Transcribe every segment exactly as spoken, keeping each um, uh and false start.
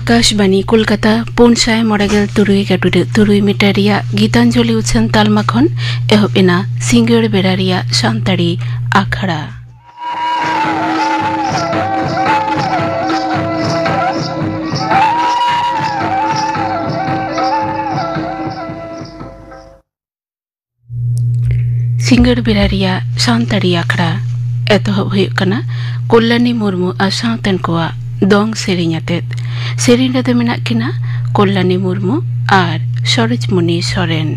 ᱟᱠᱟᱥᱵᱟᱱᱤ ᱠᱳᱞᱠᱟᱛᱟ, ᱯᱩᱱ ᱥᱟᱭ ᱢᱚᱬᱮ ᱜᱮᱞ ᱛᱩᱨᱩᱭ ᱜᱟᱹᱴᱩᱰᱟᱹ ᱛᱩᱨᱩᱭ ᱢᱤᱴᱟᱨ ᱨᱮᱭᱟᱜ ᱜᱤᱛᱟᱧᱡᱚᱞᱤ ᱩᱪᱷᱟᱹᱱ ᱛᱟᱞᱢᱟ ᱠᱷᱚᱱ ᱮᱦᱚᱵ ᱮᱱᱟ ᱥᱤᱸᱜᱟᱹᱲ ᱵᱮᱲᱟ ᱨᱮᱭᱟᱜ ᱥᱟᱱᱛᱟᱲᱤ ᱟᱠᱷᱲᱟ᱾ ᱥᱤᱸᱜᱟᱹᱲ ᱵᱮᱲᱟ ᱨᱮᱭᱟᱜ ᱥᱟᱱᱛᱟᱲᱤ ᱟᱠᱷᱲᱟ ᱮᱛᱚᱦᱚᱵ ᱦᱩᱭᱩᱜ ᱠᱟᱱᱟ ᱠᱚᱞᱞᱟᱱᱤ ᱢᱩᱨᱢᱩ ᱟᱨ ᱥᱟᱶᱛᱮᱱ ᱠᱚᱣᱟᱜ ᱫᱚᱝ ᱥᱮᱨᱮᱧ ᱟᱛᱮᱫ᱾ ᱥᱮᱨᱮᱧ ᱨᱮᱫᱚ ᱢᱮᱱᱟᱜ ᱠᱤᱱᱟ ᱠᱚᱞᱞᱟᱱᱤ ᱢᱩᱨᱢᱩ ᱟᱨ ᱥᱚᱨᱳᱡᱽᱢᱩᱱᱤ ᱥᱚᱨᱮᱱ᱾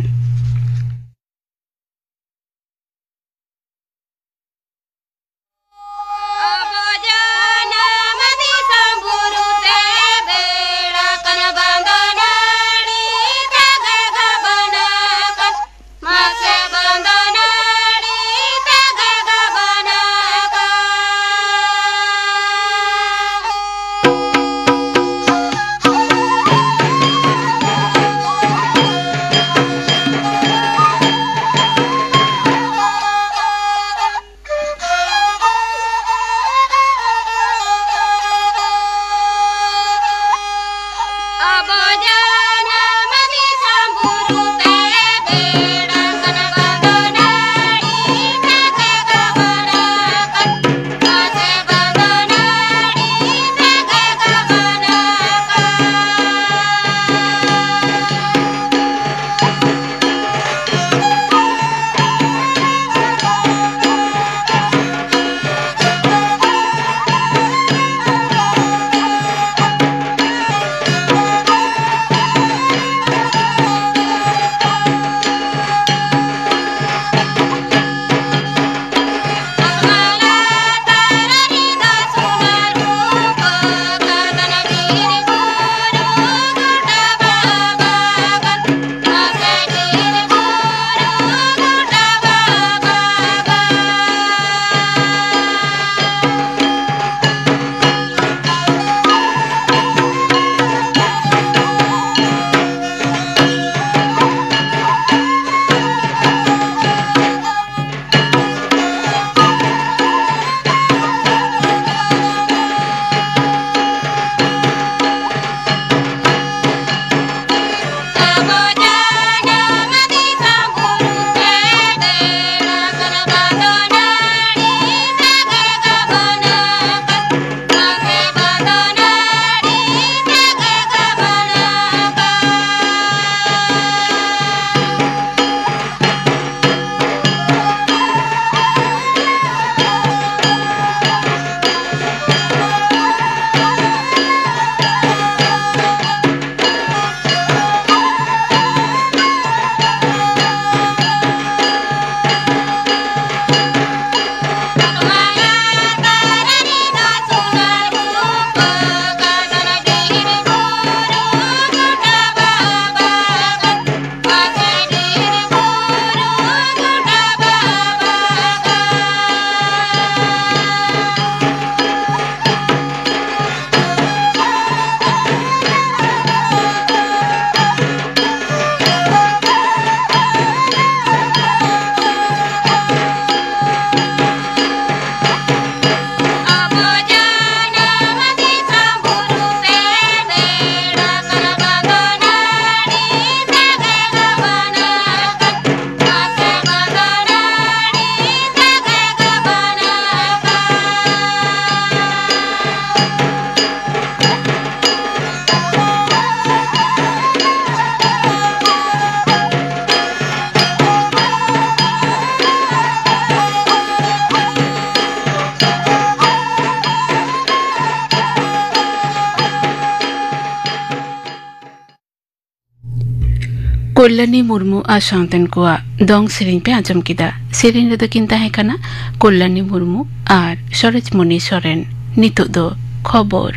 ᱠᱚᱞᱞᱟᱱᱤ ᱢᱩᱨᱢᱩ ᱟᱨ ᱥᱟᱶᱛᱮᱱ ᱠᱚᱣᱟᱜ ᱫᱚᱝ ᱥᱮᱨᱮᱧ ᱯᱮ ᱟᱸᱡᱚᱢ ᱠᱮᱫᱟ᱾ ᱥᱮᱨᱮᱧ ᱨᱮᱫᱚ ᱠᱤᱱ ᱛᱟᱦᱮᱸ ᱠᱟᱱᱟ ᱠᱚᱞᱞᱟᱱᱤ ᱢᱩᱨᱢᱩ ᱟᱨ ᱥᱚᱨᱮᱡᱽᱢᱚᱱᱤ ᱥᱚᱨᱮᱱ᱾ ᱱᱤᱛᱚᱜ ᱫᱚ ᱠᱷᱚᱵᱚᱨ᱾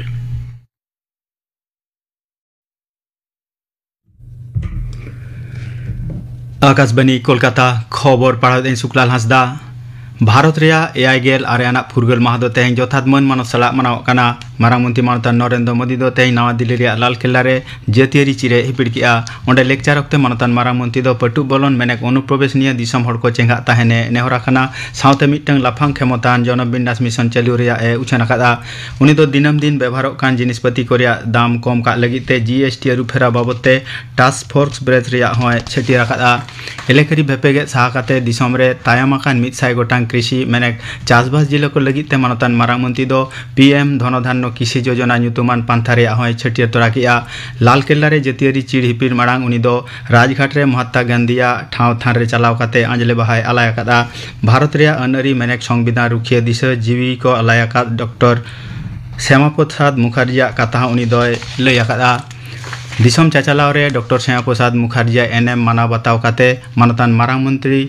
ᱟᱠᱟᱥᱵᱟᱱᱤ ᱠᱳᱞᱠᱟᱛᱟ, ᱠᱷᱚᱵᱚᱨ ᱯᱟᱲᱦᱟᱣᱮᱫᱟᱹᱧ ᱥᱩᱠᱞᱟᱞ ᱦᱟᱸᱥᱫᱟ᱾ ᱵᱷᱟᱨᱚᱛ ᱨᱮᱭᱟᱜ ᱮᱭᱟᱭ ᱜᱮᱞ ᱟᱨᱮ ᱟᱱᱟᱜ ᱯᱷᱩᱨᱜᱟᱹᱞ ᱢᱟᱦᱟ ᱫᱚ ᱛᱮᱦᱮᱧ ᱡᱚᱛᱷᱟᱛ ᱢᱟᱹᱱ ᱢᱟᱱᱚᱛ ᱥᱟᱞᱟᱜ ᱢᱟᱱᱟᱣᱚᱜ ᱠᱟᱱᱟ᱾ ᱢᱟᱨᱟᱝ ᱢᱚᱱᱛᱨᱤ ᱢᱟᱱᱚᱛᱟᱱ ᱱᱚᱨᱮᱱᱫᱨᱚ ᱢᱳᱫᱤ ᱫᱚ ᱛᱮᱦᱮᱧ ᱱᱟᱣᱟ ᱫᱤᱞᱞᱤ ᱨᱮᱭᱟᱜ ᱞᱟᱞ ᱠᱮᱞᱞᱟ ᱨᱮ ᱡᱟᱹᱛᱤᱭᱟᱹᱨᱤ ᱪᱤᱨ ᱮ ᱦᱤᱯᱤᱲ ᱠᱮᱫᱼᱟ᱾ ᱚᱸᱰᱮ ᱞᱮᱠᱪᱟᱨ ᱚᱠᱛᱮ ᱢᱟᱱᱚᱛᱟᱱ ᱢᱟᱨᱟᱝ ᱢᱚᱱᱛᱨᱤ ᱫᱚ ᱯᱟᱹᱴᱩᱵ ᱵᱚᱞᱚᱱ ᱢᱮᱱᱮᱠ ᱚᱱᱩᱯᱨᱚᱵᱮᱥ ᱱᱤᱭᱟᱹ ᱫᱤᱥᱚᱢ ᱦᱚᱲ ᱠᱚ ᱪᱮᱸᱜᱷᱟᱜ ᱛᱟᱦᱮᱱ ᱮ ᱱᱮᱦᱚᱨ ᱟᱠᱟᱱᱟ᱾ ᱥᱟᱶᱛᱮ ᱢᱤᱫᱴᱟᱝ ᱞᱟᱯᱷᱟᱝ ᱠᱷᱮᱢᱚᱛᱟᱱ ᱡᱚᱱᱚᱵᱤᱱᱱᱟᱥ ᱢᱤᱥᱚᱱ ᱪᱟᱹᱞᱩ ᱨᱮᱭᱟᱜ ᱮ ᱩᱪᱷᱟᱹᱱ ᱟᱠᱟᱫᱼᱟ᱾ ᱩᱱᱤ ᱫᱚ ᱫᱤᱱᱟᱹᱢ ᱫᱤᱱ ᱵᱮᱵᱷᱟᱨᱚᱜ ᱠᱟᱱ ᱡᱤᱱᱤᱥᱯᱟᱹᱛᱤ ᱠᱚ ᱨᱮᱭᱟᱜ ᱫᱟᱢ ᱠᱚᱢ ᱠᱟᱜ ᱞᱟᱹᱜᱤᱫ ᱛᱮ ᱡᱤ ᱮᱥ ᱴᱤ ᱟᱹᱨᱩᱯᱷᱮᱨᱟᱣ ᱵᱟᱵᱚᱫ ᱛᱮ ᱴᱟᱥᱠ ᱯᱷᱳᱨᱥ ᱵᱮᱨᱮᱫ ᱨᱮᱭᱟᱜ ᱦᱚᱸᱭ ᱪᱷᱟᱹᱴᱭᱟᱹᱨ ᱟᱠᱟᱫᱼᱟ᱾ ᱮᱞᱮᱠᱟᱨᱤ ᱵᱷᱮᱯᱮᱜᱮᱫ ᱥᱟᱦᱟ ᱠᱟᱛᱮ ᱫᱤᱥᱚᱢ ᱨᱮ ᱛᱟᱭᱚᱢ ᱟᱠᱟᱱ ᱢᱤᱫ ᱥᱟᱭ ᱜᱚᱴᱟᱝ ᱠᱨᱤᱥᱤ ᱢᱮᱱᱮᱠ ᱪᱟᱥᱵᱟᱥ ᱡᱤᱞᱟᱹ ᱠᱚ ᱞᱟᱹᱜᱤᱫ ᱛᱮ ᱢᱟᱱᱚᱛᱟᱱ ᱢᱟᱨᱟᱝ ᱢᱚᱱᱛᱨᱤ ᱫᱚ ᱯᱤ ᱮᱢ ᱫᱷᱚᱱᱚ ᱫᱷᱟᱱᱱᱚ ᱠᱨᱤᱥᱤ ᱡᱳᱡᱚᱱᱟ ᱧᱩᱛᱩᱢᱟᱱ ᱯᱟᱱᱛᱷᱟ ᱨᱮᱭᱟᱜ ᱦᱚᱸᱭ ᱪᱷᱟᱹᱴᱭᱟᱹᱨ ᱛᱚᱨᱟ ᱠᱮᱫᱼᱟ᱾ ᱞᱟᱞ ᱠᱮᱞᱞᱟ ᱨᱮ ᱡᱟᱹᱛᱤᱭᱟᱹᱨᱤ ᱪᱤᱨ ᱦᱤᱯᱤᱲ ᱢᱟᱲᱟᱝ ᱩᱱᱤ ᱫᱚ ᱨᱟᱡᱽᱜᱷᱟᱴ ᱨᱮ ᱢᱚᱦᱟᱛᱢᱟ ᱜᱟᱱᱫᱷᱤᱭᱟᱜ ᱴᱷᱟᱶ ᱛᱷᱟᱱ ᱨᱮ ᱪᱟᱞᱟᱣ ᱠᱟᱛᱮ ᱟᱸᱡᱽᱞᱮ ᱵᱟᱦᱟᱭ ᱟᱞᱟᱭ ᱟᱠᱟᱫᱼᱟ᱾ ᱵᱷᱟᱨᱚᱛ ᱨᱮᱭᱟᱜ ᱟᱹᱱ ᱟᱹᱨᱤ ᱢᱮᱱᱮᱠ ᱥᱚᱝᱵᱤᱫᱷᱟᱱ ᱨᱩᱠᱷᱤᱭᱟᱹ ᱫᱤᱥᱟᱹ ᱡᱤᱣᱤ ᱠᱚ ᱟᱞᱟᱭ ᱟᱠᱟᱫ ᱰᱚᱠᱴᱚᱨ ᱥᱭᱟᱢᱟ ᱯᱨᱚᱥᱟᱫᱽ ᱢᱩᱠᱷᱟᱨᱡᱤᱭᱟᱜ ᱠᱟᱛᱷᱟ ᱦᱚᱸ ᱩᱱᱤ ᱫᱚᱭ ᱞᱟᱹᱭ ᱟᱠᱟᱫᱼᱟ᱾ ᱫᱤᱥᱚᱢ ᱪᱟᱪᱟᱞᱟᱣ ᱨᱮ ᱰᱚᱠᱴᱚᱨ ᱥᱭᱟᱢᱟ ᱯᱨᱚᱥᱟᱫᱽ ᱢᱩᱠᱷᱟᱨᱡᱤᱭᱟᱜ ᱮᱱᱮᱢ ᱢᱟᱱᱟᱣ ᱵᱟᱛᱟᱣ ᱠᱟᱛᱮ ᱢᱟᱱᱚᱛᱟᱱ ᱢᱟᱨᱟᱝ ᱢᱚᱱᱛᱨᱤ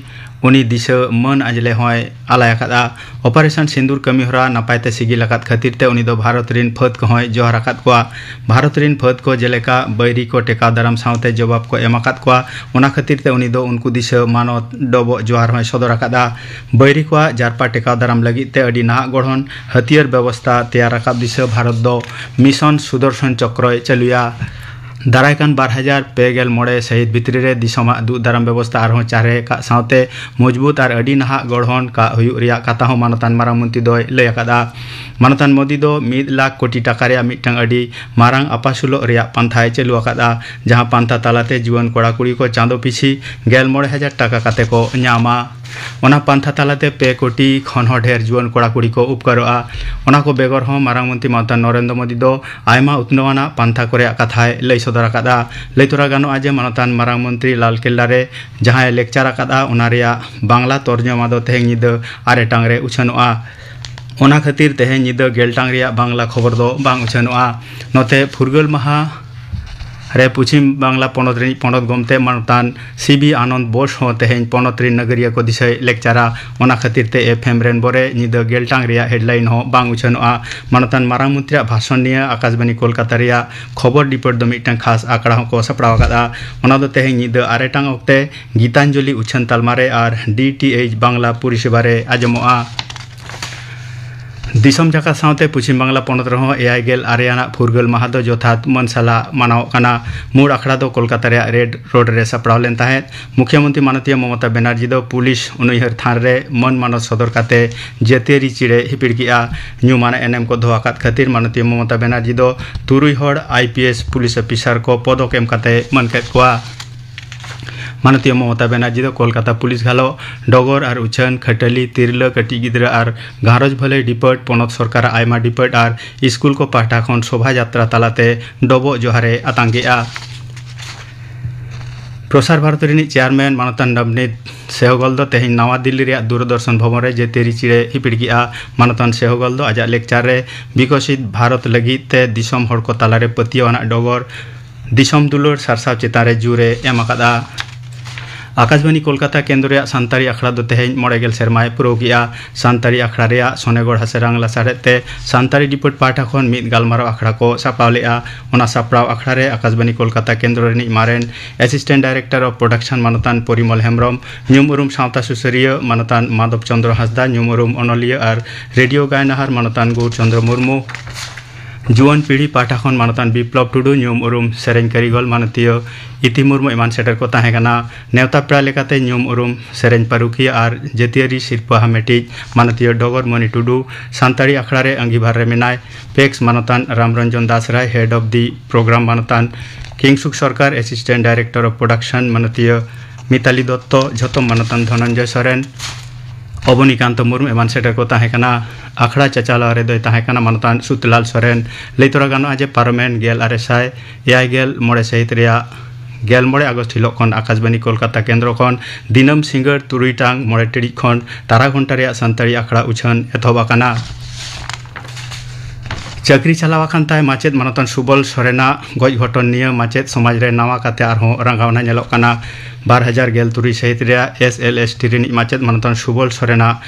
ᱩᱱᱤ ᱫᱤᱥᱟᱹ ᱢᱟᱹᱱ ᱟᱸᱡᱽᱞᱮ ᱦᱚᱸᱭ ᱟᱞᱟᱭ ᱟᱠᱟᱫᱼᱟ᱾ ᱚᱯᱟᱨᱮᱥᱚᱱ ᱥᱤᱸᱫᱩᱨ ᱠᱟᱹᱢᱤ ᱦᱚᱨᱟ ᱱᱟᱯᱟᱭ ᱛᱮ ᱥᱤᱜᱤᱞ ᱟᱠᱟᱫ ᱠᱷᱟᱹᱛᱤᱨ ᱛᱮ ᱩᱱᱤ ᱫᱚ ᱵᱷᱟᱨᱚᱛ ᱨᱤᱱ ᱯᱷᱟᱹᱫᱽ ᱠᱚᱦᱚᱸᱭ ᱡᱚᱦᱟᱨ ᱟᱠᱟᱫ ᱠᱚᱣᱟ᱾ ᱵᱷᱟᱨᱚᱛ ᱨᱤᱱ ᱯᱷᱟᱹᱫᱽ ᱠᱚ ᱡᱮᱞᱮᱠᱟ ᱵᱟᱹᱭᱨᱤ ᱠᱚ ᱴᱮᱠᱟᱣ ᱫᱟᱨᱟᱢ ᱥᱟᱶᱛᱮ ᱡᱚᱵᱟᱵ ᱠᱚ ᱮᱢ ᱟᱠᱟᱫ ᱠᱚᱣᱟ, ᱚᱱᱟ ᱠᱷᱟᱹᱛᱤᱨ ᱛᱮ ᱩᱱᱤ ᱫᱚ ᱩᱱᱠᱩ ᱫᱤᱥᱟᱹ ᱢᱟᱱᱚᱛ ᱰᱚᱵᱚᱜ ᱡᱚᱦᱟᱨ ᱦᱚᱸᱭ ᱥᱚᱫᱚᱨ ᱟᱠᱟᱫᱼᱟ᱾ ᱵᱟᱹᱭᱨᱤ ᱠᱚᱣᱟᱜ ᱡᱟᱨᱯᱟ ᱴᱮᱠᱟᱣ ᱫᱟᱨᱟᱢ ᱞᱟᱹᱜᱤᱫ ᱛᱮ ᱟᱹᱰᱤ ᱱᱟᱦᱟᱜ ᱜᱚᱲᱦᱚᱱ ᱦᱟᱹᱛᱭᱟᱹᱨ ᱵᱮᱵᱚᱥᱛᱟ ᱛᱮᱭᱟᱨ ᱨᱟᱠᱟᱵ ᱫᱤᱥᱟᱹ ᱵᱷᱟᱨᱚᱛ ᱫᱚ ᱢᱤᱥᱚᱱ ᱥᱩᱫᱚᱨᱥᱚᱱ ᱪᱚᱠᱨᱚᱭ ᱪᱟᱹᱞᱩᱭᱟ᱾ ᱫᱟᱨᱟᱭ ᱠᱟᱱ ᱵᱟᱨ ᱦᱟᱡᱟᱨ ᱯᱮ ᱜᱮᱞ ᱢᱚᱬᱮ ᱥᱟᱹᱦᱤᱛ ᱵᱷᱤᱛᱨᱤ ᱨᱮ ᱫᱤᱥᱚᱢᱟᱜ ᱫᱩᱜ ᱫᱟᱨᱟᱢ ᱵᱮᱵᱚᱥᱛᱟ ᱟᱨᱦᱚᱸ ᱪᱟᱨᱦᱮ ᱠᱟᱜ ᱥᱟᱶᱛᱮ ᱢᱚᱡᱽᱵᱩᱛ ᱟᱨ ᱟᱹᱰᱤ ᱱᱟᱦᱟᱜ ᱜᱚᱲᱦᱚᱱ ᱠᱟᱜ ᱦᱩᱭᱩᱜ ᱨᱮᱭᱟᱜ ᱠᱟᱛᱷᱟ ᱦᱚᱸ ᱢᱟᱱᱚᱛᱟᱱ ᱢᱟᱨᱟᱝ ᱢᱚᱱᱛᱨᱤ ᱫᱚᱭ ᱞᱟᱹᱭ ᱟᱠᱟᱫᱼᱟ᱾ ᱢᱟᱱᱚᱛᱟᱱ ᱢᱳᱫᱤ ᱫᱚ ᱢᱤᱫ ᱞᱟᱠᱷ ᱠᱳᱴᱤ ᱴᱟᱠᱟ ᱨᱮᱭᱟᱜ ᱢᱤᱫᱴᱟᱝ ᱟᱹᱰᱤ ᱢᱟᱨᱟᱝ ᱟᱯᱟᱥᱩᱞᱚᱜ ᱨᱮᱭᱟᱜ ᱯᱟᱱᱛᱷᱟᱭ ᱪᱟᱹᱞᱩ ᱟᱠᱟᱫᱼᱟ, ᱡᱟᱦᱟᱸ ᱯᱟᱱᱛᱷᱟ ᱛᱟᱞᱟᱛᱮ ᱡᱩᱣᱟᱹᱱ ᱠᱚᱲᱟ ᱠᱩᱲᱤ ᱠᱚ ᱪᱟᱸᱫᱚ ᱯᱤᱪᱷᱤ ᱜᱮᱞ ᱢᱚᱬᱮ ᱦᱟᱡᱟᱨ ᱴᱟᱠᱟ ᱠᱟᱛᱮ ᱠᱚ ᱧᱟᱢᱟ᱾ ᱚᱱᱟ ᱯᱟᱱᱛᱷᱟ ᱛᱟᱞᱟᱛᱮ ᱯᱮ ᱠᱳᱴᱤ ᱠᱷᱚᱱ ᱦᱚᱸ ᱰᱷᱮᱨ ᱡᱩᱣᱟᱹᱱ ᱠᱚᱲᱟ ᱠᱩᱲᱤ ᱠᱚ ᱩᱯᱠᱟᱹᱨᱚᱜᱼᱟ᱾ ᱚᱱᱟ ᱠᱚ ᱵᱮᱜᱚᱨ ᱦᱚᱸ ᱢᱟᱨᱟᱝ ᱢᱚᱱᱛᱨᱤ ᱢᱟᱱᱚᱛᱟᱱ ᱱᱚᱨᱮᱱᱫᱨᱚ ᱢᱳᱫᱤ ᱫᱚ ᱟᱭᱢᱟ ᱩᱛᱱᱟᱹᱣ ᱟᱱᱟᱜ ᱯᱟᱱᱛᱷᱟ ᱠᱚ ᱨᱮᱭᱟᱜ ᱠᱟᱛᱷᱟᱭ ᱞᱟᱹᱭ ᱥᱚᱫᱚᱨ ᱟᱠᱟᱫᱼᱟ᱾ ᱞᱟᱹᱭ ᱛᱚᱨᱟ ᱜᱟᱱᱚᱜᱼᱟ ᱡᱮ ᱢᱟᱱᱚᱛᱟᱱ ᱢᱟᱨᱟᱝ ᱢᱚᱱᱛᱨᱤ ᱞᱟᱞ ᱠᱮᱞᱞᱟ ᱨᱮ ᱡᱟᱦᱟᱸᱭ ᱞᱮᱠᱪᱟᱨ ᱟᱠᱟᱫᱼᱟ, ᱚᱱᱟ ᱨᱮᱭᱟᱜ ᱵᱟᱝᱞᱟ ᱛᱚᱨᱡᱚᱢᱟ ᱫᱚ ᱛᱮᱦᱮᱧ ᱧᱤᱫᱟᱹ ᱟᱨᱮ ᱴᱟᱝ ᱨᱮ ᱩᱪᱷᱟᱹᱱᱚᱜᱼᱟ᱾ ᱚᱱᱟ ᱠᱷᱟᱹᱛᱤᱨ ᱛᱮᱦᱮᱧ ᱧᱤᱫᱟᱹ ᱜᱮᱞ ᱴᱟᱝ ᱨᱮᱭᱟᱜ ᱵᱟᱝᱞᱟ ᱠᱷᱚᱵᱚᱨ ᱫᱚ ᱵᱟᱝ ᱩᱪᱷᱟᱹᱱᱚᱜᱼᱟ᱾ ᱱᱚᱛᱮ ᱯᱷᱩᱨᱜᱟᱹᱞ ᱢᱟᱦᱟ ᱨᱮ ᱯᱚᱪᱷᱤᱢ ᱵᱟᱝᱞᱟ ᱯᱚᱱᱚᱛ ᱨᱤᱱᱤᱡ ᱯᱚᱱᱚᱛ ᱜᱚᱢᱛᱮ ᱢᱟᱱᱚᱛᱟᱱ ᱥᱤ ᱵᱤ ᱟᱱᱚᱱᱫ ᱵᱳᱥ ᱦᱚᱸ ᱛᱮᱦᱮᱧ ᱯᱚᱱᱚᱛ ᱨᱤᱱ ᱱᱟᱜᱟᱨᱤᱭᱟᱹ ᱠᱚ ᱫᱤᱥᱟᱹᱭ ᱞᱮᱠᱪᱟᱨᱟ᱾ ᱚᱱᱟ ᱠᱷᱟᱹᱛᱤᱨ ᱛᱮ ᱮᱯᱷ ᱮᱢ ᱨᱮᱱᱵᱳ ᱨᱮ ᱧᱤᱫᱟᱹ ᱜᱮᱞ ᱴᱟᱲᱟᱝ ᱨᱮᱭᱟᱜ headline ᱦᱚᱸ ᱵᱟᱝ ᱩᱪᱷᱟᱹᱱᱚᱜᱼᱟ᱾ ᱢᱟᱱᱚᱛᱟᱱ ᱢᱟᱨᱟᱝ ᱢᱚᱱᱛᱨᱤᱭᱟᱜ ᱵᱷᱟᱥᱚᱱ ᱱᱤᱭᱟᱹ ᱟᱠᱟᱥᱵᱟᱱᱤ ᱠᱳᱞᱠᱟᱛᱟ ᱨᱮᱭᱟᱜ ᱠᱷᱚᱵᱚᱨ department ᱫᱚ ᱢᱤᱫᱴᱟᱝ ᱠᱷᱟᱥ ᱟᱠᱷᱲᱟ ᱦᱚᱸᱠᱚ ᱥᱟᱯᱲᱟᱣ ᱟᱠᱟᱫᱼᱟ᱾ ᱚᱱᱟ ᱫᱚ ᱛᱮᱦᱮᱧ ᱧᱤᱫᱟᱹ ᱟᱨᱮ ᱴᱟᱲᱟᱝ ᱚᱠᱛᱮ ᱜᱤᱛᱟᱧᱡᱚᱞᱤ ᱩᱪᱷᱟᱹᱱ ᱛᱟᱞᱢᱟ ᱨᱮ ᱟᱨ ᱰᱤ ᱴᱤ ᱮᱭᱤᱪ ᱵᱟᱝᱞᱟ ᱯᱚᱨᱤᱥᱮᱵᱟ ᱨᱮ ᱟᱸᱡᱚᱢᱚᱜᱼᱟ᱾ ᱫᱤᱥᱚᱢ ᱡᱟᱠᱟᱛ ᱥᱟᱶᱛᱮ ᱯᱚᱪᱷᱤᱢ ᱵᱟᱝᱞᱟ ᱯᱚᱱᱚᱛ ᱨᱮᱦᱚᱸ ᱮᱭᱟᱭ ᱜᱮᱞ ᱟᱨᱮ ᱟᱱᱟᱜ ᱯᱷᱩᱨᱜᱟᱹᱞ ᱢᱟᱦᱟ ᱫᱚ ᱡᱚᱛᱷᱟᱛ ᱢᱟᱹᱱ ᱥᱟᱞᱟᱜ ᱢᱟᱱᱟᱣᱚᱜ ᱠᱟᱱᱟ᱾ ᱢᱩᱲ ᱟᱠᱷᱲᱟ ᱫᱚ ᱠᱳᱞᱠᱟᱛᱟ ᱨᱮᱭᱟᱜ ᱨᱮᱰ ᱨᱳᱰ ᱨᱮ ᱥᱟᱯᱲᱟᱣ ᱞᱮᱱ ᱛᱟᱦᱮᱸᱫ᱾ ᱢᱩᱠᱷᱭᱟᱹ ᱢᱚᱱᱛᱨᱤ ᱢᱟᱱᱚᱛᱤᱭᱟᱹ ᱢᱚᱢᱚᱛᱟ ᱵᱮᱱᱟᱨᱡᱤ ᱫᱚ ᱯᱩᱞᱤᱥ ᱩᱱᱩᱭᱦᱟᱹᱨ ᱛᱷᱟᱱ ᱨᱮ ᱢᱟᱹᱱ ᱢᱟᱱᱚᱛ ᱥᱚᱫᱚᱨ ᱠᱟᱛᱮ ᱡᱟᱹᱛᱤᱭᱟᱹᱨᱤ ᱪᱤᱲᱮ ᱦᱤᱯᱤᱲ ᱠᱮᱫᱼᱟ᱾ ᱧᱩᱢᱟᱱ ᱮᱱᱮᱢ ᱠᱚ ᱫᱚᱦᱚ ᱟᱠᱟᱫ ᱠᱷᱟᱹᱛᱤᱨ ᱢᱟᱱᱚᱛᱤᱭᱟᱹ ᱢᱚᱢᱚᱛᱟ ᱵᱮᱱᱟᱨᱡᱤ ᱫᱚ ᱛᱩᱨᱩᱭ ᱦᱚᱲ I P S police officer ᱠᱚ ᱯᱚᱫᱚᱠ ᱮᱢ ᱠᱟᱛᱮ ᱢᱟᱹᱱ ᱠᱮᱫ ᱠᱚᱣᱟ᱾ ᱢᱟᱱᱚᱛᱤᱭᱟᱹ ᱢᱚᱢᱚᱛᱟ ᱵᱮᱱᱟᱨᱡᱤ ᱫᱚ ᱠᱳᱞᱠᱟᱛᱟ ᱯᱩᱞᱤᱥ ᱜᱷᱟᱞᱚ, ᱰᱚᱜᱚᱨ ᱟᱨ ᱩᱪᱷᱟᱹᱱ, ᱠᱷᱟᱹᱴᱟᱹᱞᱤ, ᱛᱤᱨᱞᱟᱹ, ᱠᱟᱹᱴᱤᱡ ᱜᱤᱫᱽᱨᱟᱹ ᱟᱨ ᱜᱷᱟᱨᱚᱸᱡᱽ ᱵᱷᱟᱹᱞᱟᱹᱭ ᱰᱤᱯᱟᱨᱴ, ᱯᱚᱱᱚᱛ ᱥᱚᱨᱠᱟᱨᱟᱜ ᱟᱭᱢᱟ ᱰᱤᱯᱟᱨᱴ ᱟᱨ ᱥᱠᱩᱞ ᱠᱚ ᱯᱟᱦᱴᱟ ᱠᱷᱚᱱ ᱥᱚᱵᱷᱟ ᱡᱟᱛᱨᱟ ᱛᱟᱞᱟᱛᱮ ᱰᱚᱵᱚᱜ ᱡᱚᱦᱟᱨᱮ ᱟᱛᱟᱝ ᱠᱮᱫᱼᱟ᱾ ᱯᱨᱚᱥᱟᱨ ᱵᱷᱟᱨᱚᱛᱤ ᱨᱤᱱᱤᱡ ᱪᱮᱭᱟᱨᱢᱮᱱ ᱢᱟᱱᱚᱛᱟᱱ ᱱᱚᱵᱱᱤᱛ ᱥᱮᱦᱚᱜᱚᱞ ᱫᱚ ᱛᱮᱦᱮᱧ ᱱᱟᱣᱟ ᱫᱤᱞᱞᱤ ᱨᱮᱭᱟᱜ ᱫᱩᱨᱚᱫᱚᱨᱥᱚᱱ ᱵᱷᱚᱵᱚᱱ ᱨᱮ ᱡᱟᱹᱛᱤᱭᱟᱹᱨᱤ ᱪᱤᱲᱮ ᱦᱤᱯᱤᱲ ᱠᱮᱫᱼᱟ᱾ ᱢᱟᱱᱚᱛᱟᱱ ᱥᱮᱦᱚᱜᱚᱞ ᱫᱚ ᱟᱡᱟᱜ ᱞᱮᱠᱪᱟᱨ ᱨᱮ ᱵᱤᱠᱚᱥᱤᱛ ᱵᱷᱟᱨᱚᱛ ᱞᱟᱹᱜᱤᱫ ᱛᱮ ᱫᱤᱥᱚᱢ ᱦᱚᱲ ᱠᱚ ᱛᱟᱞᱟᱨᱮ ᱯᱟᱹᱛᱭᱟᱹᱣ ᱟᱱᱟᱜ ᱰᱚᱜᱚᱨ, ᱫᱤᱥᱚᱢ ᱫᱩᱞᱟᱹᱲ ᱥᱟᱨᱥᱟᱣ ᱪᱮᱛᱟᱱ ᱨᱮ ᱡᱳᱨ ᱮ ᱮᱢ ᱟᱠᱟᱫᱼᱟ᱾ ᱟᱠᱟᱥᱵᱟᱱᱤ ᱠᱳᱞᱠᱟᱛᱟ ᱠᱮᱱᱫᱨᱚ ᱨᱮᱭᱟᱜ ᱥᱟᱱᱛᱟᱲᱤ ᱟᱠᱷᱲᱟ ᱫᱚ ᱛᱮᱦᱮᱧ ᱢᱚᱬᱮ ᱜᱮᱞ ᱥᱮᱨᱢᱟᱭ ᱯᱩᱨᱟᱹᱣ ᱠᱮᱫᱼᱟ᱾ ᱥᱟᱱᱛᱟᱲᱤ ᱟᱠᱷᱲᱟ ᱨᱮᱭᱟᱜ ᱥᱚᱱᱮᱜᱚᱲ ᱦᱟᱥᱮᱨᱟᱝ ᱞᱟᱥᱟᱲᱦᱮᱫ ᱛᱮ ᱥᱟᱱᱛᱟᱲᱤ ᱰᱤᱯᱟᱨᱴ ᱯᱟᱦᱴᱟ ᱠᱷᱚᱱ ᱢᱤᱫ ᱜᱟᱞᱢᱟᱨᱟᱣ ᱟᱠᱷᱲᱟ ᱠᱚ ᱥᱟᱯᱲᱟᱣ ᱞᱮᱫᱼᱟ᱾ ᱚᱱᱟ ᱥᱟᱯᱲᱟᱣ ᱟᱠᱷᱲᱟ ᱨᱮ ᱟᱠᱟᱥᱵᱟᱱᱤ ᱠᱳᱞᱠᱟᱛᱟ ᱠᱮᱱᱫᱨᱚ ᱨᱤᱱᱤᱡ ᱢᱟᱨᱮᱱ Assistant Director of Production ᱢᱟᱱᱚᱛᱟᱱ ᱯᱚᱨᱤᱢᱚᱞ ᱦᱮᱢᱵᱨᱚᱢ, ᱧᱩᱢ ᱩᱨᱩᱢ ᱥᱟᱶᱛᱟ ᱥᱩᱥᱟᱹᱨᱤᱭᱟᱹ ᱢᱟᱱᱚᱛᱟᱱ ᱢᱟᱫᱚᱵ ᱪᱚᱱᱫᱨᱚ ᱦᱟᱸᱥᱫᱟ, ᱧᱩᱢ ᱩᱨᱩᱢ ᱚᱱᱚᱞᱤᱭᱟᱹ ᱟᱨ ᱨᱮᱰᱤᱭᱳ ᱜᱟᱭᱱᱟᱦᱟᱨ ᱢᱟᱱᱚᱛᱟᱱ ᱜᱳᱣᱩᱨ ᱪᱚᱱᱫᱨᱚ ᱢᱩᱨᱢᱩ, ᱡᱩᱣᱟᱹᱱ ᱯᱤᱲᱦᱤ ᱯᱟᱦᱴᱟ ᱠᱷᱚᱱ ᱢᱟᱱᱚᱛᱟᱱ ᱵᱤᱯᱞᱚᱵ ᱴᱩᱰᱩ, ᱧᱩᱢ ᱩᱨᱩᱢ ᱥᱮᱨᱮᱧ ᱠᱟᱹᱨᱤᱜᱚᱞ ᱢᱟᱱᱚᱛᱤᱭᱟᱹ ᱤᱛᱤ ᱢᱩᱨᱢᱩ ᱮᱢᱟᱱ ᱥᱮᱴᱮᱨ ᱠᱚ ᱛᱟᱦᱮᱸ ᱠᱟᱱᱟ᱾ ᱱᱮᱣᱛᱟ ᱯᱮᱲᱟ ᱞᱮᱠᱟᱛᱮ ᱧᱩᱢ ᱩᱨᱩᱢ ᱥᱮᱨᱮᱧ ᱯᱟᱹᱨᱩᱠᱷᱤᱭᱟᱹ ᱟᱨ ᱡᱟᱹᱛᱤᱭᱟᱹᱨᱤ ᱥᱤᱨᱯᱟᱹ ᱦᱟᱢᱮᱴᱤᱡ ᱢᱟᱱᱚᱛᱤᱭᱟᱹ ᱰᱚᱜᱚᱨ ᱢᱚᱱᱤ ᱴᱩᱰᱩ, ᱥᱟᱱᱛᱟᱲᱤ ᱟᱠᱷᱲᱟ ᱨᱮ ᱟᱺᱜᱤᱵᱷᱟᱨ ᱨᱮ ᱢᱮᱱᱟᱭ ᱯᱮᱠᱥ ᱢᱟᱱᱚᱛᱟᱱ ᱨᱟᱢᱨᱚᱧᱡᱚᱱ ᱫᱟᱥ ᱨᱟᱭ, Head of the Program ᱢᱟᱱᱚᱛᱟᱱ ᱠᱤᱝᱥᱩᱠ ᱥᱚᱨᱠᱟᱨ, Assistant Director of Production ᱢᱟᱱᱚᱛᱤᱭᱟᱹ ᱢᱤᱛᱟᱞᱤ ᱫᱚᱛᱛᱚ, ᱡᱷᱚᱛᱚᱢ ᱢᱟᱱᱚᱛᱟᱱ ᱫᱷᱚᱱᱚᱱᱡᱚᱭ ᱥᱚᱨᱮᱱ, ᱚᱵᱚᱱᱤᱠᱟᱱᱛᱚ ᱢᱩᱨᱢᱩ ᱮᱢᱟᱱ ᱥᱮᱴᱮᱨ ᱠᱚ ᱛᱟᱦᱮᱸ ᱠᱟᱱᱟ᱾ ᱟᱠᱷᱲᱟ ᱪᱟᱪᱟᱞᱟᱣ ᱨᱮᱫᱚᱭ ᱛᱟᱦᱮᱸ ᱠᱟᱱᱟ ᱢᱟᱱᱚᱛᱟᱱ ᱥᱩᱛᱞᱟᱞ ᱥᱚᱨᱮᱱ᱾ ᱞᱟᱹᱭ ᱛᱚᱨᱟ ᱜᱟᱱᱚᱜᱼᱟ ᱡᱮ ᱯᱟᱨᱚᱢᱮᱱ ᱜᱮᱞ ᱟᱨᱮ ᱥᱟᱭ ᱮᱭᱟᱭ ᱜᱮᱞ ᱢᱚᱬᱮ ᱥᱟᱹᱦᱤᱛ ᱨᱮᱭᱟᱜ ᱜᱮᱞ ᱢᱚᱬᱮ ᱟᱜᱚᱥᱴ ᱦᱤᱞᱳᱜ ᱠᱷᱚᱱ ᱟᱠᱟᱥᱵᱟᱱᱤ ᱠᱳᱞᱠᱟᱛᱟ ᱠᱮᱱᱫᱨᱚ ᱠᱷᱚᱱ ᱫᱤᱱᱟᱹᱢ ᱥᱤᱸᱜᱟᱹᱲ ᱛᱩᱨᱩᱭ ᱴᱟᱲᱟᱝ ᱢᱚᱬᱮ ᱴᱤᱲᱤᱡ ᱠᱷᱚᱱ ᱛᱟᱨᱟ ᱜᱷᱚᱱᱴᱟ ᱨᱮᱭᱟᱜ ᱥᱟᱱᱛᱟᱲᱤ ᱟᱠᱷᱲᱟ ᱩᱪᱷᱟᱹᱱ ᱮᱛᱚᱦᱚᱵ ᱟᱠᱟᱱᱟ᱾ ᱪᱟᱹᱠᱨᱤ ᱪᱟᱞᱟᱣ ᱟᱠᱟᱱ ᱛᱟᱭ ᱢᱟᱪᱮᱫ ᱢᱟᱱᱚᱛᱟᱱ ᱥᱩᱵᱚᱞ ᱥᱚᱨᱮᱱᱟᱜ ᱜᱚᱡ ᱜᱷᱚᱴᱚᱱ ᱱᱤᱭᱟᱹ ᱢᱟᱪᱮᱫ ᱥᱚᱢᱟᱡᱽ ᱨᱮ ᱱᱟᱣᱟ ᱠᱟᱛᱮ ᱟᱨᱦᱚᱸ ᱨᱟᱸᱜᱟᱣᱱᱟ ᱧᱮᱞᱚᱜ ᱠᱟᱱᱟ᱾ ᱵᱟᱨ ᱦᱟᱡᱟᱨ ᱜᱮᱞ ᱛᱩᱨᱩᱭ ᱥᱟᱹᱦᱤᱛ ᱨᱮᱭᱟᱜ ᱮᱥ ᱮᱞ ᱮᱥ ᱴᱤ ᱨᱤᱱᱤᱡ ᱢᱟᱪᱮᱫ ᱢᱟᱱᱚᱛᱟᱱ ᱥᱩᱵᱚᱞ ᱥᱚᱨᱮᱱᱟᱜ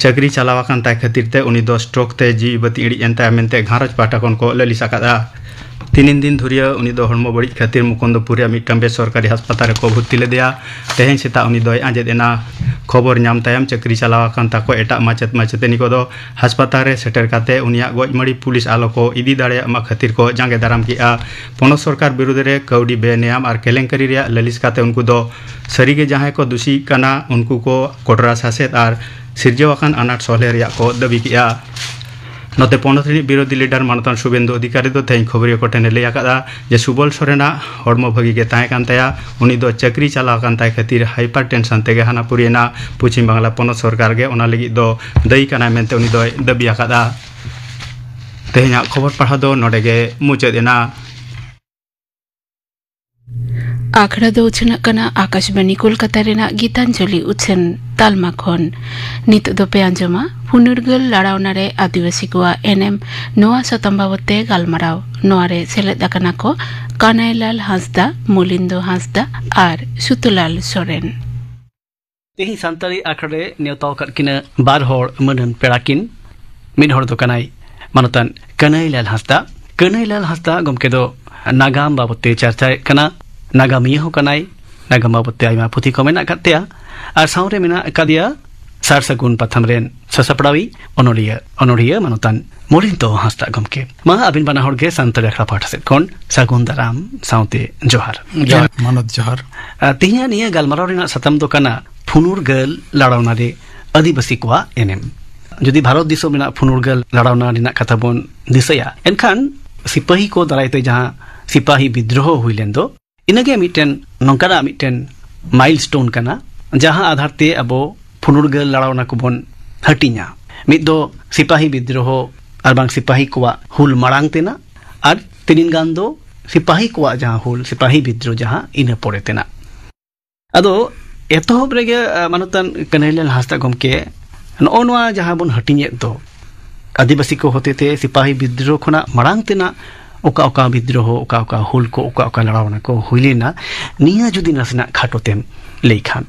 ᱪᱟᱹᱠᱨᱤ ᱪᱟᱞᱟᱣ ᱟᱠᱟᱱ ᱛᱟᱭ ᱠᱷᱟᱹᱛᱤᱨ ᱛᱮ ᱩᱱᱤ ᱫᱚ ᱥᱴᱨᱳᱠ ᱛᱮ ᱡᱤᱣᱤ ᱵᱟᱹᱛᱤ ᱤᱬᱤᱡ ᱮᱱ ᱛᱟᱭᱟ ᱢᱮᱱᱛᱮ ᱜᱷᱟᱨᱚᱸᱡᱽ ᱯᱟᱦᱴᱟ ᱠᱷᱚᱱ ᱠᱚ ᱞᱟᱹᱞᱤᱥ ᱟᱠᱟᱫᱼᱟ᱾ ᱛᱤᱱᱤᱱ ᱫᱤᱱ ᱫᱷᱩᱨᱤᱭᱟᱹ ᱩᱱᱤ ᱫᱚ ᱦᱚᱲᱢᱚ ᱵᱟᱹᱲᱤᱡ ᱠᱷᱟᱹᱛᱤᱨ ᱢᱩᱠᱩᱱᱫᱚᱯᱩᱨ ᱨᱮᱭᱟᱜ ᱢᱤᱫᱴᱟᱝ ᱵᱮᱥᱚᱨᱠᱟᱨᱤ ᱦᱟᱥᱯᱟᱛᱟᱞ ᱨᱮᱠᱚ ᱵᱷᱚᱨᱛᱤ ᱞᱮᱫᱮᱭᱟ᱾ ᱛᱮᱦᱮᱧ ᱥᱮᱛᱟᱜ ᱩᱱᱤ ᱫᱚᱭ ᱟᱸᱡᱮᱫ ᱮᱱᱟ᱾ ᱠᱷᱚᱵᱚᱨ ᱧᱟᱢ ᱛᱟᱭᱚᱢ ᱪᱟᱹᱠᱨᱤ ᱪᱟᱞᱟᱣ ᱟᱠᱟᱱ ᱛᱟᱠᱚ ᱮᱴᱟᱜ ᱢᱟᱪᱮᱫ ᱢᱟᱪᱮᱛᱟᱹᱱᱤ ᱠᱚᱫᱚ ᱦᱟᱥᱯᱟᱛᱟᱞ ᱨᱮ ᱥᱮᱴᱮᱨ ᱠᱟᱛᱮ ᱩᱱᱤᱭᱟᱜ ᱜᱚᱡ ᱢᱟᱹᱲᱤ ᱯᱩᱞᱤᱥ ᱟᱞᱚ ᱠᱚ ᱤᱫᱤ ᱫᱟᱲᱮᱭᱟᱜ ᱢᱟ ᱠᱷᱟᱹᱛᱤᱨ ᱠᱚ ᱡᱟᱸᱜᱮ ᱫᱟᱨᱟᱢ ᱠᱮᱫᱼᱟ᱾ ᱯᱚᱱᱚᱛ ᱥᱚᱨᱠᱟᱨ ᱵᱤᱨᱩᱫᱷ ᱨᱮ ᱠᱟᱹᱣᱰᱤ ᱵᱮᱱᱮᱭᱟᱢ ᱟᱨ ᱠᱮᱞᱮᱝᱠᱟᱨᱤ ᱨᱮᱭᱟᱜ ᱞᱟᱹᱞᱤᱥ ᱠᱟᱛᱮ ᱩᱱᱠᱩ ᱫᱚ ᱥᱟᱹᱨᱤᱜᱮ ᱡᱟᱦᱟᱸᱭ ᱠᱚ ᱫᱩᱥᱤ ᱠᱟᱱᱟ ᱩᱱᱠᱩ ᱠᱚ ᱠᱚᱴᱨᱟ ᱥᱟᱥᱮᱛ ᱟᱨ ᱥᱤᱨᱡᱟᱹᱣ ᱟᱠᱟᱱ ᱟᱱᱟᱴ ᱥᱚᱞᱦᱮ ᱨᱮᱭᱟᱜ ᱠᱚ ᱫᱟᱹᱵᱤ ᱠᱮᱫᱼᱟ᱾ ᱱᱚᱛᱮ ᱯᱚᱱᱚᱛ ᱨᱤᱱᱤᱡ ᱵᱤᱨᱳᱫᱷᱤ ᱞᱤᱰᱟᱨ ᱢᱟᱱᱚᱛᱟᱱ ᱥᱩᱵᱮᱱᱫᱩ ᱚᱫᱷᱤᱠᱟᱨᱤ ᱫᱚ ᱛᱮᱦᱮᱧ ᱠᱷᱚᱵᱚᱨᱤᱭᱟᱹ ᱠᱚ ᱴᱷᱮᱱ ᱮ ᱞᱟᱹᱭ ᱟᱠᱟᱫᱼᱟ ᱡᱮ ᱥᱩᱵᱚᱞ ᱥᱚᱨᱮᱱᱟᱜ ᱦᱚᱲᱢᱚ ᱵᱷᱟᱹᱜᱤ ᱜᱮ ᱛᱟᱦᱮᱸ ᱠᱟᱱ ᱛᱟᱭᱟ᱾ ᱩᱱᱤ ᱫᱚ ᱪᱟᱹᱠᱨᱤ ᱪᱟᱞᱟᱣ ᱟᱠᱟᱱ ᱛᱟᱭ ᱠᱷᱟᱹᱛᱤᱨ ᱦᱟᱭᱯᱟᱨ ᱴᱮᱱᱥᱚᱱ ᱛᱮᱜᱮ ᱦᱟᱱᱟ ᱯᱩᱨᱤᱭᱮᱱᱟ᱾ ᱯᱚᱪᱷᱤᱢ ᱵᱟᱝᱞᱟ ᱯᱚᱱᱚᱛ ᱥᱚᱨᱠᱟᱨ ᱜᱮ ᱚᱱᱟ ᱞᱟᱹᱜᱤᱫ ᱫᱚ ᱫᱟᱹᱭᱤ ᱠᱟᱱᱟᱭ ᱢᱮᱱᱛᱮ ᱩᱱᱤ ᱫᱚᱭ ᱫᱟᱹᱵᱤ ᱟᱠᱟᱫᱼᱟ᱾ ᱛᱮᱦᱮᱧᱟᱜ ᱠᱷᱚᱵᱚᱨ ᱯᱟᱲᱦᱟᱣ ᱫᱚ ᱱᱚᱰᱮ ᱜᱮ ᱢᱩᱪᱟᱹᱫ ᱮᱱᱟ᱾ ᱟᱠᱷᱲᱟ ᱫᱚ ᱩᱪᱷᱟᱹᱱᱚᱜ ᱠᱟᱱᱟ ᱟᱠᱟᱥᱵᱟᱱᱤ ᱠᱳᱞᱠᱟᱛᱟ ᱨᱮᱱᱟᱜ ᱜᱤᱛᱟᱧᱡᱚᱞᱤ ᱩᱪᱷᱟᱹᱱ ᱛᱟᱞᱢᱟ ᱠᱷᱚᱱ᱾ ᱱᱤᱛᱚᱜ ᱫᱚᱯᱮ ᱟᱸᱡᱚᱢᱟ ᱯᱷᱩᱱᱩᱨᱜᱟᱹᱞ ᱞᱟᱲᱟᱣᱱᱟ ᱨᱮ ᱟᱹᱫᱤᱵᱟᱹᱥᱤ ᱠᱚᱣᱟᱜ ᱮᱱᱮᱢ᱾ ᱱᱚᱣᱟ ᱥᱟᱛᱟᱢ ᱵᱟᱵᱚᱛ ᱛᱮ ᱜᱟᱞᱢᱟᱨᱟᱣ᱾ ᱱᱚᱣᱟ ᱨᱮ ᱥᱮᱞᱮᱫ ᱟᱠᱟᱱᱟ ᱠᱚ ᱠᱟᱱᱟᱭᱞᱟᱞ ᱦᱟᱸᱥᱫᱟ, ᱢᱚᱞᱤᱱᱫᱚ ᱦᱟᱸᱥᱫᱟ ᱟᱨ ᱥᱩᱛᱩᱞᱟᱞ ᱥᱚᱨᱮᱱ᱾ ᱛᱮᱦᱮᱧ ᱥᱟᱱᱛᱟᱲᱤ ᱟᱠᱷᱲᱟ ᱨᱮ ᱱᱮᱣᱛᱟ ᱟᱠᱟᱫ ᱠᱤᱱᱟ ᱵᱟᱨ ᱦᱚᱲ ᱢᱟᱹᱱᱟᱱ ᱯᱮᱲᱟ ᱠᱤᱱ᱾ ᱢᱤᱫ ᱦᱚᱲ ᱫᱚ ᱠᱟᱱᱟᱭ ᱢᱟᱱᱚᱛᱟᱱ ᱠᱟᱹᱱᱟᱹᱭᱞᱟᱞ ᱦᱟᱸᱥᱫᱟ᱾ ᱠᱟᱹᱱᱟᱹᱭᱞᱟᱞ ᱦᱟᱸᱥᱫᱟ ᱜᱚᱢᱠᱮ ᱫᱚ ᱱᱟᱜᱟᱢ ᱵᱟᱵᱚᱛ ᱛᱮ ᱪᱟᱨᱪᱟᱭᱮᱫ ᱠᱟᱱᱟ᱾ ᱱᱟᱜᱟᱢᱤᱭᱟᱹ ᱦᱚᱸ ᱠᱟᱱᱟᱭ᱾ ᱱᱟᱜᱟᱢ ᱵᱟᱵᱚᱛ ᱛᱮ ᱟᱭᱢᱟ ᱯᱩᱛᱷᱤ ᱠᱚ ᱢᱮᱱᱟᱜ ᱟᱠᱟᱫ ᱛᱟᱭᱟ᱾ ᱟᱨ ᱥᱟᱶᱨᱮ ᱢᱮᱱᱟᱜ ᱟᱠᱟᱫᱮᱭᱟ ᱥᱟᱨ ᱥᱟᱹᱜᱩᱱ ᱯᱟᱛᱷᱟᱢ ᱨᱮᱱ ᱥᱟᱥᱟᱯᱲᱟᱣᱤᱡ ᱚᱱᱚᱞᱤᱭᱟᱹ, ᱚᱱᱚᱲᱦᱤᱭᱟᱹ ᱢᱟᱱᱚᱛᱟᱱ ᱢᱚᱞᱤᱱᱫᱚ ᱦᱟᱸᱥᱫᱟ ᱜᱚᱢᱠᱮ᱾ ᱢᱟ ᱟᱹᱵᱤᱱ ᱵᱟᱱᱟ ᱦᱚᱲ ᱜᱮ ᱥᱟᱱᱛᱟᱲᱤ ᱟᱠᱷᱲᱟ ᱯᱟᱦᱴᱟ ᱥᱮᱫ ᱠᱷᱚᱱ ᱥᱟᱹᱜᱩᱱ ᱫᱟᱨᱟᱢ ᱥᱟᱶᱛᱮ ᱡᱚᱦᱟᱨ᱾ ᱡᱚᱦᱟᱨ, ᱢᱟᱱᱚᱛ ᱡᱚᱦᱟᱨ᱾ ᱟᱨ ᱛᱮᱦᱮᱧᱟᱜ ᱱᱤᱭᱟᱹ ᱜᱟᱞᱢᱟᱨᱟᱣ ᱨᱮᱱᱟᱜ ᱥᱟᱛᱟᱢ ᱫᱚ ᱠᱟᱱᱟ ᱯᱷᱩᱱᱩᱨᱜᱟᱹᱞ ᱞᱟᱲᱟᱣᱱᱟ ᱨᱮ ᱟᱹᱫᱤᱵᱟᱹᱥᱤ ᱠᱚᱣᱟᱜ ᱮᱱᱮᱢ᱾ ᱡᱩᱫᱤ ᱵᱷᱟᱨᱚᱛ ᱫᱤᱥᱚᱢ ᱨᱮᱱᱟᱜ ᱯᱷᱩᱱᱩᱨᱜᱟᱹᱞ ᱞᱟᱲᱟᱣᱱᱟ ᱨᱮᱱᱟᱜ ᱠᱟᱛᱷᱟ ᱵᱚᱱ ᱫᱤᱥᱟᱹᱭᱟ, ᱮᱱᱠᱷᱟᱱ ᱥᱤᱯᱟᱹᱦᱤ ᱠᱚ ᱫᱟᱨᱟᱭ ᱛᱮ ᱡᱟᱦᱟᱸ ᱥᱤᱯᱟᱹᱦᱤ ᱵᱤᱫᱽᱨᱳᱦᱚ ᱦᱩᱭ ᱞᱮᱱ ᱫᱚ, ᱤᱱᱟᱹᱜᱮ ᱢᱤᱫᱴᱮᱱ ᱱᱚᱝᱠᱟᱱᱟᱜ ᱢᱤᱫᱴᱮᱱ ᱢᱟᱭᱤᱞᱥᱴᱳᱱ ᱠᱟᱱᱟ, ᱡᱟᱦᱟᱸ ᱟᱫᱷᱟᱨ ᱛᱮ ᱟᱵᱚ ᱯᱷᱩᱱᱩᱨᱜᱟᱹᱞ ᱞᱟᱲᱟᱣᱱᱟ ᱠᱚᱵᱚᱱ ᱦᱟᱹᱴᱤᱧᱟ᱾ ᱢᱤᱫ ᱫᱚ ᱥᱤᱯᱟᱦᱤ ᱵᱤᱫᱽᱨᱳᱦᱚ ᱟᱨ ᱵᱟᱝ ᱥᱤᱯᱟᱦᱤ ᱠᱚᱣᱟᱜ ᱦᱩᱞ ᱢᱟᱲᱟᱝ ᱛᱮᱱᱟᱜ, ᱟᱨ ᱛᱤᱱᱤᱱ ᱜᱟᱱ ᱫᱚ ᱥᱤᱯᱟᱦᱤ ᱠᱚᱣᱟᱜ ᱡᱟᱦᱟᱸ ᱦᱩᱞ, ᱥᱤᱯᱟᱦᱤ ᱵᱤᱫᱽᱨᱳᱦᱚ ᱡᱟᱦᱟᱸ, ᱤᱱᱟᱹ ᱯᱚᱨᱮ ᱛᱮᱱᱟᱜ᱾ ᱟᱫᱚ ᱮᱛᱚᱦᱚᱵ ᱨᱮᱜᱮ, ᱟ, ᱢᱟᱱᱚᱛᱟᱱ ᱠᱟᱹᱱᱦᱟᱹᱭᱞᱟᱞ ᱦᱟᱸᱥᱫᱟ ᱜᱚᱢᱠᱮ, ᱱᱚᱜᱼᱚ ᱱᱚᱣᱟ ᱡᱟᱦᱟᱸ ᱵᱚᱱ ᱦᱟᱹᱴᱤᱧᱮᱫ ᱫᱚ, ᱟᱹᱫᱤᱵᱟᱹᱥᱤ ᱠᱚ ᱦᱚᱛᱮᱛᱮ ᱥᱤᱯᱟᱦᱤ ᱵᱤᱫᱽᱫᱨᱳᱦᱚ ᱠᱷᱚᱱᱟᱜ ᱢᱟᱲᱟᱝ ᱛᱮᱱᱟᱜ ᱚᱠᱟ ᱚᱠᱟ ᱵᱤᱫᱽᱫᱨᱳᱦᱚ, ᱚᱠᱟ ᱚᱠᱟ ᱦᱩᱞ ᱠᱚ, ᱚᱠᱟ ᱚᱠᱟ ᱞᱟᱲᱟᱣᱱᱟ ᱠᱚ ᱦᱩᱭ ᱞᱮᱱᱟ, ᱱᱤᱭᱟᱹ ᱡᱩᱫᱤ ᱱᱟᱥᱮᱱᱟᱜ ᱠᱷᱟᱴᱚ ᱛᱮᱢ ᱞᱟᱹᱭ ᱠᱷᱟᱱ᱾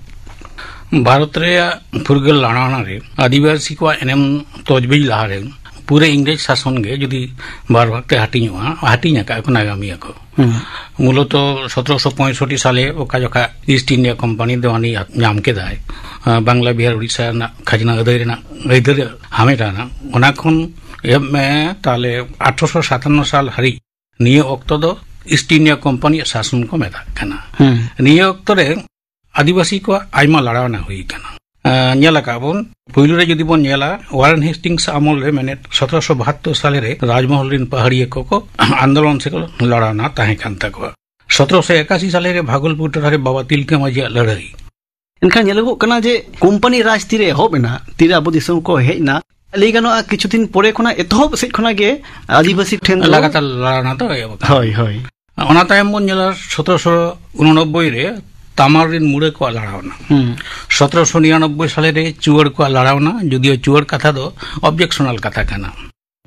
ᱵᱷᱟᱨᱚᱛ ᱨᱮᱭᱟᱜ ᱯᱷᱩᱨᱜᱟᱹᱞ ᱞᱟᱲᱟᱣᱱᱟ ᱨᱮ ᱟᱹᱫᱤᱵᱟᱹᱥᱤ ᱠᱚᱣᱟᱜ ᱮᱱᱮᱢ ᱛᱚᱡᱵᱤᱡ ᱞᱟᱦᱟᱨᱮ ᱯᱩᱨᱟᱹ ᱤᱝᱨᱮᱡᱽ ᱥᱟᱥᱚᱱ ᱜᱮ ᱡᱩᱫᱤ ᱵᱟᱨ ᱵᱷᱟᱜᱽ ᱛᱮ ᱦᱟᱹᱴᱤᱧᱚᱜᱼᱟ, ᱦᱟᱹᱴᱤᱧ ᱟᱠᱟᱫ ᱠᱚ ᱱᱟᱜᱟᱢᱤᱭᱟᱹ ᱠᱚ᱾ ᱦᱩᱸ᱾ ᱢᱩᱞᱚᱛᱚ ᱥᱚᱛᱨᱚᱥᱚ ᱯᱚᱸᱭᱥᱚᱴᱴᱤ ᱥᱟᱞᱮ ᱚᱠᱟ ᱡᱚᱠᱷᱟ ᱤᱥᱴ ᱤᱱᱰᱤᱭᱟ ᱠᱳᱢᱯᱟᱱᱤ ᱫᱮᱣᱟᱱᱤ ᱧᱟᱢ ᱠᱮᱫᱟᱭ, ᱟᱸ, ᱵᱟᱝᱞᱟ, ᱵᱤᱦᱟᱨ, ᱩᱲᱤᱥᱥᱟ ᱨᱮᱱᱟᱜ ᱠᱷᱟᱡᱽᱱᱟ ᱟᱹᱫᱟᱹᱭ ᱨᱮᱱᱟᱜ ᱟᱹᱭᱫᱟᱹᱨ ᱦᱟᱢᱮᱴ ᱮᱱᱟ, ᱚᱱᱟ ᱠᱷᱚᱱ ᱮᱦᱚᱵ ᱢᱮ ᱛᱟᱦᱞᱮ ᱟᱴᱷᱨᱚᱥᱚ ᱥᱟᱛᱟᱱᱱᱚ ᱥᱟᱞ ᱦᱟᱹᱨᱤᱡ ᱱᱤᱭᱟᱹ ᱚᱠᱛᱚ ᱫᱚ ᱤᱥᱴ ᱤᱱᱰᱤᱭᱟ ᱠᱳᱢᱯᱟᱱᱤᱭᱟᱜ ᱥᱟᱥᱚᱱ ᱠᱚ ᱢᱮᱛᱟᱜ ᱠᱟᱱᱟ᱾ ᱦᱩᱸ᱾ ᱱᱤᱭᱟᱹ ᱚᱠᱛᱚ ᱨᱮ ᱟᱹᱫᱤᱵᱟᱹᱥᱤ ᱠᱚᱣᱟᱜ ᱟᱭᱢᱟ ᱞᱟᱲᱟᱣᱱᱟ ᱦᱩᱭ ᱟᱠᱟᱱᱟ᱾ ᱟᱸ, ᱧᱮᱞ ᱟᱠᱟᱫ ᱵᱚᱱ, ᱯᱩᱭᱞᱩ ᱨᱮ ᱡᱩᱫᱤ ᱵᱚᱱ ᱧᱮᱞᱟ, ᱳᱣᱟᱨᱮᱱ ᱦᱮᱥᱴᱤᱝᱥ ᱟᱢᱚᱞ ᱨᱮ, ᱢᱮᱱᱮᱫ ᱥᱚᱛᱨᱚᱥᱚ ᱵᱟᱦᱟᱛᱛᱳᱨ ᱥᱟᱞᱮ ᱨᱮ ᱨᱟᱡᱽᱢᱚᱦᱚᱞ ᱨᱮᱱ ᱯᱟᱦᱟᱲᱤᱭᱟᱹ ᱠᱚᱠᱚ ᱟᱱᱫᱳᱞᱚᱱ ᱥᱮᱠᱚ ᱞᱟᱲᱟᱣᱱᱟ ᱛᱟᱦᱮᱸ ᱠᱟᱱ ᱛᱟᱠᱚᱣᱟ᱾ ᱥᱚᱛᱨᱚᱥᱚ ᱮᱠᱟᱥᱤ ᱥᱟᱞᱮ ᱨᱮ ᱵᱷᱟᱜᱚᱞᱯᱩᱨ ᱴᱚᱴᱷᱟ ᱨᱮ ᱵᱟᱵᱟ ᱛᱤᱞᱠᱟᱹ ᱢᱟᱹᱡᱷᱤᱭᱟᱜ ᱞᱟᱹᱲᱦᱟᱹᱭ᱾ ᱮᱱᱠᱷᱟᱱ ᱧᱮᱞᱚᱜᱚᱜ ᱠᱟᱱᱟ ᱡᱮ ᱠᱳᱢᱯᱟᱱᱤ ᱨᱟᱡᱽ ᱛᱤᱨᱮ ᱮᱦᱚᱵ ᱮᱱᱟ, ᱛᱤᱨᱮ ᱟᱵᱚ ᱫᱤᱥᱚᱢ ᱠᱚ ᱦᱮᱡ ᱮᱱᱟ, ᱞᱟᱹᱭ ᱜᱟᱱᱚᱜᱼᱟ ᱠᱤᱪᱷᱩ ᱫᱤᱱ ᱯᱚᱨᱮ ᱠᱷᱚᱱᱟᱜ ᱮᱛᱚᱦᱚᱵ ᱥᱮᱫ ᱠᱷᱚᱱᱟᱜ ᱜᱮ ᱟᱹᱫᱤᱵᱟᱹᱥᱤ ᱴᱷᱮᱱ ᱫᱚ ᱞᱟᱜᱟᱛᱟᱨ ᱞᱟᱲᱟᱣᱱᱟ ᱫᱚ ᱮᱦᱚᱵ ᱟᱠᱟᱱᱟ᱾ ᱦᱳᱭ, ᱦᱳᱭ᱾ ᱚᱱᱟ ᱛᱟᱭᱚᱢ ᱵᱚᱱ ᱧᱮᱞᱟ ᱥᱚᱛᱨᱚᱥᱚ ᱩᱱᱚᱱᱚᱵᱵᱳᱭ ᱨᱮ ᱛᱟᱢᱟᱞ ᱨᱮᱱ ᱢᱩᱲᱟᱹ ᱠᱚᱣᱟᱜ ᱞᱟᱲᱟᱣᱱᱟ᱾ ᱦᱩᱸ᱾ ᱥᱚᱛᱨᱚᱥᱚ ᱱᱤᱨᱟᱱᱚᱵᱵᱳᱭ ᱥᱟᱞᱮ ᱨᱮ ᱪᱩᱣᱟᱹᱲ ᱠᱚᱣᱟᱜ ᱞᱟᱲᱟᱣᱱᱟ, ᱡᱩᱫᱤᱭᱳ ᱪᱩᱣᱟᱹᱲ ᱠᱟᱛᱷᱟ ᱫᱚ ᱚᱵᱡᱮᱠᱥᱚᱱᱟᱞ ᱠᱟᱛᱷᱟ ᱠᱟᱱᱟ᱾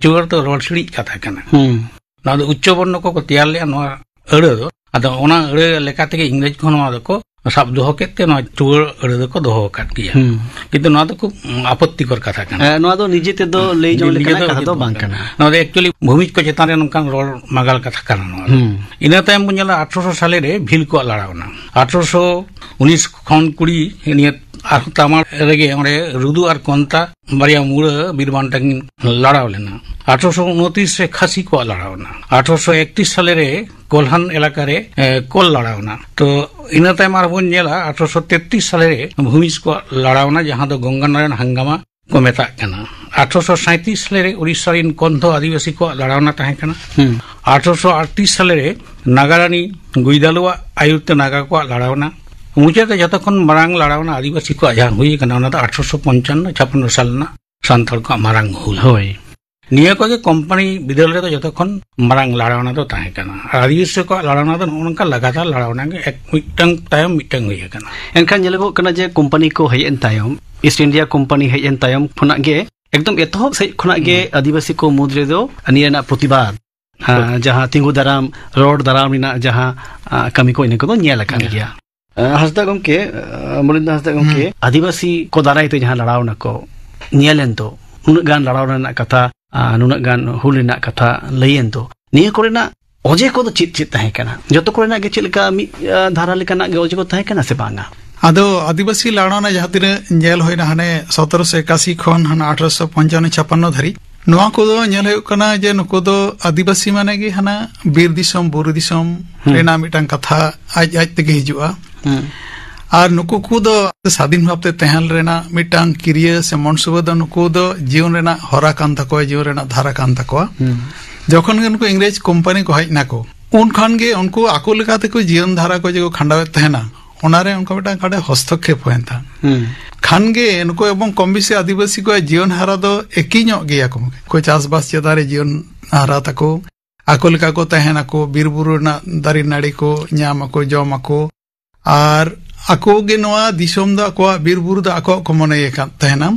ᱪᱩᱣᱟᱹᱲ ᱫᱚ ᱨᱚᱲ ᱥᱤᱲᱤᱡ ᱠᱟᱛᱷᱟ ᱠᱟᱱᱟ᱾ ᱦᱩᱸ᱾ ᱱᱚᱣᱟ ᱫᱚ ᱩᱪᱪᱚ ᱵᱚᱨᱱᱚ ᱠᱚᱠᱚ ᱛᱮᱭᱟᱨ ᱞᱮᱫᱼᱟ ᱱᱚᱣᱟ ᱟᱹᱲᱟᱹ ᱫᱚ᱾ ᱟᱫᱚ ᱚᱱᱟ ᱟᱹᱲᱟᱹ ᱞᱮᱠᱟ ᱛᱮᱜᱮ ᱤᱝᱨᱮᱡᱽ ᱠᱚᱦᱚᱸ ᱱᱚᱣᱟ ᱫᱚᱠᱚ ᱥᱟᱵ ᱫᱚᱦᱚ ᱠᱮᱫ ᱛᱮ ᱱᱚᱣᱟ ᱪᱩᱣᱟᱹᱲ ᱟᱹᱲᱟᱹ ᱫᱚᱠᱚ ᱫᱚᱦᱚ ᱟᱠᱟᱫ ᱜᱮᱭᱟ᱾ ᱦᱩᱸ᱾ ᱠᱤᱱᱛᱩ ᱱᱚᱣᱟ ᱫᱚ ᱠᱷᱩᱵ ᱟᱯᱚᱛᱛᱤᱠᱚᱨ ᱠᱟᱛᱷᱟ ᱠᱟᱱᱟ᱾ ᱦᱮᱸ, ᱱᱚᱣᱟ ᱫᱚ ᱱᱤᱡᱮ ᱛᱮᱫᱚ ᱞᱟᱹᱭ ᱡᱚᱝ ᱱᱤᱡᱮ ᱞᱮᱠᱟᱱᱟᱜ ᱫᱚ ᱠᱟᱛᱷᱟ ᱫᱚ ᱩᱪᱤᱛ ᱵᱟᱝ ᱵᱟᱝ ᱠᱟᱱᱟ᱾ ᱠᱟᱱᱟ᱾ ᱱᱚᱣᱟ ᱫᱚ actually ᱵᱷᱩᱢᱤᱡᱽ ᱠᱚ ᱪᱮᱛᱟᱱ ᱨᱮ ᱱᱚᱝᱠᱟᱱ ᱨᱚᱲ ᱢᱟᱜᱟᱞ ᱠᱟᱛᱷᱟ ᱠᱟᱱᱟ ᱱᱚᱣᱟ ᱫᱚ᱾ ᱦᱩᱸ᱾ ᱤᱱᱟᱹ ᱛᱟᱭᱚᱢ ᱵᱚᱱ ᱧᱮᱞᱟ ᱟᱴᱷᱨᱚᱥᱚ ᱥᱟᱞᱮ ᱨᱮ ᱵᱷᱤᱞ ᱠᱚᱣᱟᱜ ᱞᱟᱲᱟᱣᱱᱟ᱾ ᱟᱴᱷᱨᱚᱥᱚ ᱩᱱᱤᱥ ᱠᱷᱚᱱ ᱠᱩᱲᱤ ᱱᱤᱭᱟᱹ ᱟᱨᱦᱚᱸ ᱛᱟᱢᱟᱲ ᱨᱮᱜᱮ ᱚᱸᱰᱮ ᱨᱩᱫᱩ ᱟᱨ ᱠᱚᱱᱛᱟ ᱵᱟᱨᱭᱟ ᱢᱩᱲᱟᱹ ᱵᱤᱨ ᱵᱟᱱᱴᱟ ᱠᱤᱱ ᱞᱟᱲᱟᱣ ᱞᱮᱱᱟ᱾ ᱟᱴᱷᱨᱚᱥᱚ ᱩᱱᱛᱨᱤᱥ ᱨᱮ ᱠᱷᱟᱥᱤ ᱠᱚᱣᱟᱜ ᱞᱟᱲᱟᱣᱱᱟ᱾ ᱟᱴᱷᱨᱚᱥᱚ ᱮᱠᱛᱨᱤᱥ ᱥᱟᱞᱮ ᱨᱮ ᱠᱚᱞᱦᱟᱱ ᱮᱞᱟᱠᱟ ᱨᱮ, ᱮ, ᱠᱚᱞ ᱞᱟᱲᱟᱣᱱᱟ᱾ ᱛᱚ, ᱤᱱᱟᱹ ᱛᱟᱭᱚᱢ ᱟᱨᱦᱚᱸ ᱵᱚᱱ ᱧᱮᱞᱟ ᱟᱴᱷᱨᱚᱥᱚ ᱛᱮᱛᱨᱤᱥ ᱥᱟᱞᱮ ᱨᱮ ᱵᱷᱩᱢᱤᱡᱽ ᱠᱚᱣᱟᱜ ᱞᱟᱲᱟᱣᱱᱟ, ᱡᱟᱦᱟᱸ ᱫᱚ ᱜᱚᱝᱜᱟ ᱱᱟᱨᱟᱭᱚᱱ ᱦᱟᱝᱜᱟᱢᱟ ᱠᱚ ᱢᱮᱛᱟᱜ ᱠᱟᱱᱟ᱾ ᱟᱴᱷᱨᱚᱥᱚ ᱥᱟᱸᱭᱛᱨᱤᱥ ᱥᱟᱞᱮ ᱨᱮ ᱩᱲᱤᱥᱥᱟ ᱨᱮᱱ ᱠᱚᱱᱫᱷᱚ ᱟᱹᱫᱤᱵᱟᱹᱥᱤ ᱠᱚᱣᱟᱜ ᱞᱟᱲᱟᱣᱱᱟ ᱛᱟᱦᱮᱸ ᱠᱟᱱᱟ᱾ ᱦᱩᱸ᱾ ᱟᱴᱷᱨᱚᱥᱚ ᱟᱴᱛᱨᱤᱥ ᱥᱟᱞᱮ ᱨᱮ ᱱᱟᱜᱟᱨᱟᱱᱤ ᱜᱩᱭᱫᱟᱞᱩᱣᱟᱜ ᱟᱭᱩᱨ ᱛᱮ ᱱᱟᱜᱟ ᱠᱚᱣᱟᱜ ᱞᱟᱲᱟᱣᱱᱟ᱾ ᱢᱩᱪᱟᱹᱫ ᱨᱮ ᱡᱚᱛᱚ ᱠᱷᱚᱱ ᱢᱟᱨᱟᱝ ᱞᱟᱲᱟᱣᱱᱟ ᱟᱹᱫᱤᱵᱟᱹᱥᱤ ᱠᱚᱣᱟᱜ ᱡᱟᱦᱟᱸ ᱦᱩᱭ ᱟᱠᱟᱱᱟ, ᱚᱱᱟ ᱫᱚ ᱟᱴᱷᱨᱚᱥᱚ ᱯᱚᱧᱪᱟᱱᱱᱚ ᱪᱷᱟᱯᱟᱱᱱᱚ ᱥᱟᱞ ᱨᱮᱱᱟᱜ ᱥᱟᱱᱛᱟᱲ ᱠᱚᱣᱟᱜ ᱢᱟᱨᱟᱝ ᱦᱩᱞ᱾ ᱦᱳᱭ᱾ ᱱᱤᱭᱟᱹ ᱠᱚᱜᱮ ᱠᱳᱢᱯᱟᱱᱤ ᱵᱤᱫᱟᱹᱞ ᱨᱮᱫᱚ ᱡᱚᱛᱚ ᱠᱷᱚᱱ ᱢᱟᱨᱟᱝ ᱞᱟᱲᱟᱣᱱᱟ ᱫᱚ ᱛᱟᱦᱮᱸ ᱠᱟᱱᱟ᱾ ᱟᱨ ᱟᱹᱫᱤᱵᱟᱹᱥᱤ ᱠᱚᱣᱟᱜ ᱞᱟᱲᱟᱣᱱᱟ ᱫᱚ ᱱᱚᱜᱼᱚ ᱱᱚᱝᱠᱟ ᱞᱟᱜᱟᱛᱟᱨ ᱞᱟᱲᱟᱣᱱᱟ ᱜᱮ ᱮᱠ, ᱢᱤᱫᱴᱟᱝ ᱛᱟᱭᱚᱢ ᱢᱤᱫᱴᱟᱝ ᱦᱩᱭ ᱟᱠᱟᱱᱟ᱾ ᱮᱱᱠᱷᱟᱱ ᱧᱮᱞᱚᱜᱚᱜ ᱠᱟᱱᱟ ᱡᱮ ᱠᱳᱢᱯᱟᱱᱤ ᱠᱚ ᱦᱮᱡ ᱮᱱ ᱛᱟᱭᱚᱢ, ᱤᱥᱴ ᱤᱱᱰᱤᱭᱟ ᱠᱳᱢᱯᱟᱱᱤ ᱦᱮᱡ ᱮᱱ ᱛᱟᱭᱚᱢ ᱠᱷᱚᱱᱟᱜ ᱜᱮ ᱮᱠᱫᱚᱢ ᱮᱛᱚᱦᱚᱵ ᱥᱮᱫ ᱠᱷᱚᱱᱟᱜ ᱜᱮ ᱦᱩᱸ᱾ ᱟᱹᱫᱤᱵᱟᱹᱥᱤ ᱠᱚ ᱢᱩᱫᱽ ᱨᱮᱫᱚ ᱱᱤᱭᱟᱹ ᱨᱮᱱᱟᱜ ᱯᱨᱚᱛᱤᱵᱟᱫ, ᱦᱮᱸ, ᱦᱳᱭ᱾ ᱡᱟᱦᱟᱸ ᱛᱤᱸᱜᱩ ᱫᱟᱨᱟᱢ, ᱨᱚᱲ ᱫᱟᱨᱟᱢ ᱨᱮᱱᱟᱜ ᱡᱟᱦᱟᱸ, ᱟ, ᱠᱟᱹᱢᱤ ᱠᱚ, ᱤᱱᱟᱹ ᱠᱚᱫᱚ ᱧᱮᱞ ᱟᱠᱟᱱ ᱦᱮᱸ᱾ ᱜᱮᱭᱟ᱾ ᱟ, ᱦᱟᱸᱥᱫᱟ ᱜᱚᱢᱠᱮ, ᱟ, ᱢᱚᱞᱤᱱᱫᱟ ᱦᱟᱸᱥᱫᱟ ᱜᱚᱢᱠᱮ, ᱦᱩᱸ᱾ ᱟᱹᱫᱤᱵᱟᱹᱥᱤ ᱠᱚ ᱫᱟᱨᱟᱭ ᱛᱮ ᱡᱟᱦᱟᱸ ᱞᱟᱲᱟᱣ ᱱᱟᱠᱚ, ᱧᱮᱞᱮᱱ ᱫᱚ, ᱱᱩᱱᱟᱹᱜ ᱜᱟᱱ ᱞᱟᱲᱟᱣ ᱨᱮᱱᱟᱜ ᱠᱟᱛᱷᱟ, ᱟ, ᱱᱩᱱᱟᱹᱜ ᱜᱟᱱ ᱦᱩᱞ ᱨᱮᱱᱟᱜ ᱠᱟᱛᱷᱟ ᱞᱟᱹᱭᱮᱱ ᱫᱚ, ᱱᱤᱭᱟᱹ ᱠᱚᱨᱮᱱᱟᱜ ᱚᱡᱮ ᱠᱚᱫᱚ ᱪᱮᱫ ᱪᱮᱫ ᱛᱟᱦᱮᱸ ᱠᱟᱱᱟ? ᱡᱚᱛᱚ ᱠᱚᱨᱮᱱᱟᱜ ᱜᱮ ᱪᱮᱫ ᱞᱮᱠᱟ ᱢᱤᱫ, ᱟ, ᱫᱷᱟᱨᱟ ᱞᱮᱠᱟᱱᱟᱜ ᱜᱮ ᱚᱡᱮ ᱠᱚ ᱛᱟᱦᱮᱸ ᱠᱟᱱᱟ ᱥᱮ ᱵᱟᱝᱟ? ᱟᱫᱚ ᱟᱹᱫᱤᱵᱟᱹᱥᱤ ᱞᱟᱲᱟᱣᱱᱟ ᱡᱟᱦᱟᱸ ᱛᱤᱱᱟᱹᱜ ᱧᱮᱞ ᱦᱩᱭᱱᱟ, ᱦᱟᱱᱮ ᱥᱚᱛᱨᱚᱥᱚ ᱮᱠᱟᱥᱤ ᱠᱷᱚᱱ ᱦᱟᱱᱟ ᱟᱴᱷᱨᱚᱥᱚ ᱯᱚᱧᱪᱟᱱᱱᱚ ᱪᱷᱟᱯᱟᱱᱱᱚ ᱫᱷᱟᱹᱨᱤᱡ, ᱱᱚᱣᱟ ᱠᱚᱫᱚ ᱧᱮᱞ ᱦᱩᱭᱩᱜ ᱠᱟᱱᱟ ᱡᱮ ᱱᱩᱠᱩ ᱫᱚ ᱟᱹᱫᱤᱵᱟᱹᱥᱤ ᱢᱟᱱᱮ ᱜᱮ ᱦᱟᱱᱟ ᱵᱤᱨ ᱫᱤᱥᱚᱢ, ᱵᱩᱨᱩ ᱫᱤᱥᱚᱢ ᱦᱩᱸ᱾ ᱨᱮᱱᱟᱜ ᱢᱤᱫᱴᱟᱝ ᱠᱟᱛᱷᱟ ᱟᱡ ᱟᱡ ᱛᱮᱜᱮ ᱦᱤᱡᱩᱜᱼᱟ᱾ ᱦᱩᱸ᱾ ᱟᱨ ᱱᱩᱠᱩ ᱠᱚᱫᱚ ᱥᱟᱫᱷᱤᱱ ᱵᱷᱟᱵᱛᱮ ᱛᱟᱦᱮᱱ ᱨᱮᱱᱟᱜ ᱢᱤᱫᱴᱟᱝ ᱠᱤᱨᱤᱭᱟᱹ ᱥᱮ ᱢᱚᱱᱥᱩᱵᱟᱹ ᱫᱚ ᱱᱩᱠᱩ ᱫᱚ ᱡᱤᱭᱚᱱ ᱨᱮᱱᱟᱜ ᱦᱚᱨᱟ ᱠᱟᱱ ᱛᱟᱠᱚᱣᱟ, ᱡᱤᱭᱚᱱ ᱨᱮᱱᱟᱜ ᱫᱷᱟᱨᱟ ᱠᱟᱱ ᱛᱟᱠᱚᱣᱟ᱾ ᱦᱩᱸ᱾ ᱡᱚᱠᱷᱚᱱ ᱜᱮ ᱱᱩᱠᱩ ᱤᱝᱨᱮᱡᱽ ᱠᱳᱢᱯᱟᱱᱤ ᱠᱚ ᱦᱮᱡ ᱱᱟᱠᱚ, ᱩᱱ ᱠᱷᱟᱱ ᱜᱮ ᱩᱱᱠᱩ ᱟᱠᱚ ᱞᱮᱠᱟ ᱛᱮᱠᱚ ᱡᱤᱭᱚᱱ ᱫᱷᱟᱨᱟ ᱠᱚ ᱡᱮ ᱠᱚ ᱠᱷᱟᱸᱰᱟᱣᱮᱫ ᱛᱟᱦᱮᱱᱟ, ᱚᱱᱟᱨᱮ ᱚᱱᱠᱟ ᱢᱤᱫᱴᱟᱝ ᱠᱟᱰᱮ ᱦᱚᱥᱛᱚᱠᱠᱷᱮᱯ ᱦᱩᱭᱮᱱ ᱛᱟᱦᱮᱸᱫ᱾ ᱦᱩᱸ᱾ ᱠᱷᱟᱱ ᱜᱮ ᱱᱩᱠᱩ ᱮᱵᱚᱝ ᱠᱚᱢ ᱵᱮᱥᱤ ᱟᱹᱫᱤᱵᱟᱹᱥᱤ ᱠᱚᱣᱟᱜ ᱡᱤᱭᱚᱱ ᱦᱟᱨᱟ ᱫᱚ ᱮᱠᱤ ᱧᱚᱜ ᱜᱮᱭᱟ ᱠᱚ᱾ ᱠᱚ ᱪᱟᱥᱵᱟᱥ ᱪᱮᱛᱟᱱ ᱨᱮ ᱡᱤᱭᱚᱱ ᱦᱟᱨᱟ ᱛᱟᱠᱚ, ᱟᱠᱚ ᱞᱮᱠᱟ ᱠᱚ ᱛᱟᱦᱮᱱᱟᱠᱚ, ᱵᱤᱨ ᱵᱩᱨᱩ ᱨᱮᱱᱟᱜ ᱫᱟᱨᱮ ᱱᱟᱹᱲᱤ ᱠᱚ ᱧᱟᱢ ᱟᱠᱚ, ᱡᱚᱢ ᱟᱠᱚ, ᱟᱨ ᱟᱠᱚ ᱜᱮ ᱱᱚᱣᱟ ᱫᱤᱥᱚᱢ ᱫᱚ ᱟᱠᱚᱣᱟᱜ, ᱵᱤᱨ ᱵᱩᱨᱩ ᱫᱚ ᱟᱠᱚᱣᱟᱜ ᱠᱚ ᱢᱚᱱᱮᱭ ᱟᱠᱟᱫ ᱛᱟᱦᱮᱱᱟ᱾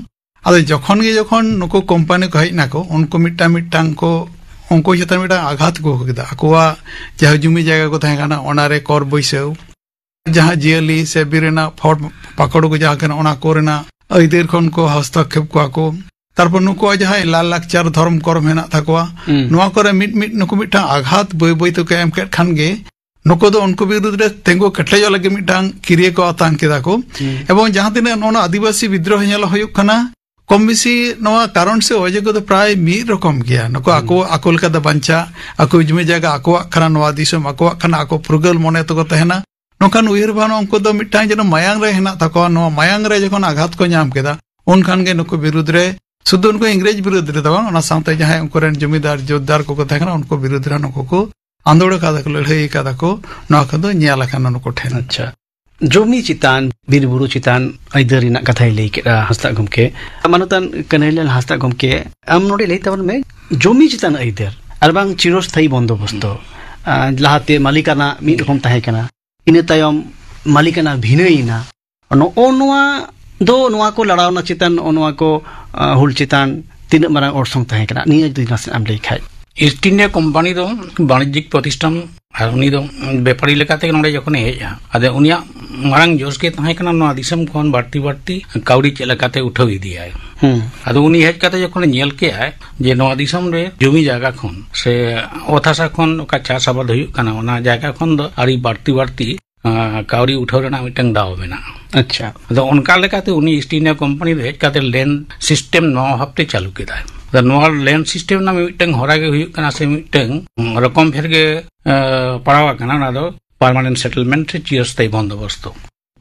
ᱟᱫᱚ ᱡᱚᱠᱷᱚᱱ ᱜᱮ ᱡᱚᱠᱷᱚᱱ ᱱᱩᱠᱩ ᱠᱳᱢᱯᱟᱱᱤ ᱠᱚ ᱦᱮᱡ ᱱᱟᱠᱚ, ᱩᱱᱠᱩ ᱢᱤᱫᱴᱟᱝ ᱢᱤᱫᱴᱟᱝ ᱠᱚ, ᱩᱱᱠᱩ ᱪᱮᱛᱟᱱ ᱢᱤᱫᱴᱟᱝ ᱟᱜᱷᱟᱛ ᱠᱚ ᱟᱹᱜᱩ ᱠᱮᱫᱟ᱾ ᱟᱠᱚᱣᱟᱜ ᱡᱟᱦᱟᱸ ᱡᱩᱢᱤ ᱡᱟᱭᱜᱟ ᱠᱚ ᱛᱟᱦᱮᱸ ᱠᱟᱱᱟ, ᱚᱱᱟᱨᱮ ᱠᱚᱨ ᱵᱟᱹᱭᱥᱟᱹᱣ, ᱡᱟᱦᱟᱸ ᱡᱤᱭᱟᱹᱞᱤ ᱥᱮ ᱵᱤᱨ ᱨᱮᱱᱟᱜ ᱯᱷᱚᱲ ᱯᱟᱠᱚᱲ ᱠᱚ ᱡᱟᱦᱟᱸ ᱠᱟᱱᱟ, ᱚᱱᱟ ᱠᱚᱨᱮᱱᱟᱜ ᱟᱹᱭᱫᱟᱹᱨ ᱠᱷᱚᱱ ᱠᱚ ᱦᱚᱥᱛᱚᱠᱠᱷᱮᱯ ᱠᱚᱣᱟ ᱠᱚ᱾ ᱛᱟᱨᱯᱚᱨ ᱱᱩᱠᱩᱣᱟᱜ ᱡᱟᱦᱟᱸ ᱞᱟᱭ ᱞᱟᱠᱪᱟᱨ ᱫᱷᱚᱨᱚᱢ ᱠᱚᱨᱚᱢ ᱦᱮᱱᱟᱜ ᱛᱟᱠᱚᱣᱟ, ᱦᱩᱸ᱾ ᱱᱚᱣᱟ ᱠᱚᱨᱮ ᱢᱤᱫ ᱢᱤᱫ ᱱᱩᱠᱩ ᱢᱤᱫᱴᱟᱝ ᱟᱜᱷᱟᱛ ᱵᱟᱹᱭ ᱵᱟᱹᱭ ᱛᱮᱠᱚ ᱮᱢ ᱠᱮᱫ ᱠᱷᱟᱱ ᱜᱮ, ᱱᱩᱠᱩ ᱫᱚ ᱩᱱᱠᱩ ᱵᱤᱨᱩᱫᱽ ᱨᱮ ᱛᱤᱸᱜᱩ ᱠᱮᱴᱮᱡᱚᱜ ᱞᱟᱹᱜᱤᱫ ᱢᱤᱫᱴᱟᱝ ᱠᱤᱨᱤᱭᱟᱹ ᱠᱚ ᱟᱛᱟᱝ ᱠᱮᱫᱟ ᱠᱚ᱾ ᱦᱩᱸ᱾ ᱮᱵᱚᱝ ᱡᱟᱦᱟᱸ ᱛᱤᱱᱟᱹᱜ ᱱᱚᱜᱼᱚ ᱱᱚᱣᱟ ᱟᱹᱫᱤᱵᱟᱹᱥᱤ ᱵᱤᱫᱽᱨᱳᱦᱚ ᱧᱮᱞ ᱦᱩᱭᱩᱜ ᱠᱟᱱᱟ, ᱠᱚᱢ ᱵᱮᱥᱤ ᱱᱚᱣᱟ ᱠᱟᱨᱚᱱ ᱥᱮ ᱚᱡᱮ ᱠᱚᱫᱚ ᱯᱨᱟᱭ ᱢᱤᱫ ᱨᱚᱠᱚᱢ ᱜᱮᱭᱟ᱾ ᱱᱩᱠᱩ ᱦᱩᱸ᱾ ᱟᱠᱚ, ᱟᱠᱚ ᱞᱮᱠᱟᱛᱮ ᱵᱟᱧᱪᱟᱜ, ᱟᱠᱚ ᱡᱩᱢᱤ ᱡᱟᱭᱜᱟ ᱟᱠᱚᱣᱟᱜ ᱠᱟᱱᱟ, ᱱᱚᱣᱟ ᱫᱤᱥᱚᱢ ᱟᱠᱚᱣᱟᱜ ᱠᱟᱱᱟ, ᱟᱠᱚ ᱯᱷᱩᱨᱜᱟᱹᱞ ᱢᱚᱱᱮ ᱛᱮᱠᱚ ᱛᱟᱦᱮᱱᱟ, ᱱᱚᱝᱠᱟᱱ ᱩᱭᱦᱟᱹᱨ ᱵᱷᱟᱵᱽᱱᱟ ᱩᱱᱠᱩ ᱫᱚ ᱢᱤᱫᱴᱟᱝ ᱡᱮᱱᱚ ᱢᱟᱭᱟᱝ ᱨᱮ ᱦᱮᱱᱟᱜ ᱛᱟᱠᱚᱣᱟ᱾ ᱱᱚᱣᱟ ᱢᱟᱭᱟᱝ ᱨᱮ ᱡᱚᱠᱷᱚᱱ ᱟᱜᱷᱟᱛ ᱠᱚ ᱧᱟᱢ ᱠᱮᱫᱟ, ᱩᱱᱠᱷᱟᱱ ᱜᱮ ᱱᱩᱠᱩ ᱵᱤᱨᱩᱫᱽ ᱨᱮ ᱥᱩᱫᱷᱩ ᱩᱱᱠᱩ ᱤᱝᱨᱮᱡᱽ ᱵᱤᱨᱩᱫᱽ ᱨᱮ ᱫᱚ ᱵᱟᱝ, ᱚᱱᱟ ᱥᱟᱶᱛᱮ ᱡᱟᱦᱟᱸᱭ ᱩᱱᱠᱩ ᱨᱮᱱ ᱡᱚᱢᱤᱫᱟᱨ ᱡᱳᱛᱫᱟᱨ ᱠᱚᱠᱚ ᱛᱟᱦᱮᱸ ᱠᱟᱱᱟ, ᱩᱱᱠᱩ ᱵᱤᱨᱩᱫᱽ ᱨᱮ ᱱᱩᱠᱩ ᱠᱚ ᱟᱸᱫᱳᱲ ᱟᱠᱟᱫᱟ ᱠᱚ, ᱞᱟᱹᱲᱦᱟᱹᱭ ᱟᱠᱟᱫᱟ ᱠᱚ, ᱱᱚᱣᱟ ᱠᱚᱫᱚ ᱧᱮᱞ ᱟᱠᱟᱱᱟ ᱱᱩᱠᱩ ᱴᱷᱮᱱ᱾ ᱟᱪᱪᱷᱟ, ᱡᱚᱢᱤ ᱪᱮᱛᱟᱱ, ᱵᱤᱨ ᱵᱩᱨᱩ ᱪᱮᱛᱟᱱ ᱟᱹᱭᱫᱟᱹᱨ ᱨᱮᱱᱟᱜ ᱠᱟᱛᱷᱟᱭ ᱞᱟᱹᱭ ᱠᱮᱫᱟ ᱦᱟᱸᱥᱫᱟᱜ ᱜᱚᱢᱠᱮ᱾ ᱢᱟᱱᱚᱛᱟᱱ ᱠᱟᱹᱱᱦᱟᱹᱭᱞᱟᱞ ᱦᱟᱸᱥᱫᱟᱜ ᱜᱚᱢᱠᱮ, ᱟᱢ ᱱᱚᱰᱮ ᱞᱟᱹᱭ ᱛᱟᱵᱚᱱ ᱢᱮ, ᱡᱚᱢᱤ ᱪᱮᱛᱟᱱ ᱟᱹᱭᱫᱟᱹᱨ ᱟᱨ ᱵᱟᱝ ᱪᱤᱨᱚᱥᱛᱷᱟᱭᱤ ᱵᱚᱱᱫᱳᱵᱚᱥᱛᱚ᱾ ᱦᱩᱸ᱾ ᱟᱨ ᱞᱟᱦᱟᱛᱮ ᱢᱟᱹᱞᱤᱠᱟᱱᱟ ᱢᱤᱫ ᱨᱚᱠᱚᱢ ᱛᱟᱦᱮᱸ ᱠᱟᱱᱟ, ᱤᱱᱟᱹ ᱛᱟᱭᱚᱢ ᱢᱟᱹᱞᱤᱠᱟᱱᱟ ᱵᱷᱤᱱᱟᱹᱭᱮᱱᱟ᱾ ᱱᱚᱜᱼᱚ ᱱᱚᱣᱟ ᱫᱚ ᱱᱚᱣᱟ ᱠᱚ ᱞᱟᱲᱟᱣᱱᱟ ᱪᱮᱛᱟᱱ, ᱱᱚᱜᱼᱚ ᱱᱚᱣᱟ ᱠᱚ, ᱟᱸ, ᱦᱩᱞ ᱪᱮᱛᱟᱱ ᱛᱤᱱᱟᱹᱜ ᱢᱟᱨᱟᱝ ᱚᱨᱥᱚᱝ ᱛᱟᱦᱮᱸ ᱠᱟᱱᱟ, ᱱᱤᱭᱟᱹ ᱡᱩᱫᱤ ᱱᱟᱥᱮᱱᱟᱜ ᱮᱢ ᱞᱟᱹᱭ ᱠᱷᱟᱡ᱾ ᱤᱥᱴ ᱤᱱᱰᱤᱭᱟ ᱠᱳᱢᱯᱟᱱᱤ ᱫᱚ ᱵᱟᱬᱤᱡᱽᱡᱤᱠ ᱯᱨᱚᱛᱤᱥᱴᱷᱟᱱ, ᱟᱨ ᱩᱱᱤ ᱫᱚ ᱵᱮᱯᱟᱨᱤ ᱞᱮᱠᱟᱛᱮ ᱱᱚᱰᱮ ᱡᱚᱠᱷᱚᱱᱮ ᱦᱮᱡᱼᱟ, ᱟᱫᱚ ᱩᱱᱤᱭᱟᱜ ᱢᱟᱨᱟᱝ ᱡᱚᱥ ᱜᱮ ᱛᱟᱦᱮᱸ ᱠᱟᱱᱟ ᱱᱚᱣᱟ ᱫᱤᱥᱚᱢ ᱠᱷᱚᱱ ᱵᱟᱹᱲᱛᱤ ᱵᱟᱹᱲᱛᱤ ᱠᱟᱹᱣᱰᱤ ᱪᱮᱫ ᱞᱮᱠᱟᱛᱮ ᱩᱴᱷᱟᱹᱣ ᱤᱫᱤᱭᱟᱭ᱾ ᱦᱩᱸ᱾ ᱟᱫᱚ ᱩᱱᱤ ᱦᱮᱡ ᱠᱟᱛᱮ ᱡᱚᱠᱷᱚᱱᱮ ᱧᱮᱞ ᱠᱮᱜᱼᱟᱭ ᱡᱮ ᱱᱚᱣᱟ ᱫᱤᱥᱚᱢ ᱨᱮ ᱡᱚᱢᱤ ᱡᱟᱭᱜᱟ ᱠᱷᱚᱱ ᱥᱮ ᱚᱛ ᱦᱟᱥᱟ ᱠᱷᱚᱱ ᱚᱠᱟ ᱪᱟᱥ ᱟᱵᱟᱫ ᱦᱩᱭᱩᱜ ᱠᱟᱱᱟ, ᱚᱱᱟ ᱡᱟᱭᱜᱟ ᱠᱷᱚᱱ ᱫᱚ ᱟᱹᱰᱤ ᱵᱟᱹᱲᱛᱤ ᱵᱟᱹᱲᱛᱤ, ᱟᱸ, ᱠᱟᱹᱣᱰᱤ ᱩᱴᱷᱟᱹᱣ ᱨᱮᱱᱟᱜ ᱢᱤᱫᱴᱟᱝ ᱫᱟᱣ ᱢᱮᱱᱟᱜᱼᱟ᱾ ᱟᱪᱪᱷᱟ᱾ ᱟᱫᱚ ᱚᱱᱠᱟ ᱞᱮᱠᱟᱛᱮ ᱩᱱᱤ ᱤᱥᱴ ᱤᱱᱰᱤᱭᱟ ᱠᱳᱢᱯᱟᱱᱤ ᱫᱚ ᱦᱮᱡ ᱠᱟᱛᱮ ᱞᱮᱱ ᱥᱤᱥᱴᱮᱢ ᱱᱚᱣᱟ ᱵᱷᱟᱵᱛᱮ ᱪᱟᱹᱞᱩ ᱠᱮᱫᱟᱭ᱾ ᱟᱫᱚ ᱱᱚᱣᱟ ᱞᱮᱱ ᱥᱤᱥᱴᱮᱢ ᱨᱮᱱᱟᱜ ᱢᱤᱫᱴᱟᱝ ᱦᱚᱨᱟ ᱜᱮ ᱦᱩᱭᱩᱜ ᱠᱟᱱᱟ, ᱥᱮ ᱢᱤᱫᱴᱟᱝ ᱨᱚᱠᱚᱢ ᱯᱷᱮᱨ ᱜᱮ, ᱟᱸ, ᱯᱟᱲᱟᱣ ᱟᱠᱟᱱᱟ, ᱚᱱᱟ ᱫᱚ ᱯᱟᱨᱢᱟᱱᱮᱱᱴ ᱥᱮᱴᱮᱞᱢᱮᱱᱴ ᱥᱮ ᱪᱤᱨᱚᱥᱛᱷᱟᱭᱤ ᱵᱚᱱᱫᱳᱵᱚᱥᱛᱚ᱾